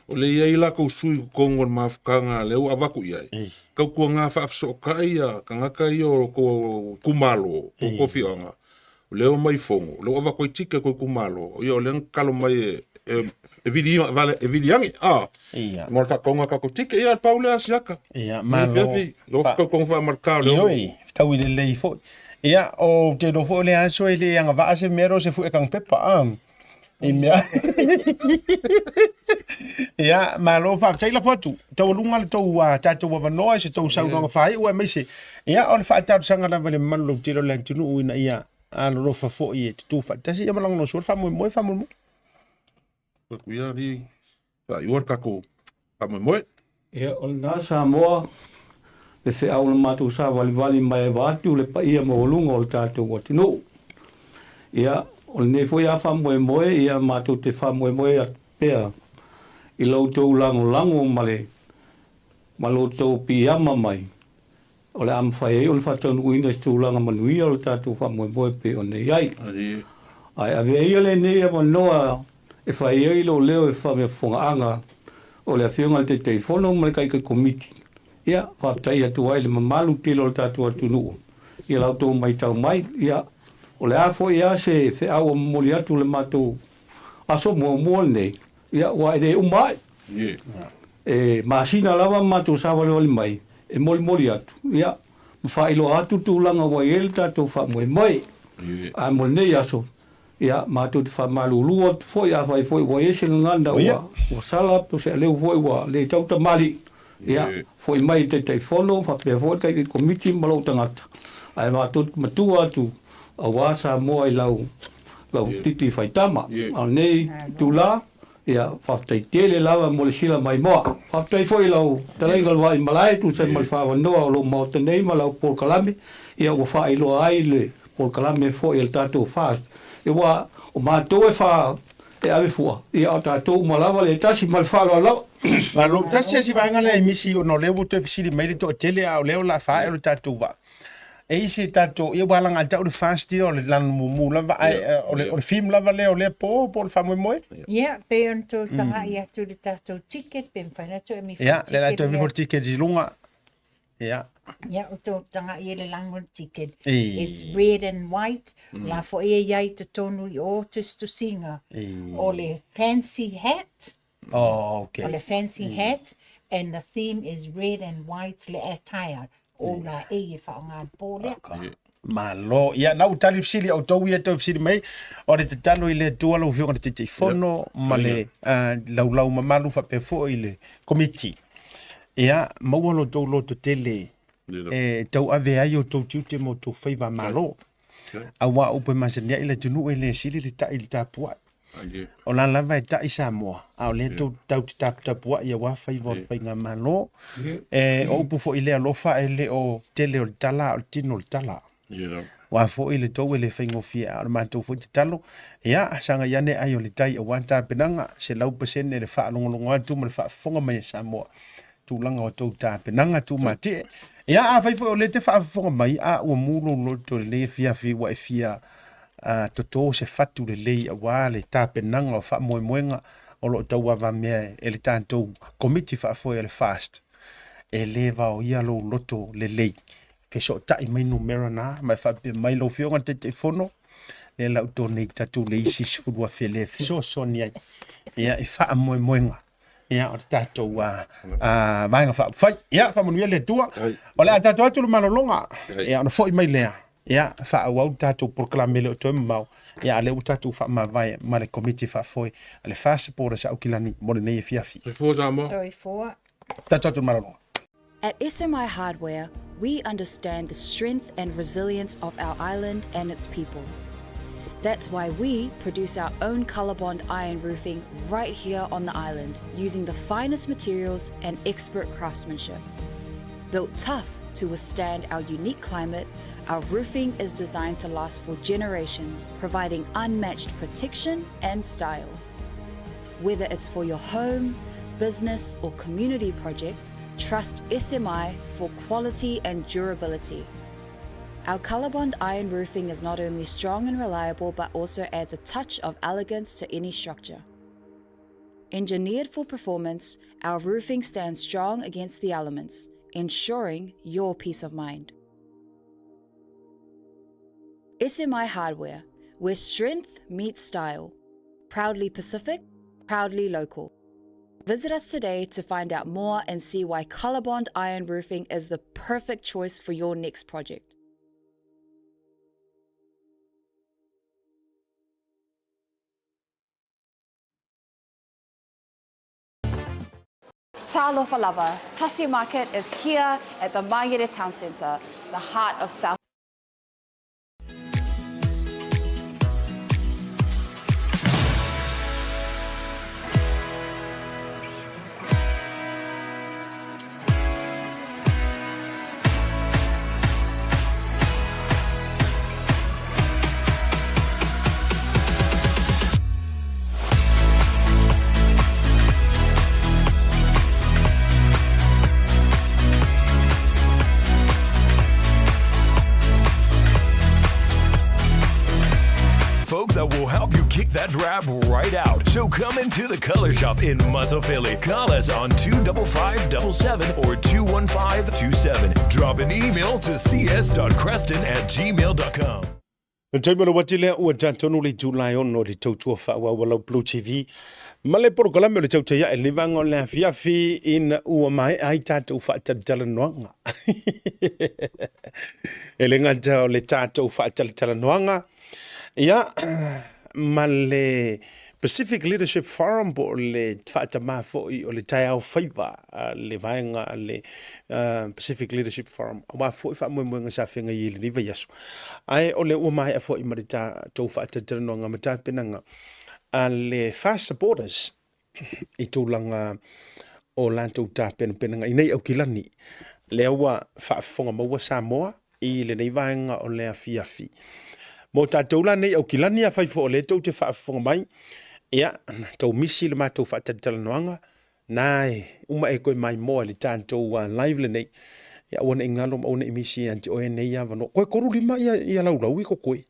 O lea e i ai lakou sui i totonu o le mafutaga lea ua avatu i ai, tautuana faafesootai ia tagata ia o tou itumalo, po o tou afioaga, o lea e omai i fono, o lea ua avatu ai ticket o tou itumalo, ia o lea na tatalo mai e vili e vili ane, a, mo le faatauga o tatou ticket, ia pau lea asiata. Ia, malo. Lea ua fetautoga faamalata o lea ua. Ioe, fetaui lelei foi. Ia, ou te iloa foi o lea aso e le agavaa se mea lea o se fue tagipepa, a. I mea. Ia, malo faafetai lafo atu. Taualuga le tou tatou avanoa i se tou saunoaga faaiu aemaise. Ia, o le faatalosaga lava i le mamalu lautele o le atunuu ina ia alolofa foi e tutu faatasi ia ma lagolagosua le faamoemoe faamolemole. Atu ia alii, faaiua le tatou faamoemoe. Ia, o lena Samoa, le feau o le matou savalivali mai vaeatu le paia maualuga o le tatou atunuu. Ia, o lenei foi a faamoemoe, ia matou te faamoemoe atu pea i lo outou lagolago ma le ma lo outou piiama mai o le a mafai ai ona faataunuuina se tulaga manuia o le tatou faamoemoe pei ona i ai. Ae avea ia lenei avanoa e fai ai lou leo e faamea fofogaaga o le Afioga i le Taitaifono ma le Taitai Komiti Ia, faafetai atu ai i le mamalu tele o le tatou atunuu i la outou maitau mai. Ia, o le a foi lava se feau ua momoli atu i le matou aso muamua lenei, ia, aua e le uma ai. E masina lava matou savalivali mai e molimoli atu, ia, ma faailoa atu tulaga ua i ai le tatou faamoemoe. Ae mo lenei aso, Ia, matou te faamalulu atu foi, afai foi ua i ai se gagana ua ua sala po o se aleu foi ua le tau tamalii, ia, foi mai i le Taitaifono faapea foi le Taitai Komiti ma lou tagata, ae matou te matua atu aua Samoa i lau lau titi faitama. A o lenei itula, Ia, faafetai tele lava mo le sila maimoa. Faafetai foi i lau fetalaiga o le Vaaimalae e tusa ai ma le faavanoa o lou Maota nei ma lau polokalame, ia ua faailoa ai le polokalame foi a le tatou FAST. Aua o matou e fa e ave fua, ia o tatou uma lava le tasi ma le faaaloalo lava. Malo, tasi se isi vaega lea e misi ona o lea ua toe fesili mai le toatele a o lea o le a faaee lo tatou vaa. E i se tatou, ia ua alagatatau le FAST ia o le lanu mumu lava, ae o le, o le theme lava lea o lea po, po o le faamoemoe. Ia, pei ona tou tagai atu i le tatou ticket, pe mafai ona toe ami Ia, lea la toe avefa le ticket i luga. Ia. Ia, o tou tagai i le lanu o le ticket. It's red and white. O la foi e i ai i totonu i o tusitusiga o le fancy hat. Oh, okay. O le fancy hat and the theme is red and white le attire o la e e whaonga le pō lea. Okay. Malo. Ia, na ua tali fesili au tau ia tau fesili mai. O le tatalo i le Atua lau Afioga i le Taitaifono ma le laulau mamalu faapea foi i le komiti. Ia, maua lo tou loto tele e tauave ai o tou tiute ma o tou faiva malo. Aua o upu e masani ai le atunuu e le sili le ta'i i le tapuai. O la lava e ta'i Samoa, a o lea tou tau te taputapuai aua faiva o le faigamalo. E, o upu foi le alofa e le o tele o le tala, a o le tino o le tala. Aua foi le tou e le faigofie, a o le matou foi tatalo, ia, sagai ane ai o le tai aua tapenaga, 100% le faalogologo atu ma le faafofoga mai a Samoa tulaga o tou tapenaga tumatie. Ia, afai foi o lea e te faafofoga mai, a ua mu lou loto i lenei afiafi ua e fia toto se fatu lelei aua le tapenaga o faamoemoega o lo o tauavamea e le tatou Komiti Faafoe a le FAST, e le vaoia lou loto lelei. Fesootai mai numera na ma e faapea mai lau Afioga i le Taitaifono, lea la ou donate atu le isi $10,000 lea e fesoasoani ai ia i faamoemoega ia o le tatou vaega faaupufai. Ia, faamanuia le Atua. O le a tatou atu le malologa, ia ona foi mai lea, ia faaauau le tatou polokalame e le o toe mamao, ia a lea ua tatou faamavae ma le Komiti Faafoe a le FAST Supporters a Aukilani mo lenei afiafi. Soifua Samoa. Soifua. Tatou atu le malologa. At SMI Hardware, we understand the strength and resilience of our island and its people. That's why we produce our own Colorbond iron roofing right here on the island using the finest materials and expert craftsmanship. Built tough to withstand our unique climate, our roofing is designed to last for generations, providing unmatched protection and style. Whether it's for your home, business, or community project, trust SMI for quality and durability. Our Colorbond iron roofing is not only strong and reliable, but also adds a touch of elegance to any structure. Engineered for performance, our roofing stands strong against the elements, ensuring your peace of mind. SMI Hardware, where strength meets style. Proudly Pacific, proudly local. Visit us today to find out more and see why Colorbond Iron Roofing is the perfect choice for your next project. Talofa lava, Tasi Market is here at the Mangere Town Centre, the heart of South that drab right out. So come into the Color Shop in Matafele. Call us on 25577 or 21527. Drop an email to cs.creston at gmail.com. Le taimi o le wati lea ua talitonu le itula e ono le tautua faaauau a lau Blue TV ma le polokalame o le tautai ae le vaega o le afiafi ina ua maea ai tatou faatalatalanoaga. E le gata o le tatou faatalatalanoaga, ia, ma le Pacific Leadership Forum po o le faatamā foi o le taeao faiva a le vaega a le Pacific Leadership Forum, aua foi faamoemoega sa feagai ai i lenei vaiaso. Ae o lea ua maea foi ma le tatou faatalatalanoaga ma tapenaga a le Fast Supporters i tulaga o latou tapenapenaga i nei Aukilani. Lea ua faafofoga maua Samoa i lenei vaega o le afiafi. Mo tatou la nei Aukilani, afai foi o lea tou te faafofoga mai, ia, tou misi le matou faatalatalanoaga, na e uma e toe maimoa i le tatou live lenei, ia aua ne i galo ma aua ne i misi ia te oe nei avanoa. Toe 35 ia, ia laulau i kokoe.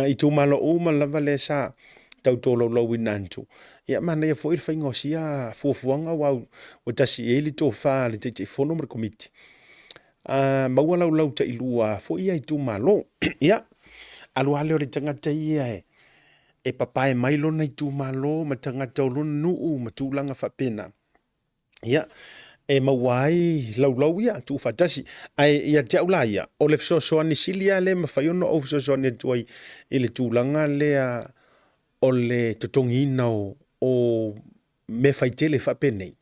Itumalo uma lava lea sa tau tolaulauina atu. Ia manaia foi le faiga o sia fuafuaga aua ua tasi i ai le tofa a le Taitaifono ma le Komiti. Maua laulau tailua foi ia itumalo. Ia, alu lava lea o le tagata ia e papae mai lona itumalo ma tagata o lona nuu ma tulaga faapena. Ia, e maua ai laulau ia tuufaatasi. Ae ia te au la ia, o le fesoasoani sili lava lea e mafai ona ou fesoasoani atu ai i le tulaga lea o le totogiina o, o mea faitele faapenei,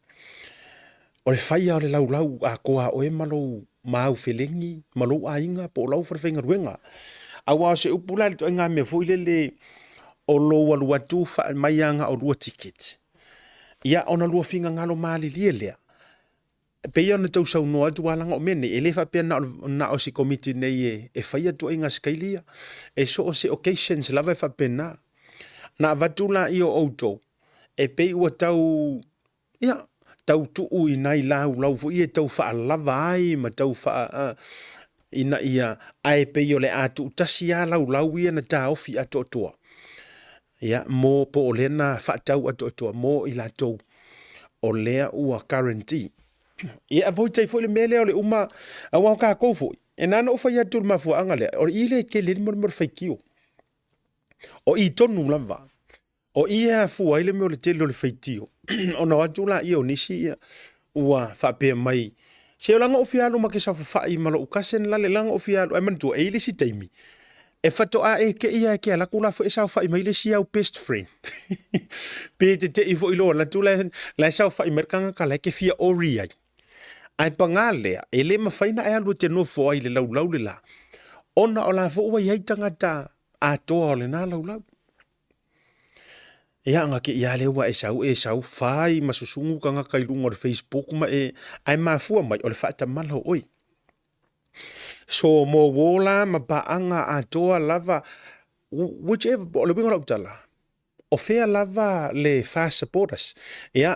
o le fai lava o le laulau atoa a oe ma lou ma au felegi ma lou aiga po o lau falefaigaluega. Aua o se upu la i le ituaiga mea foi lele o lou alu atu mai lava na o lua ticket, Ia, ona lua finagalo malilie lea, e pei ona tau saunoa atu lava leaga o mea nei, e le faapea na o, na o se komiti nei e, e faia tuaiga sikaili ia. E so o se occasions lava e faapena. Na avatu laia o outou, e pei ua tau, ia, tau tuu i nai laulau foi ia e tau faalava ai ma tau faa, ina ia, ae pei o le a tuutasi lava laulau ia na taofi atoatoa. Ia, mo, po o lea na faatau atoatoa mo i latou o lea ua guarantee. Ia, avoid ai foi le mea lea o le uma, aua o tatou foi, e na ona ou fai atu i le mafuaaga lea, o i lea e tele ai le mea o le faitio. O i tonu lava, o i e afua ai le mea o le tele o le faitio, ona o atu laia o nisi ia, ua faapea mai, se o laga ou fia alu ma te saofafai ma lou cousin lale, laga ou fia alu, ae manatua, e i ai le isi taimi, e faatoa e te i lava e te alu atu la foi e saofai mai le isi au best friend. Pe te te i foi lou alu atu la e saofai mai le tagata la e te fia ori ai. Ae paga lea, e le mafai ona e alu e te nofo ai i le laulau le la, ona o la foi ua i ai tagata atoa o lena laulau. Ia, na te i lava lea ua e sau, e sau fai ma susugu tagata i luga o le Facebook ma e, ae mafua mai o le faatamala o oe. So mo uō la ma paaga atoa lava, whichever, o le uiga o lau tala, o fea lava le fast supporters. Ia,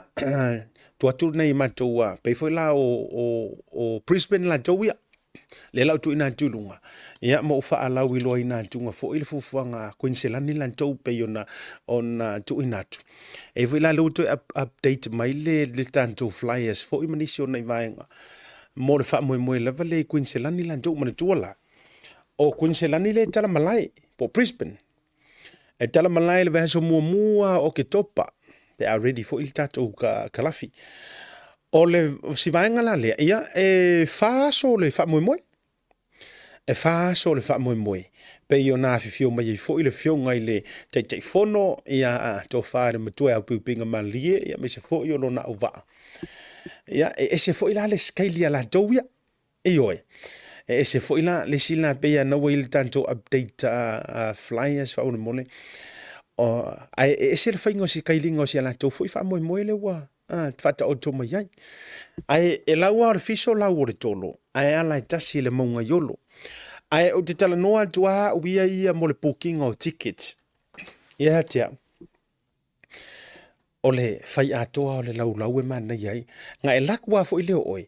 tuu atu lenei i matou, pei foi la o, o, o Brisbane latou ia, lea la ua tuuina atu i luga, ia ma ua faalauiloaina atuga foi le fuafuaga a Kuiniselani latou pei ona, ona tuuina atu. E i ai foi la lea ua toe update mai le, le tatou flyers foi ma nisi o nai vaega mo le faamoemoe lava lea i Kuiniselani latou. Manatua la, o Kuiniselani lea e tala malae, po o Brisbane. E tala malae i le vaiaso muamua o Oketopa, pe a ready foi le tatou kalafi. O le si vaega la lea, ia, e fa aso le faamoemoe. E fa aso le faamoemoe, pei ona afifio mai ai foi le Afioga i le Taitaifono, ia Tofa i le Matua ia Aupiupiga Malie, ia aemaise foi o lona auvaa. Ia, e ese foi la le skeili a latou ia. Ioe. E ese foi la le isi la pei ana ua i le tatou update flyers faamolemole. O, ae e ese le faiga o si kailiga o si a latou foi faamoemoe lea ua faataoto mai ai. Ae e lau lava o le fiso lau o le tolo, ae ala e tasi i le mauga i Olo. Ae ou te talanoa atu lava au ia ia mo le pukiga o tickets. Ia te au. O le fai atoa o le laulau e manaia ai. Na e laku lava foi lea o oe,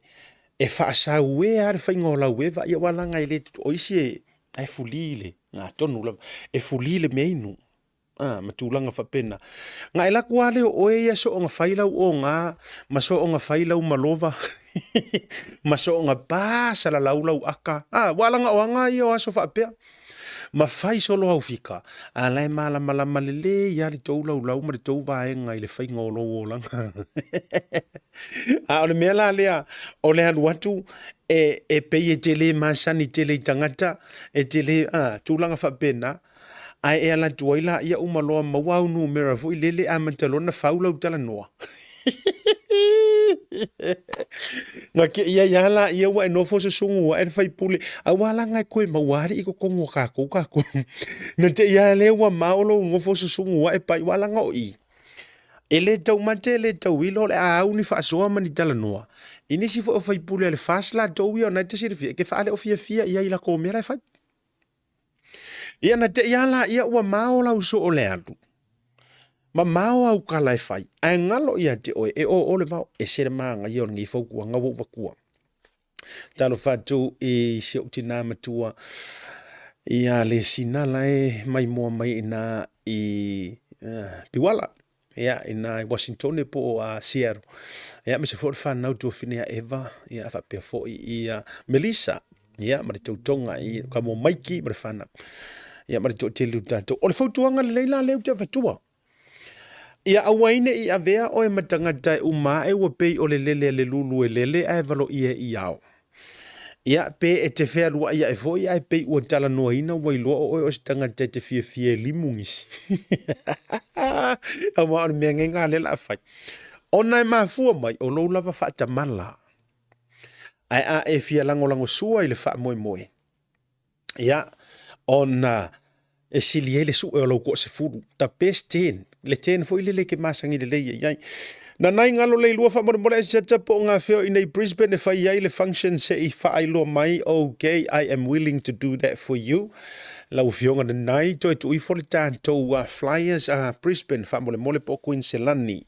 e faasauē lava le faiga o lau eva, ia aua leaga e le, o isi e, e fuli le, na tonu lava, e fuli le meainu. A, ma tulaga faapena. Na e laku lava lea o oe ia soonga fai lau oga, ma soonga fai lau malova, ma soonga pa salalau lau aka. A, ua alaga o aga ia o aso faapea. Ma fai solo au fika, a la e malamalama lelei lava le tou laulau ma le tou vaega i le faiga o lou olaga. A o le mea la lea, o le alu atu, e, e pei e te le masani tele i tagata, e te le, a, tulaga faapena. Ae e ala atu ai laia uma loa maua au numera foi lele amata loa ona fau lau talanoa. Na te i ai lava laia ua e nofo susugu ae le faipule, aua laga e toe maua alii i totonu o tatou tatou. Na te i lava lea ua mao lou nofo susugu ae pai, aua laga o i, e le taumate e le tauilo o le a au ni faasoa ma ni talanoa i nisi foi o faipule a le FAST latou ia o lena e te silafia e te faaleofiafia i ai i latou mea la e fai. Ia na te i a laia ua mao lau soo le alu, ma mao au tala e fai, ae galo ia te oe e oo le vao, ese le manaia o lenei fautuaga ua ou avatua. Talofa atu i si ou tinā matua ia Lesina la e maimoa mai ina i Piuala. Ia, ina i Washingtone po o a Seattle. Ia, aemaise foi o le fanau tuafine ia Eva, ia, faapea foi ia Melissa, ia, ma le tautoga i ka mo Maiki ma le fanau. Ia, ma le toatele o tatou. O le fautuaga lelei la lea ou te avatua. Ia aua ai ne i avea oe ma tagata e uma ae ua pei o le lele a le lulu e lele ae valoia i ao. Ia, pe e te fealuai ae foi ae pei ua talanoaina ua iloa o oe o se tagata e te fiafia e limu nisi. Aua o le mea nei na lea o le a fai. Ona e mafua mai o lou lava faatamala. Ae a e fia lagolagosua i le faamoemoe, ia, ona e sili ai le sue o lau toasefulu, the best ten, le ten foi lele e te masani lelei ai ai. Nanai galo leilua faamolemole ae siata po o gafea o inei Brisbane e fai ai le function se i faailoa mai, ok, I am willing to do that for you. Lau Afioga Nanai, toe tuu ifo le tatou flyers a Brisbane faamolemole po o Queensland.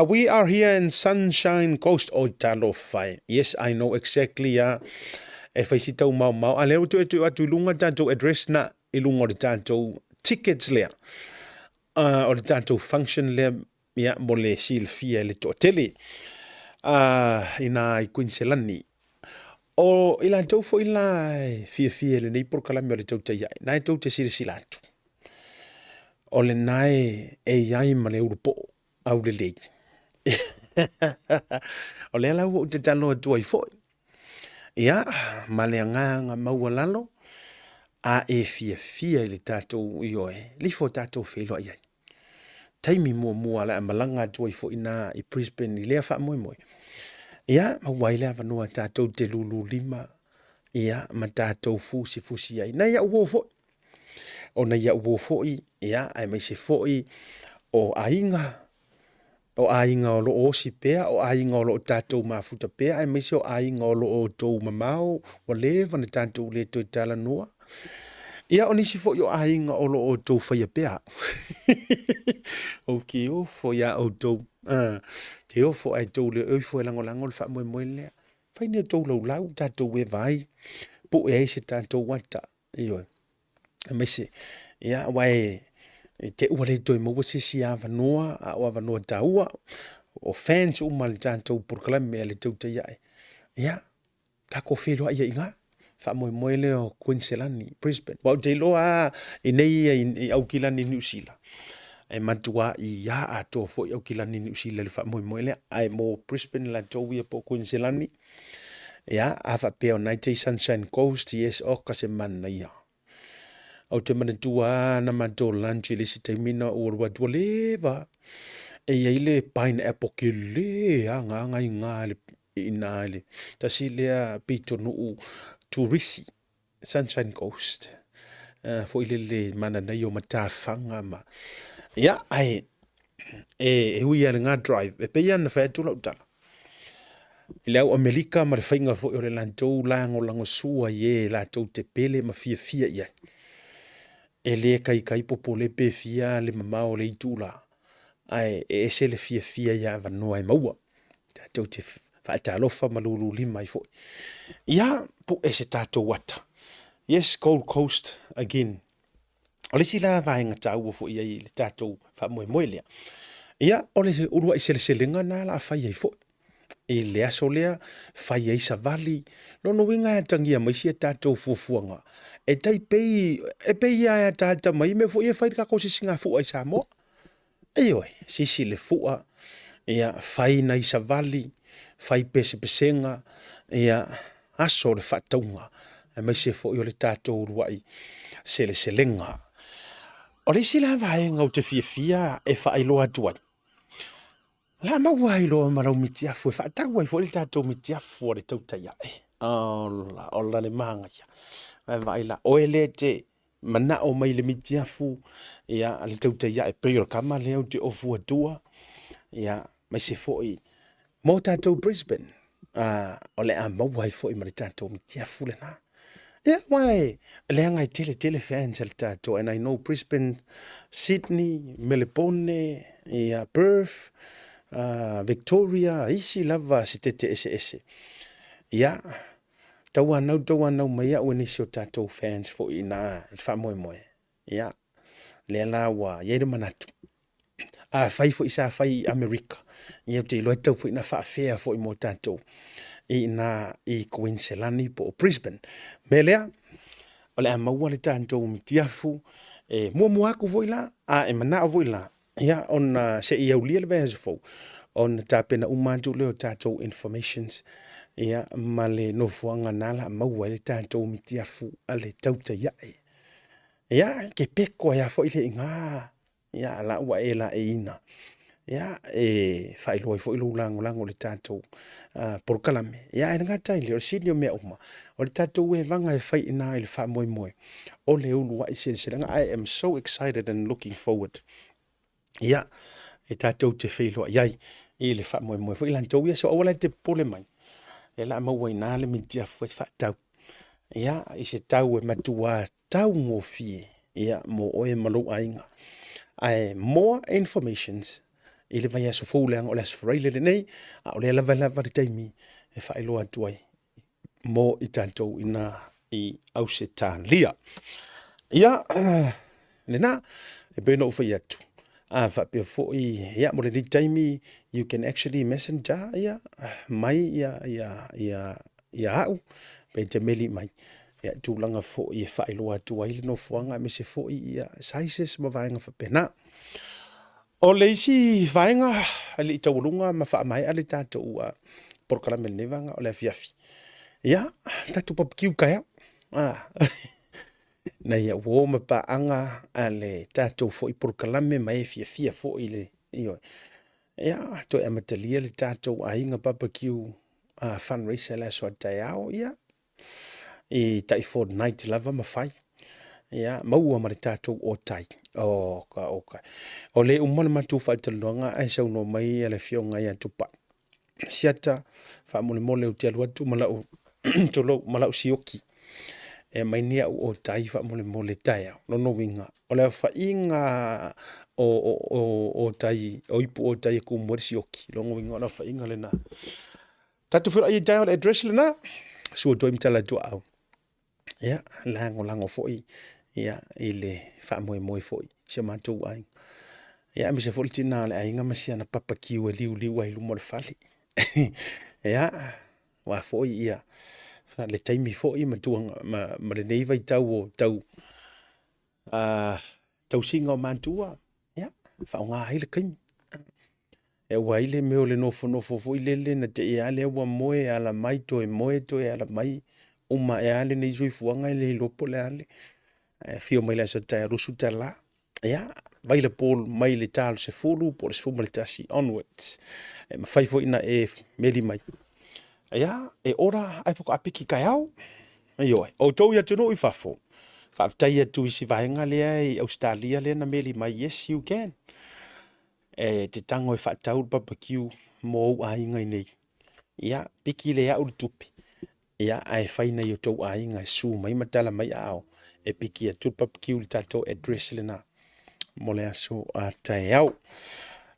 We are here in Sunshine Coast, oi talofa e. Yes, I know exactly, e fai si tau maomao. A lea ua toe tuu atu i luga le tatou address na i luga o le tatou tickets lea. O le tatou function lea ia, mo le silafia e le toatele. Ina i Kuiniselani. O i latou foi la e fiafia i lenei polokalame o le tautai ae, na e tou te silasila atu. O lena e e i ai ma le ulupoo aulelei. O lea la ua ou tatalo atu ai foi. Ia, ma le agaga maualalo, a e fiafia i le tatou ioe, lifo tatou feiloai ai. Taimi muamua o le a malaga atu ai foi ina i Brisbane i lea faamoemoe. Ia, maua ai le avanoa tatou te lulu lima, ia, ma tatou fusifusi ai. Nai au uo foi, o nai au uo foi, ia, aemaise foi o aiga, o aiga o lo o osi pea, o aiga o lo o tatou mafuta pea, aemaise o aiga o lo o outou mamao, ua leva ona tatou le toe talanoa. Ia, o nisi foi o aiga o lo o outou faia pea. Ou te ofo iā outou, te ofo ae tou le oifo e lagolago le faamoemoe lea. Fai ni outou laulau, tatou eva ai, pue ai se tatou ata. Ioe. Aemaise, ia, aua e, e te ua le toe maua se isi avanoa, a o avanoa taua, o fans uma le tatou polokalame a le tautai ae. Ia, tatou feiloai ai i ina. Faamoemoe lea o Kuiniselani, Brisbane. Aua ou te iloa lava i nei i Aukilani Niu Sila, e matuai a atoa foi Aukilani Niu Sila i le faamoemoe lea. Ae mo Brisbane latou ia po o Kuiniselani, Ia, a faapea o na e te i Sunshine Coast, yes, oka se manaia. Ou te manatua lava na matou lunch i le isi taimi na ou alu atu ua leva. E i ai le pineapple kele agaga i ina i le, i ina i le tasi lea pitonuu turisi Sunshine Coast foi lele mananai o matafaga ma ia ae e ui lava i lena drive e pei lava ona fai atu lau tala i le au Amerika ma le faiga foi o le latou lagolagosua i e latou te pele ma fiafia i ai e le kaikai popole pe fia le mamao o le itula ae e ese le fiafia i avanoa e maua tatou te faatalofa ma lululima ai foi. Ia, pue se tatou ata. Yes, Gold Coast again. O le isi la vaega taua foi i ai i le tatou faamoemoe lea, ia, o le uluai seleselega lena la a fai ai foi. I le aso lea, fai ai savali. Lona uiga e atagia mai sia tatou fuafuaga e tai pei, e pei lava e ataata mai mea foi ia e fai i le tatou sisigafua i Samoa. Ioe, sisi le fua, ia, fai nai savali, fai pesepesega, ia, aso o le faatauga, aemaise foi o le tatou uluai seleselega. O le isi la vaega ou te fiafia e faailoa atu ai, o le a maua ai loa ma lau mitiafu e faatau ai foi le tatou mitiafu a le tautai ae. Ola, ola le manaia. Vaai la, oe lea e te manao mai le mitiafu, ia, le tautai ae pei o le kama lea ou te ofu atua, ia, aemaise foi mo tatou Brisbane, o le a maua ai foi ma le tatou mitiafu lena. Ia, aua e leaga e tele tele fans a le tatou, and I know Brisbane, Sydney, Melepone, ia, Perth, Victoria, isi lava sitete eseese. Ia, tauanau tauanau mai au e nisi o tatou fans foi i ina i le faamoemoe. Ia, lea la ua i ai le manatu, afai foi sa fai i Amerika, ia ou te iloa e tatau foi ona faafea foi mo tatou i ina i Kuiniselani po o Brisbane. O le mea lea, o le a maua le tatou mitiafu e muamua atu foi la, a e manao foi la, ia ona se i aulia le vaiaso fou, ona tapena uma atu lea o tatou informations, ia ma le nofoaga na la maua ai le tatou mitiafu a le tautai ae. Ia, ke peko ai a foi le iga, ia la ua e laeiina, ia e faailoa ai foi lou lagolago i le tatou polokalame. Ia ae le gata i lea, o le sili o mea uma, o le tatou evaga e fai i ina i le faamoemoe o le uluai seleselega. I am so excited and looking forward. Ia, e tatou te feiloai ai i le faamoemoe foi latou ia, so aua la e te popole mai, e la maua i ina le mitiafu e faatau. Ia, i se tau e matua taugofie, ia, mo oe ma lou aiga. Ae more informations i le vaiaso fou leaga o le aso Faraile lenei, a o lea lava e lava le taimi e faailoa atu ai mo i tatou ina i Ausetalia. Ia, lena, e pei ona ou fai atu, a faapea foi, ia, mo lenei taimi, you can actually messenger, ia, mai, ia, ia, ia, ia au, pe te meli mai, ia, tulaga foi e faailoa atu ai le nofoaga, aemaise foi, ia, sizes ma vaega faapena. O le isi vaega e le i taualuga ma faamaea le tatou polokalame i lenei vaega o le afiafi, ia, tatou barbecue taeao. Ah. Nai au uo ma paaga a le tatou foi polokalame ma e fiafia foi i le, ioe. Ia, toe amatalia le tatou aiga barbecue fundraiser i le aso a taeao, ia, i tai fortnight lava ma fai. Ia, maua ma le tatou otai. Oka, oka. O le uma le matou faatalanoaga ae saunoa mai le afioga ia Tupai. Siata, faamolemole ou te alu atu ma lau, tulou, ma lau sioki. E aumai ni au otai faamolemole taeao. Lona uiga, o le aofaiga o, o, o, otai, o ipu otai e kumu ai le sioki. Lona uiga, o le aofaiga lena. Tatou feiloai ai taeao le address lena, sua toi ma tala tuaau. Ia, lagolago foi ia i le faamoemoe foi si o matou aiga. Ia, aemaise foi le tina o le aiga ma siana papakiu e liuliu ai luma o le fale. Ia, aua foi ia le taimi foi ma, tuanga, ma, ma lenei vaitau o tau tausiga o matua, ia, faaaoga ai le taimi. E aua ai le mea o le nofonofo foi lele na te i lava lea ua moe ala mai toe moe toe ala mai, uma ae lava lenei soifuaga e le iloa po o le a le afio mai le aso taeao 20 tala. Ia, available mai le ta o le 10 po o le 11 onwards. E mafai foi ona e meli mai. Ia, e ora ae faatoa piki taeao. Ioe, outou i atunuu i fafo, faafetai atu i si vaega lea i Ausetalia lea na meli mai, yes you can. E te tago e faatau le barbecue mo ou aiga i nei. Ia, piki le au le tupe. Ia, ae fai nai o tou aiga e susu mai ma tala mai aao e piki atu le barbecue i le tatou address lena mo le aso a taeao.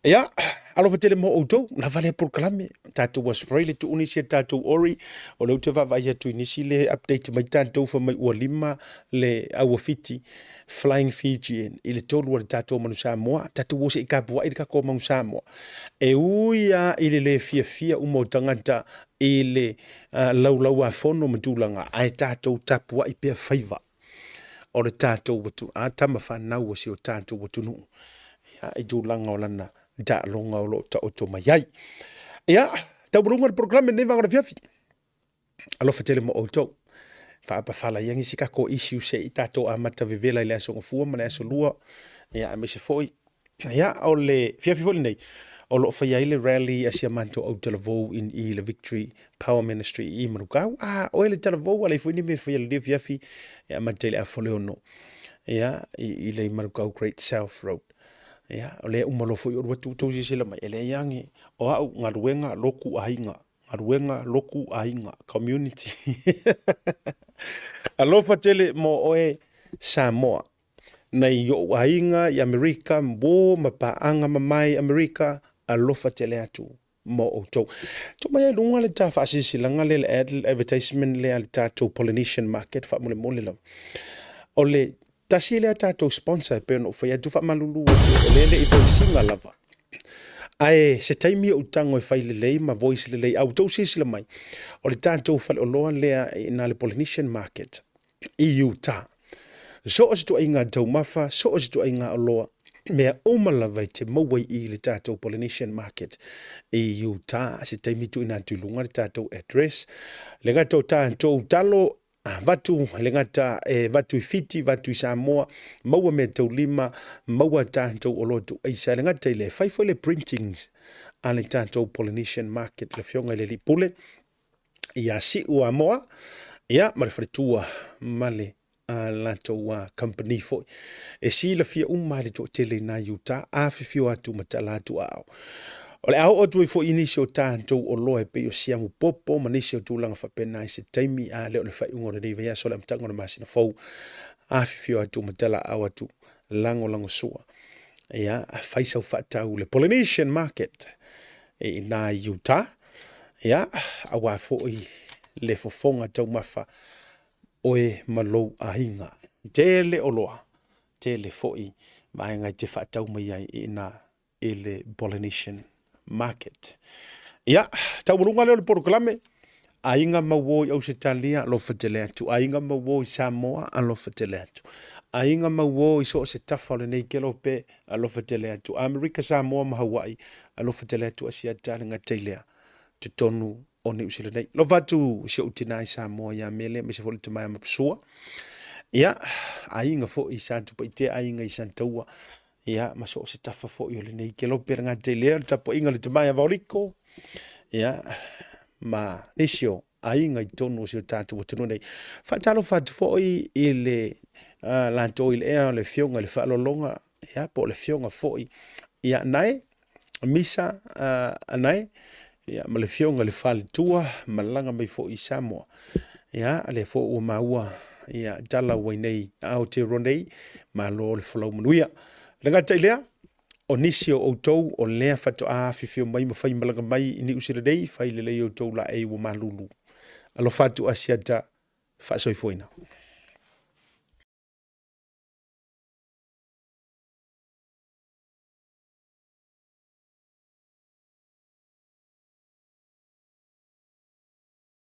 Ia, alofa tele mo outou, lava lea polokalame, tatou was free le tuu nisi a tatou ori, o lea ou te vaavaai atu i nisi le update mai tatou fai mai ua lima le auafiti Flying Fijian i le tolu a le tatou manu Samoa, tatou o se i tapuai le tatou manu Samoa. E ui lava i le le fiafia uma o tagata i le uh, laulauafono ma tulaga, ae tatou tapuai pea faiva o le tatou atu, a tama fanau o si o tatou atunuu ia, i tulaga o lana taaloga o lo o taoto mai ai. Ia, taualuga le polokalame lenei vaega o le afiafi. Alofa tele mo outou. Faapafala ia nisi tatou issue se i tatou amata vevela i le aso Gafua ma le aso Lua. Ia, aemaise foi Ia, o le fiafi foi lenei, o lo o faia ai le rally a si a matou au talavou in i le Victory Power Ministry i Manukau. A, oe le talavou, a leai foi ni mea e faia i lenei afiafi, e amata i le afa o le ono. Ia, i, i le Manukau Great South Road. Ia, o lea uma loa foi o alu atu outou silasila mai, e leai lava ni, o au, galuega, loku, aiga. Galuega, loku, aiga, community. Alofa tele mo oe Samoa. Nei ou aiga i Amerika, uo ma paaga mamae i Amerika, alofa tele atu mo outou. Tuu mai ai luga le ta faasilasilaga lea, le ad, advertisement lea a le tatou Polynesian Market faamolemole lava. O le tasi lea tatou sponsor e pei ona ou fai atu faamalulu atu, o lea e le i voice ina lava. Ae se taimi ou tago e fai lelei ma voice lelei, a ua outou silasila mai, o le tatou faleoloa lea i ina le Polynesian Market, i Utah. So o se tuaiga taumafa, so o se tuaiga oloa, mea uma lava e te maua i i le tatou Polynesian Market i Utah. Se taimi tuuina atu i luga le tatou address. Le gata o tatou talo, vatu, le gata e vatu i Fiti, vatu i Samoa, maua mea taulima, maua tatou oloa tuuaisa. Le gata i le fai foi le printings a le tatou Polynesian Market, le afioga i le Alii Pule, ia Siu Amoa, ia, ma le faletua ma le a latou a company foi. E silafia uma e le toatele i nai Utah, afifio atu ma tala atu aao. O le a oo atu ai foi i nisi o tatou oloa e pei o siamu popo ma nisi o tulaga faapena i se taimi a le o le faaiuga o lenei vaiaso le amataga o le masina fou. Afifio atu ma tala aao atu lagolagosua. Ia, fai sau faatau le Polynesian Market i nā i Utah. Ia, aua foi le fofoga taumafa oe ma lou aiga. Tele oloa, tele foi vaega e te faatau mai ai i ina i le Polynesian Market. Ia, taualuga lea o le polokalame, aiga mauo i Ausetalia, alofa tele atu. Aiga mauo i Samoa, alofa tele atu. Aiga mauo i so o se tafa o lenei kelope, alofa tele atu. Amerika, Samoa ma Hawaii, alofa tele atu Asiata le gata i lea, totonu o Niu Sila nei. Alofa atu si ou tina i Samoa ia Mele, aemaise foi le tama ia Mapasua. Ia, aiga foi i Satupaitea, aiga i Santaua, ia, ma so o se tafa foi o lenei kelope le gata i lea, le tapuaiga a le tama ia Vaoliko, ia, ma nisi o aiga i totonu o si o tatou atunuu nei. Faatalofa atu foi i le uh, latou i le ea o le afioga i le faaaloaloga, ia, po o le afioga foi ia Anae, Misa uh, Anae, ia, ma le afioga i le faletua, malaga mai foi i Samoa. Ia, lea foi ua maua ia, tala ua i nei Aotearoa nei, malo le folau manuia. Le gata i lea, O nisi o outou o lea faatoa afifio mai ma faimalaga mai i Niu Sila nei, fai lelei outou laei ua malulu. Alofa atu Asiata, faasoifuaina.